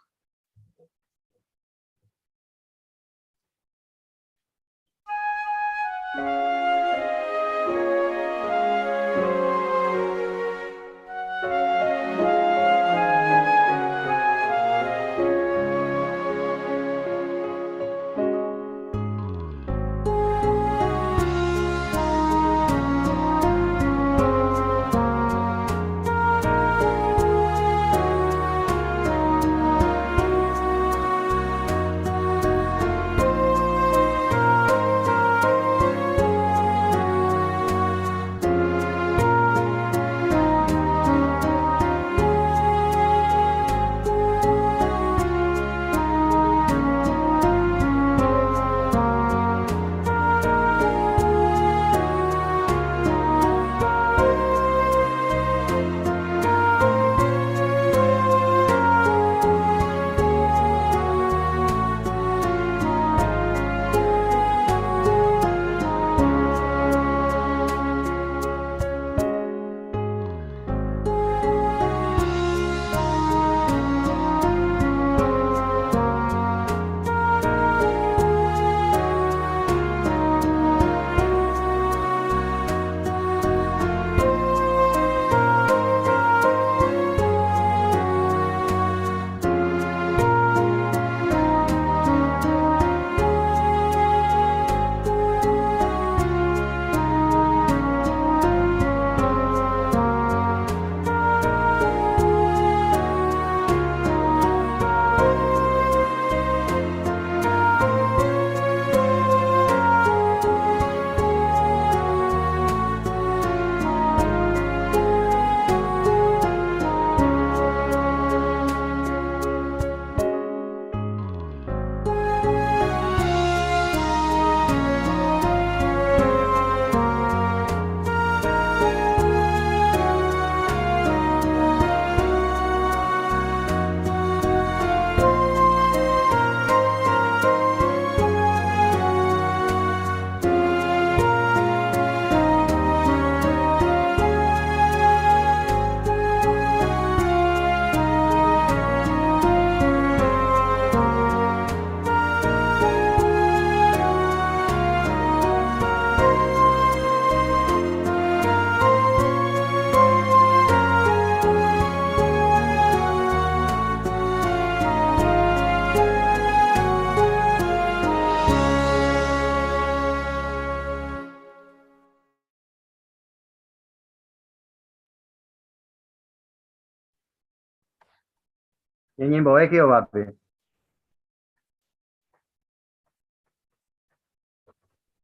Ñañembo'e Jehovápe.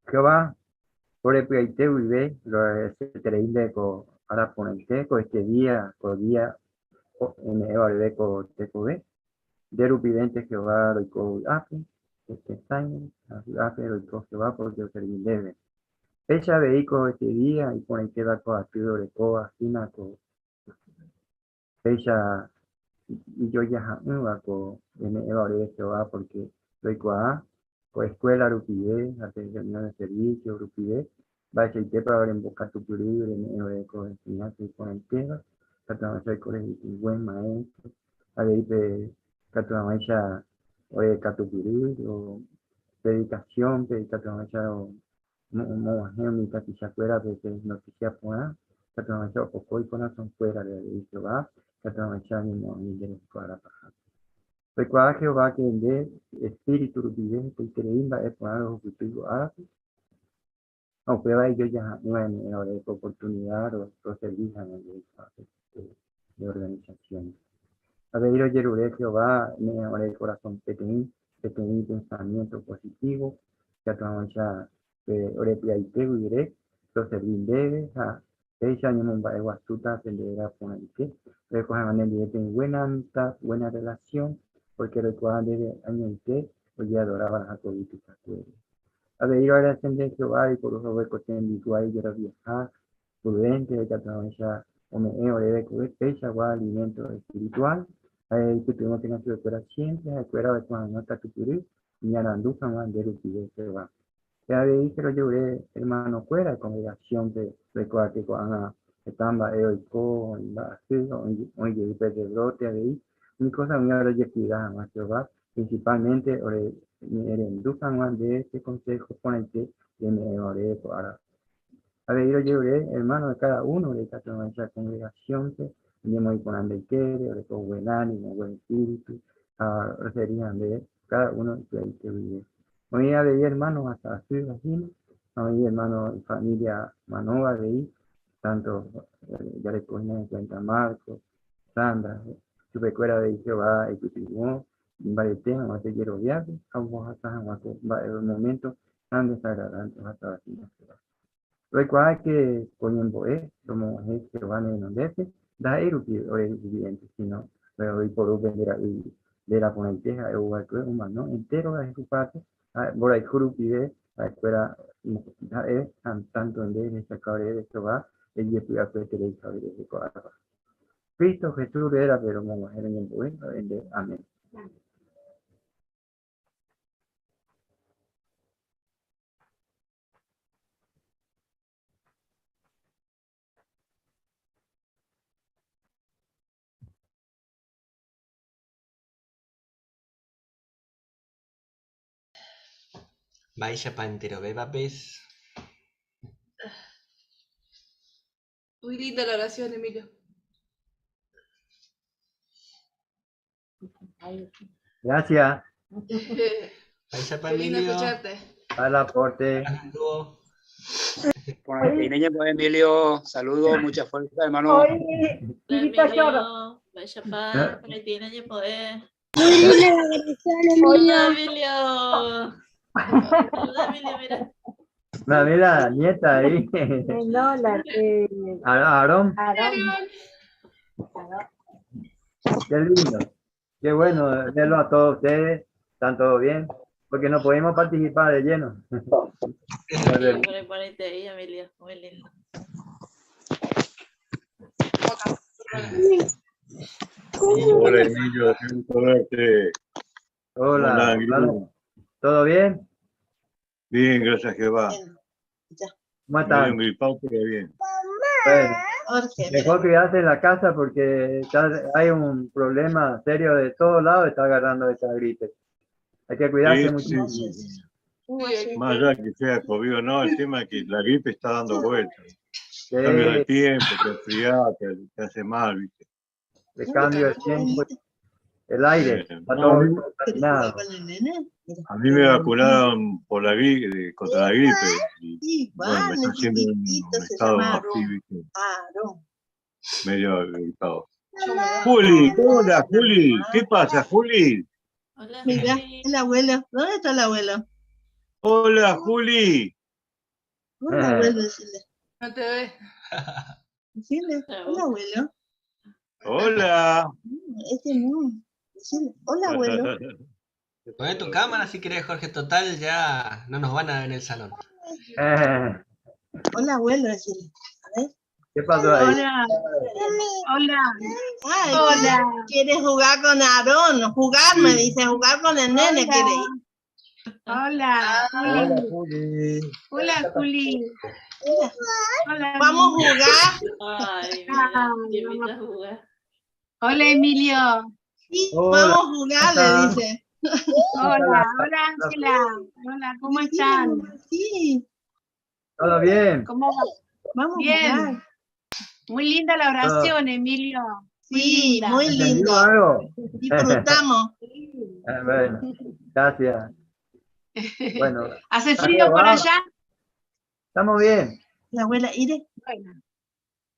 Jehová, ore py'aite guive roagradeseterei nde ko ára porãite, ko este día, ko día eme'ẽva oreve ko tekove. Nde rupivénte Jehová roiko vy'ápe, tesãime ha vy'ápe roiko Jehová pórke oservi ndéve. Péicha avei ko este día iporãitéva ko aty orekóva hína ko Péicha ijojaha'ỹva ko reme'ẽva oréve Jehová pórke roikuaa ko eskuéla rupive ha pe rreunión de servísio rupive mba'eichaitépa orembokatupyry reme'ẽ ore ko enseñánsa iporãitéva, katu hag̃uáicha oiko rehupyty buen maestro, avei pe katu hag̃uáicha ore katupyry o predikasiónpe ikatu hag̃uáicha Omog̃uahẽ umi tapichakuérape pe notísia porã, katu hag̃uáicha opoko ikorasõkuérare avei Jehová. Katu ohecha oñemo'ãgui nde reko ára pahápe. Oikuaa Jehová ke nde espíritu rupive hetaiterei mba'e porã rohupyty ko árape, ha upéva ijojaha'ỹva eme'ẽ ore ko oportunida roservi hag̃ua nde reikuaápe nde organisasiónpe. Avei rojerure Jehová eme'ẽ ore korasõ peteĩ peteĩ pensamiénto positívo ikatu hag̃uáicha pe ore py'aite guive roservi ndéve ha péicha oñemomba'eguasúta pende réra porãite, roiko hag̃ua nendive peteĩ buena amistad, buena relación, pórke roikuaa ndéve añoite ojeadorava'erãha ko yvy tuichakuére. Avei roagradese nde Jehová reiporu hague ko tembiguái jeroviaha prudente ikatu hag̃uáicha ome'ẽ oréve ko peichagua alimento espiritual, ha eipytyvõkena chupekuéra siémpre ha'ekuéra oiko hag̃ua katupyry iñarandu hag̃ua nde rupive Jehová. Pe avei che rojerure ermanokuéra kongregasiónpe roikuaáke ko'ág̃a heta mba'e oiko, oĩ mba'asy, oĩ jey pe rrebróte avei, umi kósa umíva rojekuida hag̃ua Jehová, prinsipálmente ore ñe'ẽrendu hag̃ua nde pe konsého porãite reme'ẽva oréve ko árape. Avei rojerure ermáno de káda únore ikatu hag̃uáicha kongregasiónpe oñemoĩ porã nde ykére, oreko buen ánimo, buen espíritu ha roservi hag̃ua ndéve káda uno ipy'aite guive. Oĩ avei ermáno ohasa asýva hína ha oĩ ermáno ifamília manóva avei, tánto jareko hína enkuénta Marcos, Sandra, chupekuéra avei Jehová oipytyvõ imbarete hag̃ua pe jeroviápe ha ombohasa hag̃ua ko mba'e moménto tan desagradánte ohasáva hína Jehová. Roikuaa ke ko ñembo'e romog̃uahẽ Jehová ne renondépe, ndaha'éi rupi ore rupivénte, síno roiporu pende ra'y réra porãite ha'e ou va'ekue omano entéro rayhupápe, ha mborayhu rupive ha'ekuéra ha'e ha tánto nde rehechauka oréve Jehová rejepy'apyetereiha orerehe ko ára. Cristo Jesús rérape romog̃uahẽ roñembo'e ore nde. Amén. Mba'éichapa enterovévape? Muy linda la oración, Emilio. Gracias. Mba'éichapa Qué lindo Emilio? escucharte. Al aporte. Porãiteína ñembo'e, Emilio. Saludos, mucha fuerza, hermano. Oye, Emilio, mba'éichapa porãiteína ñembo'e. Muy linda la oración, Hola, Emilio. Emilio. Hola, Emilio, mira. Mami la nieta ahí. No, la Aarón. Aarón. Qué lindo. Qué bueno verlo a todos ustedes. ¿Están todos bien? Porque no pudimos participar de lleno. Sí, por porãiteí, Emilio. Muy lindo. Hola Emilio, qué gusto verte. Hola, Hola, hola. ¿Todo bien? Bien, gracias Jehová. ¿Cómo Medio están? gripado, pero bien. Bueno, Jorge, mejor cuidarse en la casa porque hay un problema serio de todos lados, está agarrando esa gripe. Hay que cuidarse Sí, mucho. sí, sí. Más allá que sea COVID o no, el tema es que la gripe está dando vueltas. Cambio de Sí, tiempo, te enfriás, te hace mal, ¿viste? el cambio de tiempo, el aire, está No, a todo mí, contaminado. con el nene? Mira. a mí me vacunaron por la gripe, contra la gripe. Y bueno, Igual, me está el haciendo un chiquitito se estado llama así, Aarón. ¿viste? Aarón. Medio gripado. Yo me da. Juli, hola Juli, ¿qué pasa, Juli? Hola, Mira, Juli. el abuelo. ¿Dónde está el abuelo? Hola Juli. Hola, abuelo, decile. No te ve. Decile, hola, abuelo. Hola. Este no. Decile, hola, abuelo. Poné tu cámara si querés, Jorge. Total, ya no nos van a ver en el salón. Hola, abuelo, decile. A ver. ¿Qué pasó ahí? Hola. Hola. Ay, Hola. Quiere jugar con Aarón. Jugar, me dice, jugar con el nene Hola. quiere ir. Hola, Hola, Juli. Juli. Hola, Juli. Hola. Hola, Vamos a Emilio. jugar. Ay, mira, Ay, te invito vamos. a jugar. Hola, Emilio. Sí, Hola, vamos a jugar, le ¿cómo dice. Hola, hola, Ángela. Hola, ¿cómo Sí, están? sí, ¿Todo bien? ¿Cómo va? vamos a Bien. jugar. Muy linda la Todo- oración, Emilio. Muy Sí, linda. muy ¿Entendió lindo. algo? Disfrutamos. Ah, Bueno, gracias. Bueno, ¿Hace frío por Jehová. allá? Estamos bien. La abuela Ire. Bueno,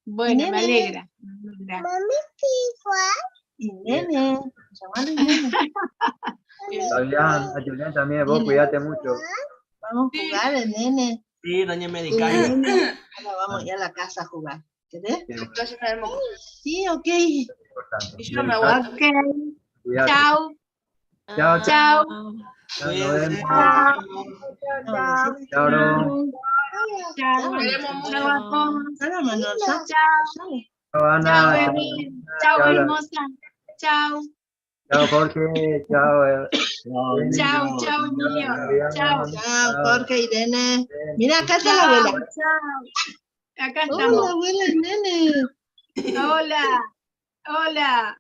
bueno, me Nene. alegra. Me alegra. Y nene. Llamalo nene. Fabián, a Julián también, vos cuídate mucho. Vamos a jugar, el nene. Sí, doña El Medicaid. nene. Ahora vamos a ir a la casa a jugar. ¿Querés? Qué bueno, Entonces me duermo. Sí, ok. importante. Y yo no me aguanto. Ok, Cuídate. chao, Chao, chao. chao. Chao, nos vemos. Chao. Chao, no. Chao. Queremos mucho. Chao a todos. Hola, Manuel. Chao, Chao, chao, Ana. Emil. Chao, Chao, hermosa. Chao, Chao, Jorge. Chao. Irene. chao, chao, Emilio. Fabián. Chao. Chao, Jorge, Irene. Mira, acá está la Chao, abuela. chao. Acá Hola, estamos. abuela, el nene. Hola, hola.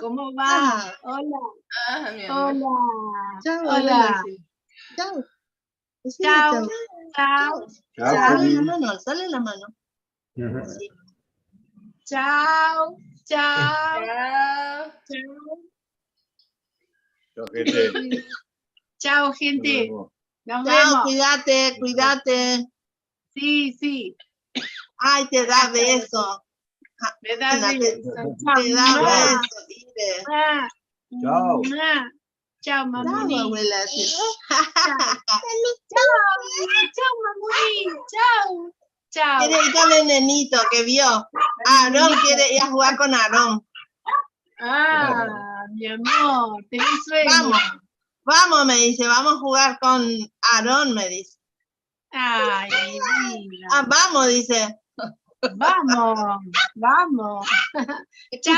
¿Cómo va? Ah. Hola, Ah, mi amor. hola. Chao, abuela. Hola. sí. Chao. Decile Chao, chao. chao, Chao, Sale Juli. la mano, sale la mano. Sí. chao, chao, Chao. chao. Chao, gente. Chao, Nos gente. vemos. Nos Chao, vemos. cuídate, cuídate. Sí, sí. Ay, te da beso. Me da Ana, te, beso. Chao. te da Mua, beso, Ire. mua, Chao. mua. Chao, Chao, mamuni. abuela. sí. Chao. Chao, chao, mamuni. Chao. Chao. Quiere ir con el nenito que vio. Aarón quiere ir a jugar con Aarón. Ah, mi amor, tenés sueño. Vamos, vamos, me dice, vamos a jugar con Aarón, me dice. Ay, mi vida. Ah, vamos, dice. Vamos, vamos. Chao.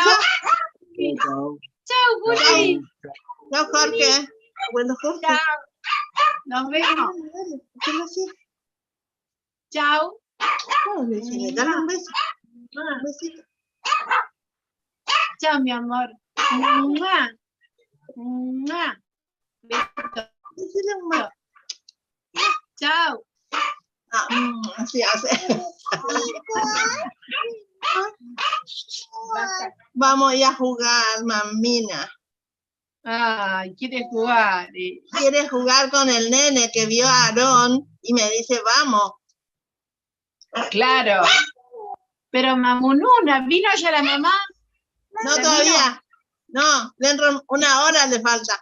Chao. Chao, Juli. Chao, Jorge. Abuelo Jorge. Chao. Nos vemos. Dale, dale, así. Chao. Chao, decile, dale un beso. Un besito. Chao, mi amor. Mua. Mua. Besito. Decile un beso. Chao. Ah, así hace. Basta. Vamos a ir a jugar, mamina. Ay, quiere jugar. Quiere jugar con el nene que vio a Aarón y me dice, vamos. Claro. Pero mamununa, ¿vino ya la mamá? No, ¿Ya todavía. No, dentro una hora le falta.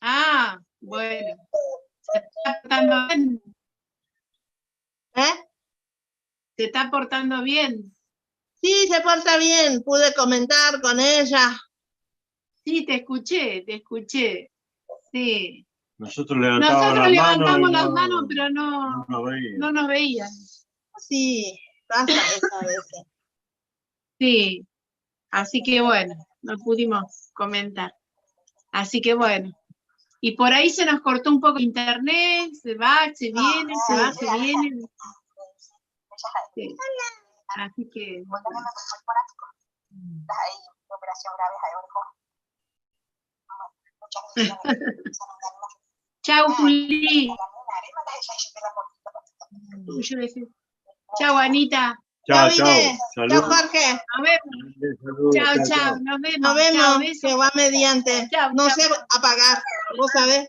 Ah, bueno. Se está portando bien. ¿Eh? Se está portando bien. Sí, se porta bien. Pude comentar con ella. Sí, te escuché, te escuché. Sí. Nosotros levantábamos Nosotros la mano levantamos y las no, manos, pero no, no nos veían. no nos veían. Sí, pasa eso a veces. Sí. Así que bueno, no pudimos comentar. Así que bueno. Y por ahí se nos cortó un poco internet, se va, se viene, se va, se viene. Sí. Así que bueno. Chau, Juli. Uy, yo decía. Chau, Anita. Chao, Chao, chao. Ire. Salud. Chao, Jorge. Nos vemos. Saludos. Chau, Chao, chau. chao. Nos vemos. Nos Chau, vemos. besos. Jehová mediante. Chau, No chau. sé apagar. Vos sabés.